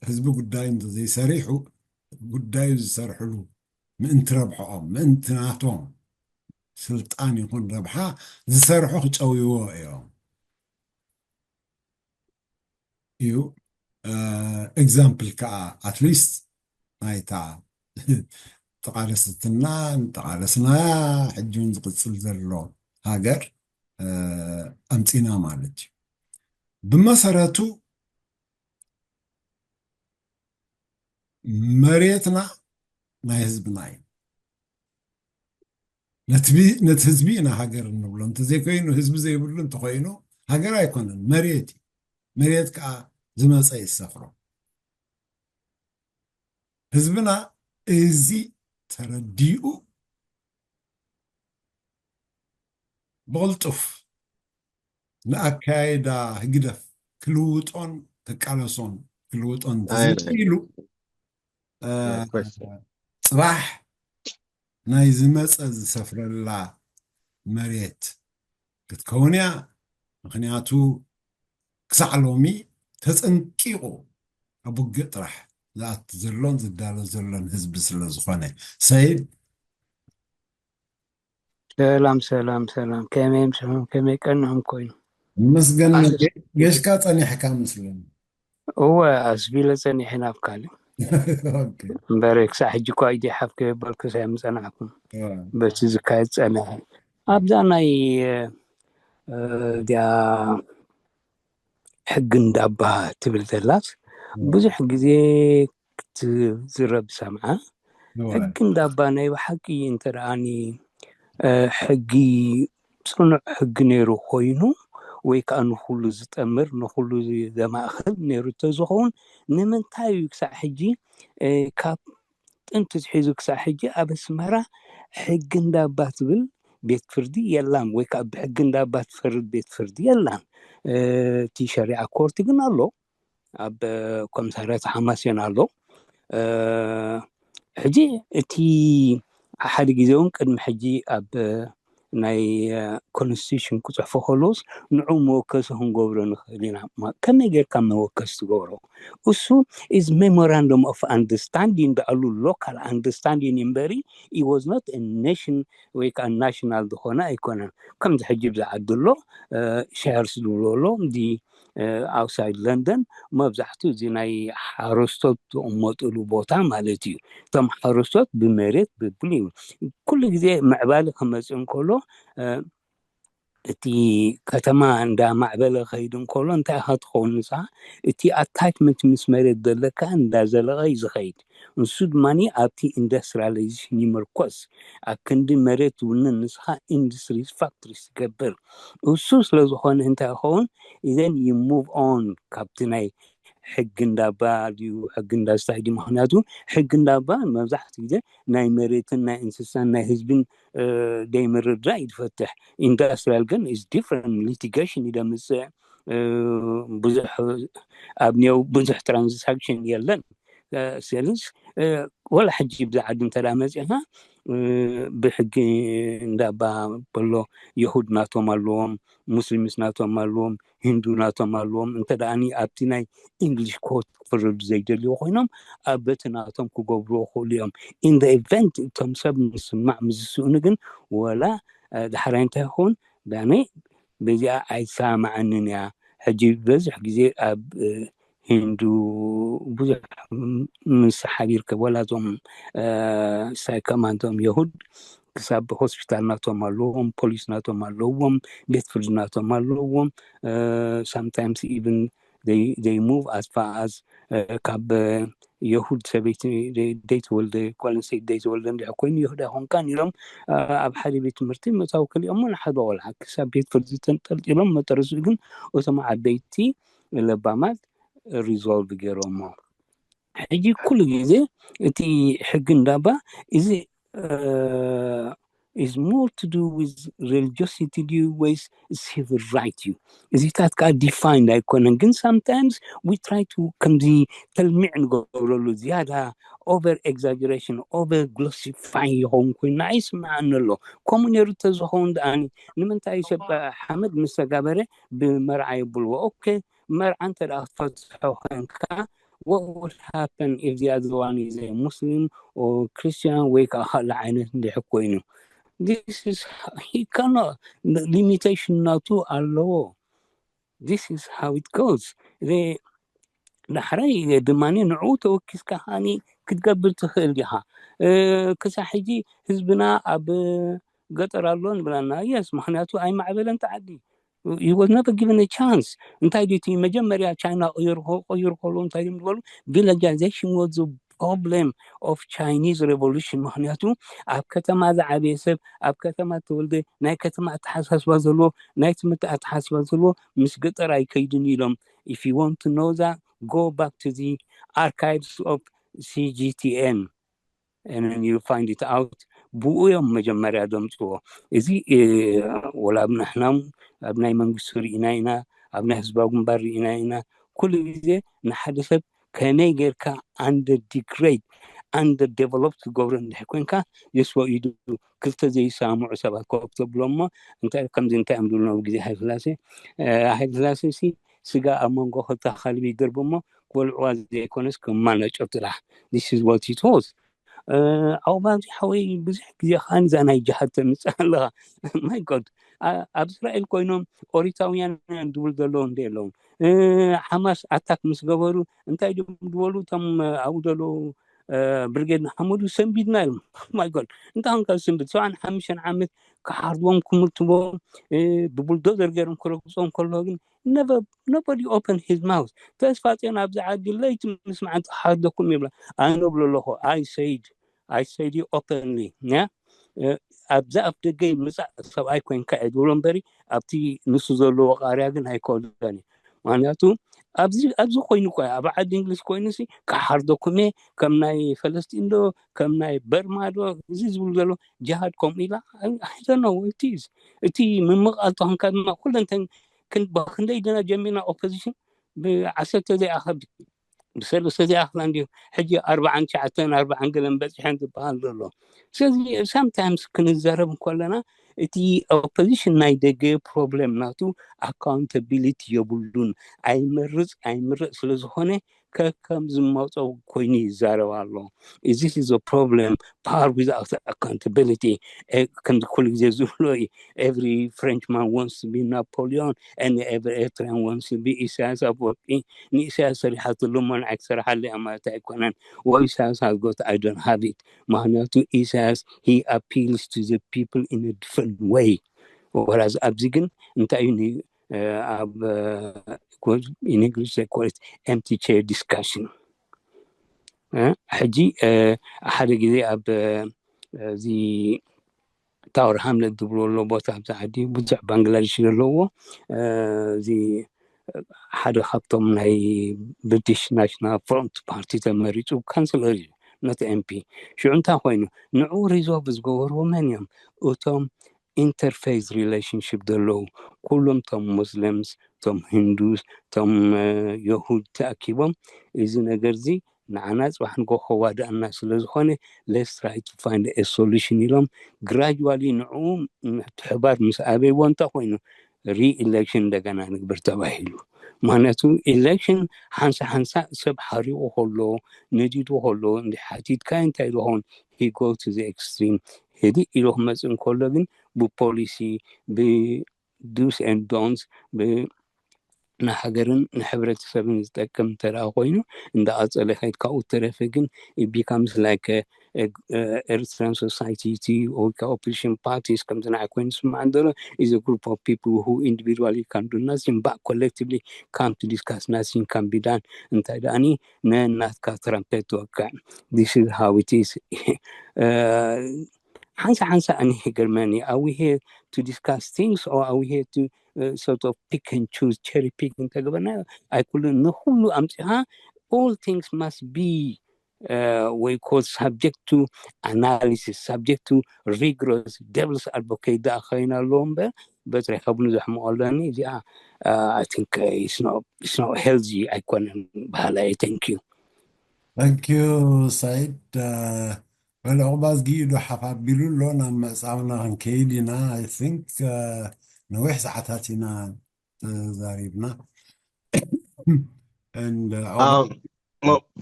ህዝቢ ጉዳይ እንተዘይሰሪሑ ጉዳዩ ዝሰርሕሉ ምእንቲ ረብሐኦም ምእንቲ ናቶም ስልጣን ይኹን ረብሓ ዝሰርሑ ክጨውይዎ እዮም እዩ። ኤግዛምፕል ከዓ ኣትሊስት ናይታ ተቃለስትና ተቃለስናያ ሕጂ እውን ዝቅፅል ዘሎ ሃገር ኣምፂና ማለት እዩ። ብመሰረቱ መሬትና ናይ ህዝብና እዩ። ነቲ ህዝቢ ኢና ሃገር እንብሎ። እንተዘይኮይኑ ህዝቢ ዘይብሉ እንተኮይኑ ሃገር ኣይኮነን፣ መሬት እዩ። መሬት ከዓ ዝመፀ ይሰፍሮ። ህዝብና እዚ ተረዲኡ ብቕልጡፍ ንኣካያይዳ ህግደፍ ክልውጦን ክቃለሶን ክልውጦን ተዘይኢሉ ፅባሕ ናይ ዝመፀ ዝሰፍረላ መሬት ክትከውን እያ። ምክንያቱ ክሳዕ ሎሚ ተፀንቂቑ ኣብ ውግእ ጥራሕ ዝኣቱ ዘሎን ዝዳሎ ዘሎን ህዝቢ ስለ ዝኾነ። ሰይድ ሰላም ሰላም ሰላም፣ ከመይ ምስኹም ከመይ ቀንኹም ኮይኑ? መስገን ጌሽካ ጸኒሕካ ምስለኒ። እወ ኣስቢለ ጸኒሐ ናብ ካልእ እምበር ክሳዕ ሕጂ እኳ ኢደ ሓፍ ከየበልኩ ሳይ ምጸናዕኩም። በቲ ዝካየድ ጸኒሐ ኣብዛ ናይ እዚኣ ሕጊ እንዳባ ትብል ዘላስ ብዙሕ ግዜ ክትዝረብ ሰምዓ። ሕጊ እንዳባ ናይ ብሓቂ እንተ ደኣኒ ሕጊ ፅኑዕ ሕጊ ነይሩ ኮይኑ ወይ ከዓ ንኩሉ ዝጠምር ንኩሉ ዘማእክል ነይሩ እንተዝኸውን ንምንታይ እዩ ክሳዕ ሕጂ ካብ ጥንቲ ዝሒዙ ክሳዕ ሕጂ ኣብ ኣስመራ ሕጊ እንዳባ ትብል ቤት ፍርዲ የላን ወይ ከዓ ብሕጊ እንዳባ ትፈርድ ቤት ፍርዲ የላን። እቲ ሸሪዓ ኮርቲ ግን ኣሎ ኣብ ኮምሳርያት ሓማሴን ኣሎ። ሕጂ እቲ ሓደ ግዜ እውን ቅድሚ ሕጂ ኣብ ናይ ኮንስቲቱሽን ክፅሕፎ ከለውስ ንዑ መወከሲ ክንገብሮ ንኽእል ኢና። ከመይ ጌርካ መወከሲ ትገብሮ? እሱ is memorandum of understanding ዳኣሉ local understanding እምበሪ it was not a nation ወይ ከዓ ናሽናል ዝኾነ ኣይኮነን። ከምዚ ሕጂ ብዝዓዲ ኣሎ ሸርስ ዝብሎ ኣሎ ዲ outside London መብዛሕትኡ እዚ ናይ ሓረስቶት ዝቕመጥሉ ቦታ ማለት እዩ። እቶም ሓረስቶት ብመሬት ብብሉ እዩ ኩሉ ግዜ ምዕባሊ ክመፅእ እንከሎ እቲ ከተማ እንዳማዕበለ ከይድ እንከሎ እንታይ ኢኻ ትኸውን ንስኻ እቲ ኣታችመንት ምስ መሬት ዘለካ እንዳዘለቐ እዩ ዝኸይድ። ንሱ ድማ ኣብቲ ኢንዱስትሪያላይዜሽን ይምርኮስ። ኣብ ክንዲ መሬት ትውንን ንስኻ ኢንዱስትሪ ፋክትሪስ ትገብር። እሱ ስለ ዝኾነ እንታይ ይኸውን then you move on ካብቲ ናይ ሕጊ እንዳባ ድዩ ሕጊ እንዳስታይ ድዩ? ምክንያቱ ሕጊ እንዳባ መብዛሕትኡ ግዜ ናይ መሬትን ናይ እንስሳን ናይ ህዝብን ደይምርዳእ እዩ ዝፈትሕ። ኢንዳስትሪያል ግን is different litigation እዩ ደምፅእ ብዙሕ ኣብ ኔው ብዙሕ ትራንዛክሽን የለን። ስለዚ ወላ ሕጂ ብዛ ዓዲ እንተ መፂእኻ ብሕጊ እንዳባ በሎ የሁድ ናቶም ኣለዎም፣ ሙስሊምስ ናቶም ኣለዎም፣ ሂንዱ ናቶም ኣለዎም። እንተ ደኣ ኣብቲ ናይ ኢንግሊሽ ኮት ክፍረዱ ዘይደልዩ ኮይኖም ኣብ በቲ ናቶም ክገብርዎ ክእሉ እዮም። In the event እቶም ሰብ ምስማዕ ምስ ዝስእኑ ግን ወላ ዳሕራይ እንታይ ይኸውን ዳኒ በዚኣ ኣይሰማማዓንን እያ። ሕጂ በዝሕ ግዜ ኣብ ሂንዱ ብዙሕ ምስ ሓቢርከ ወላ እዞም ሳይ ከማንቶም የሁድ ክሳብ ሆስፒታል ናቶም ኣለዎም፣ ፖሊስ ናቶም ኣለዎም፣ ቤት ፍርዲ ናቶም ኣለዎም። Sometimes even they move as far as ካብ የሁድ ሰበይቲ ደይተወልደ ጓል ኣንስተይቲ ደይተወልደ እንድሕር ኮይኑ የሁድ ኣይኮንካን ኢሎም ኣብ ሓደ ቤት ትምህርቲ ምእታው ከሊኦሞ ንሓደ ቆልዓ ክሳብ ቤት ፍርዲ ተንጠልጢሎም መጠረሱ ግን እቶም ዓበይቲ ለባማት ሪዞልቭ ገይሮሞ። ሕጂ ኩሉ ግዜ እቲ ሕጊ እንዳባ እዚ is more to do with religiosity ድዩ ወይስ civil right እዩ? እዚታት ከዓ ዲፋይንድ ኣይኮነን፣ ግን sometimes we try to ከምዚ ተልሚዕ ንገብረሉ ዝያዳ over exaggeration over glorify ይኸውን ኮይና ይስምዓኒ ኣሎ። ከምኡ ነይሩ ተዝኸውን ደኣኒ ንምንታይ ሰብ ሓመድ ምስ ተጋበረ ብመርዓ የብልዎ? ኦኬ መርዓ እንተ ደኣ ክትፈትሖ ኮንካ what would happen if the other one is a Muslim or Christian ወይ ከዓ ካልእ ዓይነት እንድሕር ኮይኑ this is he cannot limitation ናቱ ኣለዎ። This is how it goes። ዳሕራይ ድማ ንዕኡ ተወኪስካ ሃኒ ክትገብር ትኽእል ዲኻ? ክሳብ ሕጂ ህዝብና ኣብ ገጠር ኣሎ ንብላና። የስ ምክንያቱ ኣይማዕበለን ተዓዲ was never given a chance። እንታይ ድዩ እቲ መጀመርያ ቻይና ቀይሩ ከሎ እንታይ ድም ዝበሉ villagization was problem of Chinese revolution። ምክንያቱ ኣብ ከተማ ዝዓበየ ሰብ ኣብ ከተማ ተወልደ ናይ ከተማ ኣተሓሳስባ ዘለዎ ናይ ትምህርቲ ኣተሓሳስባ ዘለዎ ምስ ገጠር ኣይከይድን ኢሎም። If you want to know that go back to the archives of C G T N and you find it out። ብኡ እዮም መጀመርያ ዘምፅዎ። እዚ ወላ ኣብ ንሕና ኣብ ናይ መንግስቱ ርኢና ኢና፣ ኣብ ናይ ህዝባዊ ግንባር ርኢና ኢና። ኩሉ ግዜ ንሓደ ሰብ ከመይ ጌርካ under degrade under develop ትገብሮ እንድሕር ኮንካ የስዋ ኢዱ ክልተ ዘይሰማምዑ ሰባት ኮፍ ተብሎ እሞ እንታይ ከምዚ እንታይ እዮም ዝብሉ ኣብ ግዜ ሃይለስላሴ ሃይለስላሴ ሲ ስጋ ኣብ መንጎ ክልተ ከልቢ ይድርቡ እሞ ክበልዕዋ ዘይኮነስ ክማነጨው ትላ this is what it was። ዓቕባዚ ሓወይ ብዙሕ ግዜ ከዓ ንዛ ናይ ጅሃድ ተምፅእ ኣለኻ። My God ኣብ እስራኤል ኮይኖም ኦሪታውያን ድብል ዘለዉ እንደ ኣለዉ ሓማስ ኣታክ ምስ ገበሩ እንታይ ድም ዝበሉ እቶም ኣብኡ ዘለዉ ብርጌድ ንሓመዱ ሰንቢድና ኢሎም። My God እንታይ ኮንካ ዝስንብድ ሰብዓን ሓሙሽተን ዓመት ክሓርድዎም ክምልትዎም ብቡልዶዘር ገይሮም ክረግፅዎም ከለዉ ግን nobody open his mouth። ተስፋ ፅዮን ኣብዚ ዓዲ ለይቲ ምስማዕ ክሓርደኩም ይብላ። ኣነ ብሎ ኣለኹ I said I said openly yeah ኣብዚ ኣፍ ደገ ይምፃእ ሰብኣይ ኮይንካ እየ ዝብሎ እምበሪ ኣብቲ ንሱ ዘለዎ ቃርያ ግን ኣይከወልዳን እዩ። ምክንያቱ ኣብዚ ኣብዚ ኮይኑ እኳ ኣብ ዓዲ እንግሊዝ ኮይኑ ሲ ክሓርደኩም እየ ከም ናይ ፈለስጢን ዶ ከም ናይ በርማ ዶ እዚ ዝብሉ ዘሎ ጅሃድ ከምኡ ኢላ ኣይደኖ ወይቲዝ እቲ ምምቓል ተኾንካ ድማ ኩለንተን ክንደይ ድና ጀሚርና ኦፖዚሽን ብዓሰርተ ዘይኣኸብ ብሰለስተ ዘይኣኽላ እንዲሁ ሕጂ ኣርባዓን ትሽዓተን ኣርባዓን ገለን በፂሐን ዝበሃል ዘሎ ስለዚ ሳምታይምስ ክንዛረብ እንከለና እቲ ኦፖዚሽን ናይ ደገ ፕሮብለም ናቱ ኣካውንታቢሊቲ የብሉን ኣይመርፅ ኣይምረፅ ስለዝኾነ ከከም ዝመፆ ኮይኑ ይዛረብ ኣሎ እዚ is a problem power without accountability ከምዚ ኩሉ ግዜ ዝብሎ እዩ every Frenchman wants to be Napoleon and every Eritrean wants to be ኢሳያስ ኣፈወርቂ ንኢሳያስ ሰሪሓትሉ እሞ ንዓይ ክሰርሓለይ እያ ማለት ኣይኮነን ወይ ኢሳያስ has got I don't have it ምክንያቱ ኢሳያስ he appeals to the people in a different way whereas ኣብዚ ግን እንታይ እዩ ኣብ in English they call it empty chair discussion ሕጂ ሓደ ግዜ ኣብ እዚ ታወር ሃምለት ዝብሎ ኣሎ ቦታ ኣብዚ ዓዲ ብዙሕ ባንግላደሽ ዘለዎ እዚ ሓደ ካብቶም ናይ ብሪቲሽ ናሽናል ፍሮንት ፓርቲ ተመሪፁ ካንስለር እዩ ነቲ ኤምፒ ሽዑ እንታይ ኮይኑ ንዕኡ ሪዞልቭ ዝገበርዎ መን እዮም እቶም ኢንተርፌስ ሪሌሽንሽፕ ዘለዉ ኩሎም ቶም ሙስሊምስ ቶም ሂንዱስ ቶም የሁድ ተኣኪቦም እዚ ነገር እዚ ንዓና ፅባሕ ንጎ ከዋድኣና ስለ ዝኾነ let's try to find a solution ኢሎም ግራጅዋሊ ንዕኡ ምትሕባር ምስ ኣበይዎ እንታይ ኮይኑ ሪኢሌክሽን እንደገና ንግብር ተባሂሉ ምክንያቱ ኢሌክሽን ሓንሳ ሓንሳ ሰብ ሓሪቑ ከሎ ነዲዱ ከሎ እንዲ ሓቲትካ እንታይ ዝኸውን he go to the extreme ህድእ ኢሉ ክመፅእ እንከሎ ግን ብፖሊሲ ብ do's and don'ts ንሃገርን ንሕብረተሰብን ዝጠቅም እንተ ኮይኑ እንዳቐፀለ ከይድ ካብኡ ተረፈ ግን it becomes like Eritrean society or opposition parties ከምዚ ንዓይ ኮይኑ ዝስማዕ ዘሎ is a group of people who individually can do nothing but collectively come to discuss nothing can be done እንታይ ደኣኒ ነናትካ ትረምፔት ትወቅዕ this is how it is ሓንሳ ሓንሳ ኣነ ይገርመኒ are we here to discuss things or are we here to sort of pick and choose cherry pick እንተገበርና ኣይኩሉ ንኩሉ ኣምፂኻ all things must be ወይ ኮ subject to analysis subject to rigorous devil's advocate ደኣ ከይና ኣለዎ እምበር በትሪ ከብኑ ዘሕምቆ ኣለኒ እዚኣ I think it's not healthy ኣይኮነን በሃላይ thank you thank you ሳይድ በል ዕቑባ ዝጊኡ ዶ ሓፍ ኣቢሉ ኣሎ ናብ ምዕፃውና ክንከይድ ኢና I think ነዊሕ ሰዓታት ኢና ተዛሪብና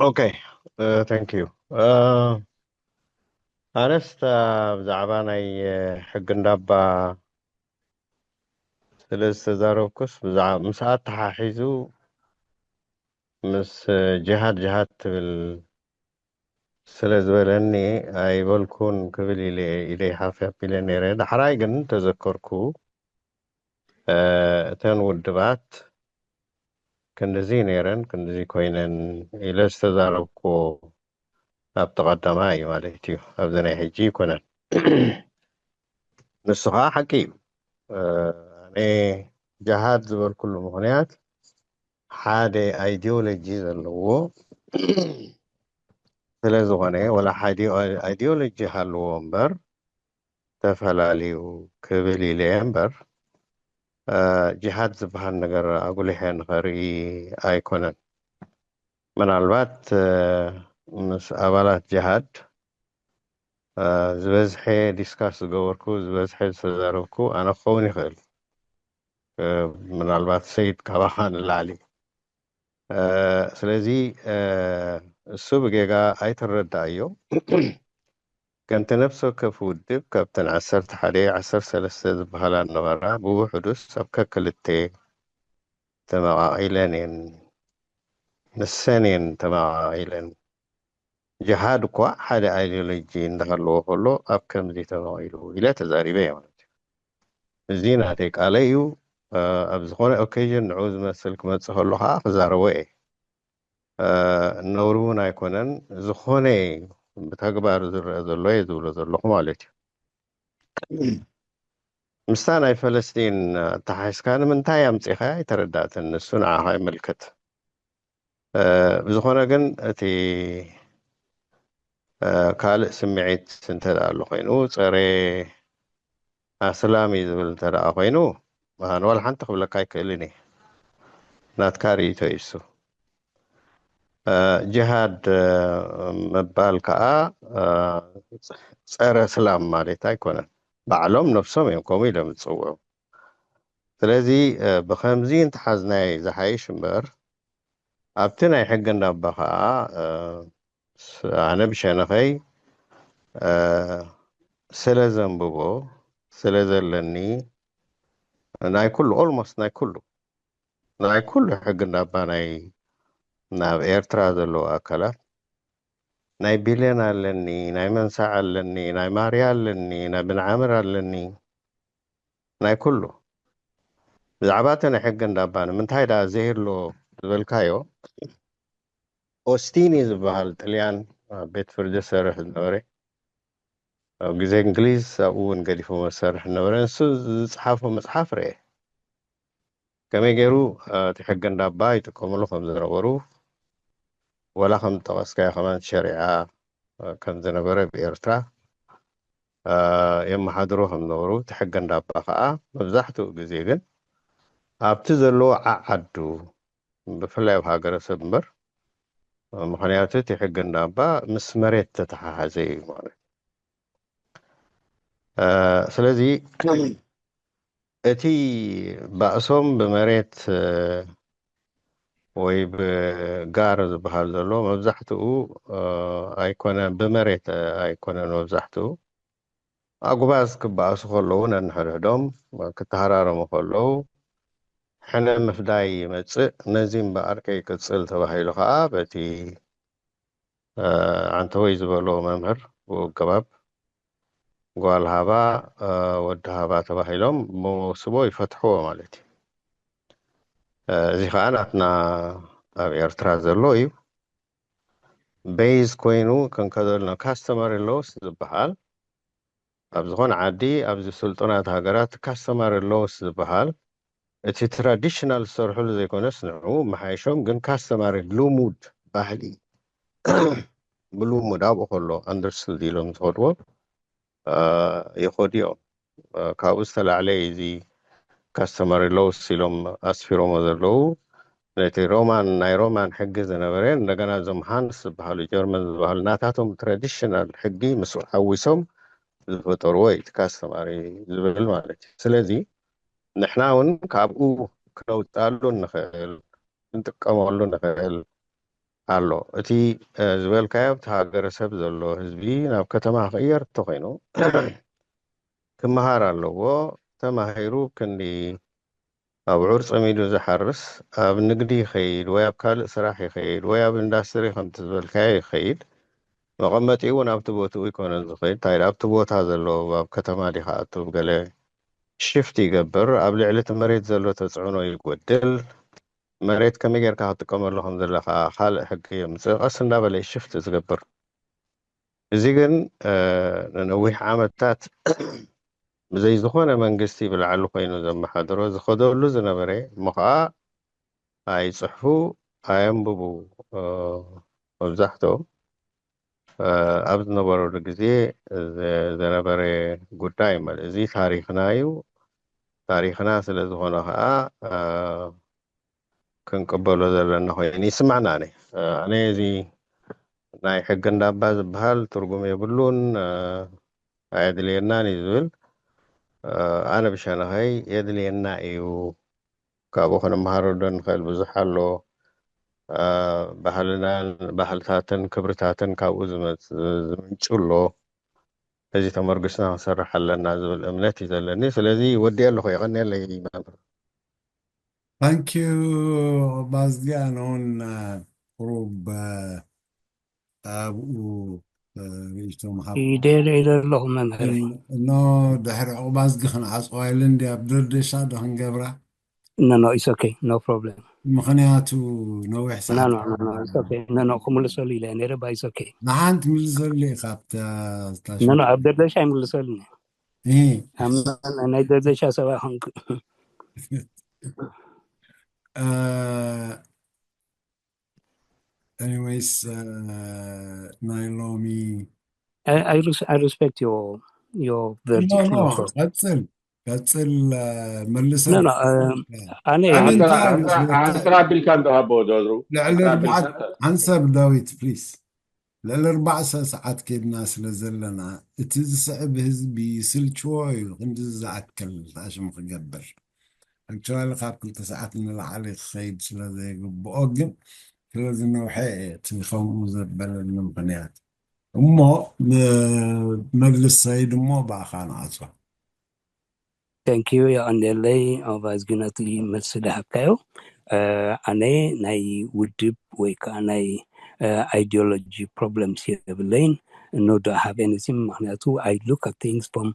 okay thank you ኣነስ ብዛዕባ ናይ ሕጊ እንዳባ ስለ ዝተዛረብኩስ ምስኣ ተሓሒዙ ምስ ጅሃድ ጅሃድ ትብል ስለ ዝበለኒ ኣይበልኩን ክብል ኢለ ኢለ ሓፍያፍ ኢለ ነይረ። ዳሕራይ ግን ተዘከርኩ እተን ውድባት ክንድዚ ነይረን ክንድዚ ኮይነን ኢለ ዝተዛረብኩዎ ኣብቲ ቀዳማይ እዩ ማለት እዩ። ኣብዚ ናይ ሕጂ ይኮነን። ንሱ ከዓ ሓቂ እዩ። ኣነ ጅሃድ ዝበልኩሉ ምክንያት ሓደ ኣይዲዮሎጂ ዘለዎ ስለ ዝኾነ ወላ ሓደ ኣይዲዮሎጂ ሃለዎ እምበር ተፈላለዩ ክብል ኢለ እየ እምበር ጅሃድ ዝበሃል ነገር ኣጉሊሐ ንኸርኢ ኣይኮነን። ምናልባት ምስ ኣባላት ጅሃድ ዝበዝሐ ዲስካስ ዝገበርኩ ዝበዝሐ ዝተዛረብኩ ኣነ ክኸውን ይኽእል። ምናልባት ሰይድ ካባኻ ንላዕሊ ስለዚ እሱ ብጌጋ ኣይተረዳእዮ። ከምቲ ነፍሲ ወከፍ ውድብ ካብተን ዓሰርተ ሓደ ዓሰርተ ሰለስተ ዝበሃላ ነበራ ብውሕዱስ ኣብ ከክልተ ተመቓቒለን እየን። ንሰን እየን ተመቓቒለን። ጅሃድ እኳ ሓደ ኣይዲዮሎጂ እንዳሃለዎ ከሎ ኣብ ከምዚ ተመቒሉ ኢለ ተዛሪበ እየ ማለት እዩ። እዚ ናተይ ቃለ እዩ። ኣብ ዝኾነ ኦኬዥን ንዑ ዝመስል ክመፅእ ከሎ ከዓ ክዛረቦ እየ። ነውሪ እውን ኣይኮነን። ዝኾነ ብተግባር ዝረአ ዘሎ እየ ዝብሎ ዘለኹ ማለት እዩ። ምስታ ናይ ፈለስጢን ኣተሓሒዝካ ንምንታይ ኣምጺኻ ኣይተረዳእትን። ንሱ ንዓኻ ይምልከት። ብዝኾነ ግን እቲ ካልእ ስምዒት እንተ ኣሎ ኮይኑ፣ ጸረ ኣስላም እዩ ዝብል እንተ ደኣ ኮይኑ፣ ኣነ ዋላ ሓንቲ ክብለካ ኣይክእልን እየ። ናትካ ርእይቶ እዩ እሱ። ጅሃድ ምባል ከዓ ጸረ እስላም ማለት ኣይኮነን። ባዕሎም ነብሶም እዮም ከምኡ ኢሎም ዝፅውዑ። ስለዚ ብከምዚ እንተሓዝናይ ዝሓይሽ እምበር፣ ኣብቲ ናይ ሕጊ እንዳባ ከዓ ኣነ ብሸነኸይ ስለ ዘንብቦ ስለ ዘለኒ ናይ ኩሉ፣ ኦልሞስት ናይ ኩሉ ናይ ኩሉ ሕጊ እንዳባ ናይ ናብ ኤርትራ ዘለዉ ኣካላት ናይ ቢሌን ኣለኒ፣ ናይ መንሳዕ ኣለኒ፣ ናይ ማርያ ኣለኒ፣ ናይ ብንዓምር ኣለኒ፣ ናይ ኩሉ። ብዛዕባ እቲ ናይ ሕጊ እንዳባ ንምንታይ ደኣ ዘይህሎ ዝበልካዮ፣ ኦስቲኒ ዝበሃል ጥልያን ኣብ ቤት ፍርዲ ዝሰርሕ ዝነበረ፣ ኣብ ግዜ እንግሊዝ ኣብኡ እውን ገዲፎም ዝሰርሕ ዝነበረ፣ ንሱ ዝጸሓፎ መጽሓፍ ርኤ። ከመይ ገይሩ እቲ ሕጊ እንዳባ ይጥቀምሉ ከም ዝነበሩ፣ ወላ ከም ዝጠቐስካዮ ከማን ሸሪዓ ከም ዝነበረ ብኤርትራ የመሓድሮ ከም ዝነበሩ፣ እቲ ሕጊ እንዳባ ከዓ መብዛሕትኡ ግዜ ግን ኣብቲ ዘለዎ ዓዓዱ፣ ብፍላይ ኣብ ሃገረሰብ እምበር፣ ምኽንያቱ እቲ ሕጊ እንዳባ ምስ መሬት ተተሓሓዘ እዩ ማለት። ስለዚ እቲ ባእሶም ብመሬት ወይ ብጋር ዝበሃል ዘሎ መብዛሕትኡ ኣይኮነን፣ ብመሬት ኣይኮነን መብዛሕትኡ። ኣጉባዝ ክበኣሱ ከለዉ ነንሕድሕዶም ክተሃራረሙ ከለዉ ሕነ ምፍዳይ ይመጽእ። ነዚ እምበኣር ከይቅጽል ተባሂሉ ከኣ በቲ ዓንተወይ ዝበሎ መምህር ብኡ ኣገባብ ጓል ሃባ ወዲ ሃባ ተባሂሎም ብመውስቦ ይፈትሕዎ ማለት እዩ። እዚ ከዓ ናትና ኣብ ኤርትራ ዘሎ እዩ። ቤዝ ኮይኑ ክንከደልና ካስተማሪ ሎስ ዝበሃል ኣብ ዝኾነ ዓዲ ኣብዚ ስልጡናት ሃገራት ካስተማሪ ሎስ ዝበሃል እቲ ትራዲሽናል ዝሰርሕሉ ዘይኮነስ ንዑ መሓይሾም ግን ካስተማሪ ልሙድ ባህሊ ብልሙድ ኣብኡ ከሎ ኣንደርስቱድ ኢሎም ዝኸድዎ ይኸዱ እዮም። ካብኡ ዝተላዕለ እዚ ካስተማሪ ሎውስ ኢሎም ኣስፊሮሞ ዘለዉ ነቲ ሮማን ናይ ሮማን ሕጊ ዝነበረ እንደገና እዞም ሃንስ ዝበሃሉ ጀርመን ዝበሃሉ ናታቶም ትራዲሽናል ሕጊ ምስ ሓዊሶም ዝፈጠርዎ እዩ እቲ ካስተማሪ ዝብል ማለት እዩ። ስለዚ ንሕና እውን ካብኡ ክነውፃሉ ንኽእል ክንጥቀመሉ ንኽእል ኣሎ። እቲ ዝበልካዮ ኣብቲ ሃገረሰብ ዘሎ ህዝቢ ናብ ከተማ ክቕየር እንተኾይኑ ክመሃር ኣለዎ። ተማሂሩ ክንዲ ኣብዑር ፀሚዱ ዝሓርስ ኣብ ንግዲ ይኸይድ ወይ ኣብ ካልእ ስራሕ ይኸይድ ወይ ኣብ ኢንዳስትሪ ከምቲ ዝበልካዮ ይኸይድ። መቐመጢኡ እውን ኣብቲ ቦትኡ ኣይኮነን ዝኸይድ። እንታይ ኣብቲ ቦታ ዘሎ ኣብ ከተማ ዲኻ ኣቱ ገለ ሽፍት ይገብር። ኣብ ልዕሊ እቲ መሬት ዘሎ ተፅዕኖ ይጎድል። መሬት ከመይ ጌርካ ክትጥቀመሉ ከም ዘለካ ካልእ ሕጊ የምፅእ። ቀስ እንዳበለ ሽፍት ዝገብር። እዚ ግን ንነዊሕ ዓመታት ብዘይ ዝኾነ መንግስቲ ብላዕሊ ኮይኑ ዘመሓድሮ ዝኸደሉ ዝነበረ እሞ ከዓ ኣይፅሕፉ ኣየንብቡ መብዛሕትኦም ኣብ ዝነበረሉ ግዜ ዝነበረ ጉዳይ ማለት እዚ ታሪክና እዩ። ታሪክና ስለ ዝኾነ ከዓ ክንቅበሎ ዘለና ኮይኑ ይስማዕና። ኣነ ኣነ እዚ ናይ ሕጊ እንዳባ ዝበሃል ትርጉም የብሉን፣ ኣየድልየናን እዩ ዝብል። ኣነ ብሸነኸይ የድልየና እዩ፣ ካብኡ ክንመሃረሉ ንኽእል ብዙሕ ኣሎ። ባህልናን ባህልታትን ክብርታትን ካብኡ ዝምንጩ ኣሎ። እዚ ተመርጉስና ክንሰርሕ ኣለና ዝብል እምነት እዩ ዘለኒ። ስለዚ ወዲኤ ኣለኹ። የቐንየለይ መምህር። ታንኪዩ። ባዝጊ ኣነ እውን ቁሩብ ኣብኡ ርእይቶ ምሃብ ይደልየ ዘለኹ መምህር። እኖ ድሕሪ ዕቑባዝጊ ክንዓፅዋ ኢለ እንዲ ኣብ ደርደሻ ዶ ክንገብራ? No, no, it's okay, no problem. ምክንያቱ ነዊሕ No, ሰዓት no, no, no, it's okay. No, no, ክምልሰሉ ኢለ ነይረ፣ but it's okay. ንሓንቲ ምልሰሉ ኢኻ ኣብታ No, no, ኣብ ደርደሻ ይምልሰሉ። እ፣ ኣምና ናይ ደርደሻ ሰብኣይ ኾንኩ። እ፣ anyways፣ እ፣ ናይ ሎሚ I, I, res- I respect your your no verdict. no No problem. ቀጽል ቀጽል፣ እ፣ መልሰ No, no. Uh, ኣነ ኣነ ኣንተ እንታይ ኣንተ መስለካ ኣንተ ኣቢልካ እንዶ ሃቦ ዶሩ ልዕሊ ኣንተ ኣርባዕተ ኣቢልካ ሓንሳብ ዳዊት ፕሊስ ልዕሊ ኣርባዕተ ሰዓት ኬድና ስለ ዘለና እቲ ዝስዕብ ህዝቢ ይስልችዎ እዩ። ክንዲ ዝኣክል ኣሽም ክገብር ኣክቹዋሊ ካብ ክልተ ሰዓት ንላዕሊ ክኸይድ ስለ ዘይግብኦ ግን ስለ ዝነውሐ እቲ ከምኡ ዘበለኒ ምኽንያት እሞ ን- መልስ ሰይድ እሞ ብኣኻ ንዓጾ። Thank you። የቐንየለይ ኣባዝግነቲ መልሲ ዝሃብካዮ። ኣነ ናይ ውድብ ወይ ከዓ ናይ ideology problems የብለይን። No, don't have anything። ምክንያቱ I look at things from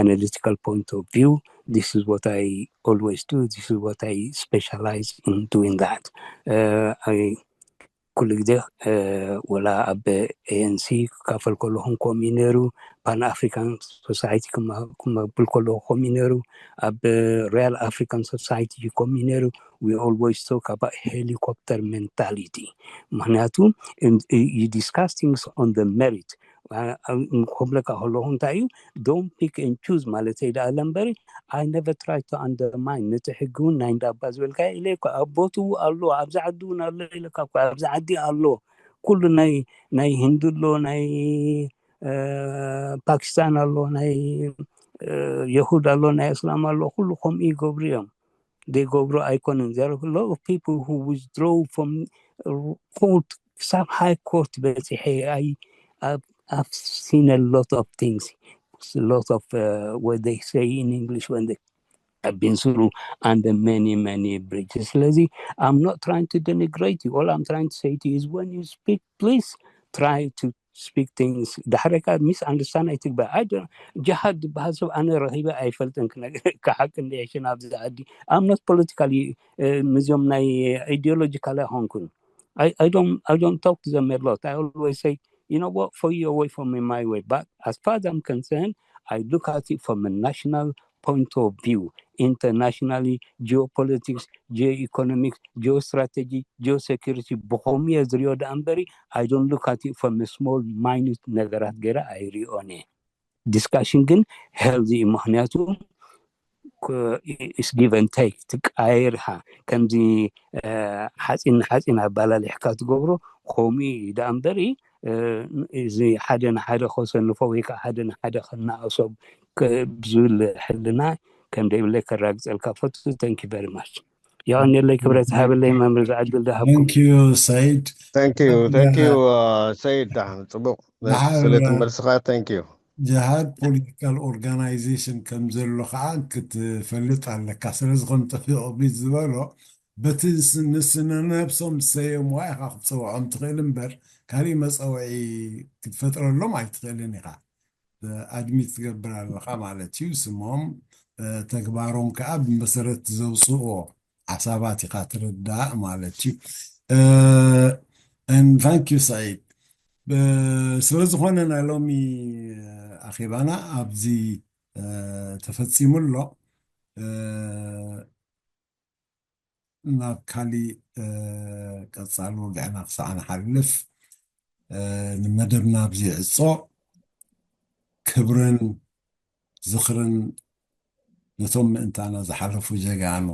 analytical point of view. This is what I always do. This is what I specialize in doing that. ኩሉ ግዜ ወላ ኣብ ኤ ኤን ሲ ክካፈል ከለኹም ከምኡ እዩ ነይሩ። ፓን ኣፍሪካን ሶሳይቲ ክመብል ከለኹ ከምኡ እዩ ነይሩ። ኣብ ሪያል ኣፍሪካን ሶሳይቲ ከምኡ እዩ ነይሩ። We always talk about helicopter mentality። ምክንያቱ you discuss things on the merit። ክብለካ ከለኹ እንታይ እዩ፣ don't pick and choose ማለተይ ደኣ እምበሪ I never try to undermine። ነቲ ሕጊ እውን ናይ እንዳባ ዝበልካ ኢለ እኮ ኣብ ቦትኡ ኣሎ፣ ኣብዚ ዓዲ እውን ኣሎ ኢለካ እኮ ኣብዚ ዓዲ ኣሎ። ኩሉ ናይ ናይ ህንዲ ኣሎ፣ ናይ እ፣ ፓኪስታን ኣሎ፣ ናይ እ፣ የሁድ ኣሎ፣ ናይ እስላም ኣሎ። ኩሉ ከምኡ ይገብሩ እዮም። ዘይገብሩ ኣይኮንን። There are a lot of people who withdraw from court ክሳብ high court በፂሐ። I I've seen a lot of things, lot of uh, what they say in English when they have been through under many many bridges. ስለዚ I'm not trying to denigrate you. All I'm trying to say to you is when you speak, please try to speak things ዳሕረካ ሚስ ኣንደርስታንድ ኣይትግበር። ጅሃድ ዝበሃል ሰብ ኣነ ረኺበ ኣይፈልጥን ክነግረካ ሓቂ እንደ ሽን ኣብዚ ዓዲ I'm not politically ምስዞም ናይ ideological ኣይኮንኩን። I don't talk to them a lot. I always say, you know what, for you away from me my way, but as far as I'm concerned, I look at it from a national point of view, internationally, geopolitics, geoeconomics, geostrategy, geosecurity ብኸምኡ እየ ዝሪኦ ደኣ እምበሪ I don't look at it from a small minute ነገራት ገይረ ኣይሪኦን እየ። ዲስካሽን ግን ሄልዚ እዩ። ምክንያቱ is give and take ትቃየር ኢኻ። ከምዚ ሓፂን ንሓፂን ኣባላሊሕካ ትገብሮ ከምኡ እዩ ደኣ እምበሪ እዚ ሓደ ንሓደ ከሰንፎ ወይ ከዓ ሓደ ንሓደ ከናእሶ ዝብል ሕልና ከም ደይብለይ ከራግፀልካ ፈቱ። Thank you very much። የቐንየለይ፣ ክብረት ሃበለይ መምህር ዝዓድል ደሃብኩም። Thank you ሰይድ። Thank you, thank you ሰይድ። ዳሕን ፅቡቅ ስለ ትመልስኻ thank you። ጅሃድ ፖለቲካል ኦርጋናይዜሽን ከም ዘሎ ከዓ ክትፈልጥ ኣለካ። ስለዚ ከም ጠፊቆ ቢት ዝበሎ በቲ ንስነነብሶም ዝሰየምዋ ኢኻ ክትፀውዖም ትኽእል እምበር ካሊእ መፀውዒ ክትፈጥረሎም ኣይትኽእልን ኢኻ። ኣድሚት ትገብር ኣለኻ ማለት እዩ። ስሞም ተግባሮም ከዓ ብመሰረት ዘውፅእዎ ሓሳባት ኢኻ ትርዳእ ማለት እዩ። And thank you ሰዒድ። ስለ ዝኾነ ናይ ሎሚ ኣኼባና ኣብዚ ተፈፂሙ ኣሎ። ናብ ካሊእ ቀፃሊ ወግዕና ክሳዕ ንሓልፍ ንመደብና ኣብዚ ይዕፆ። ክብርን ዝኽርን ነቶም ምእንታና ዝሓለፉ ጀጋኑ።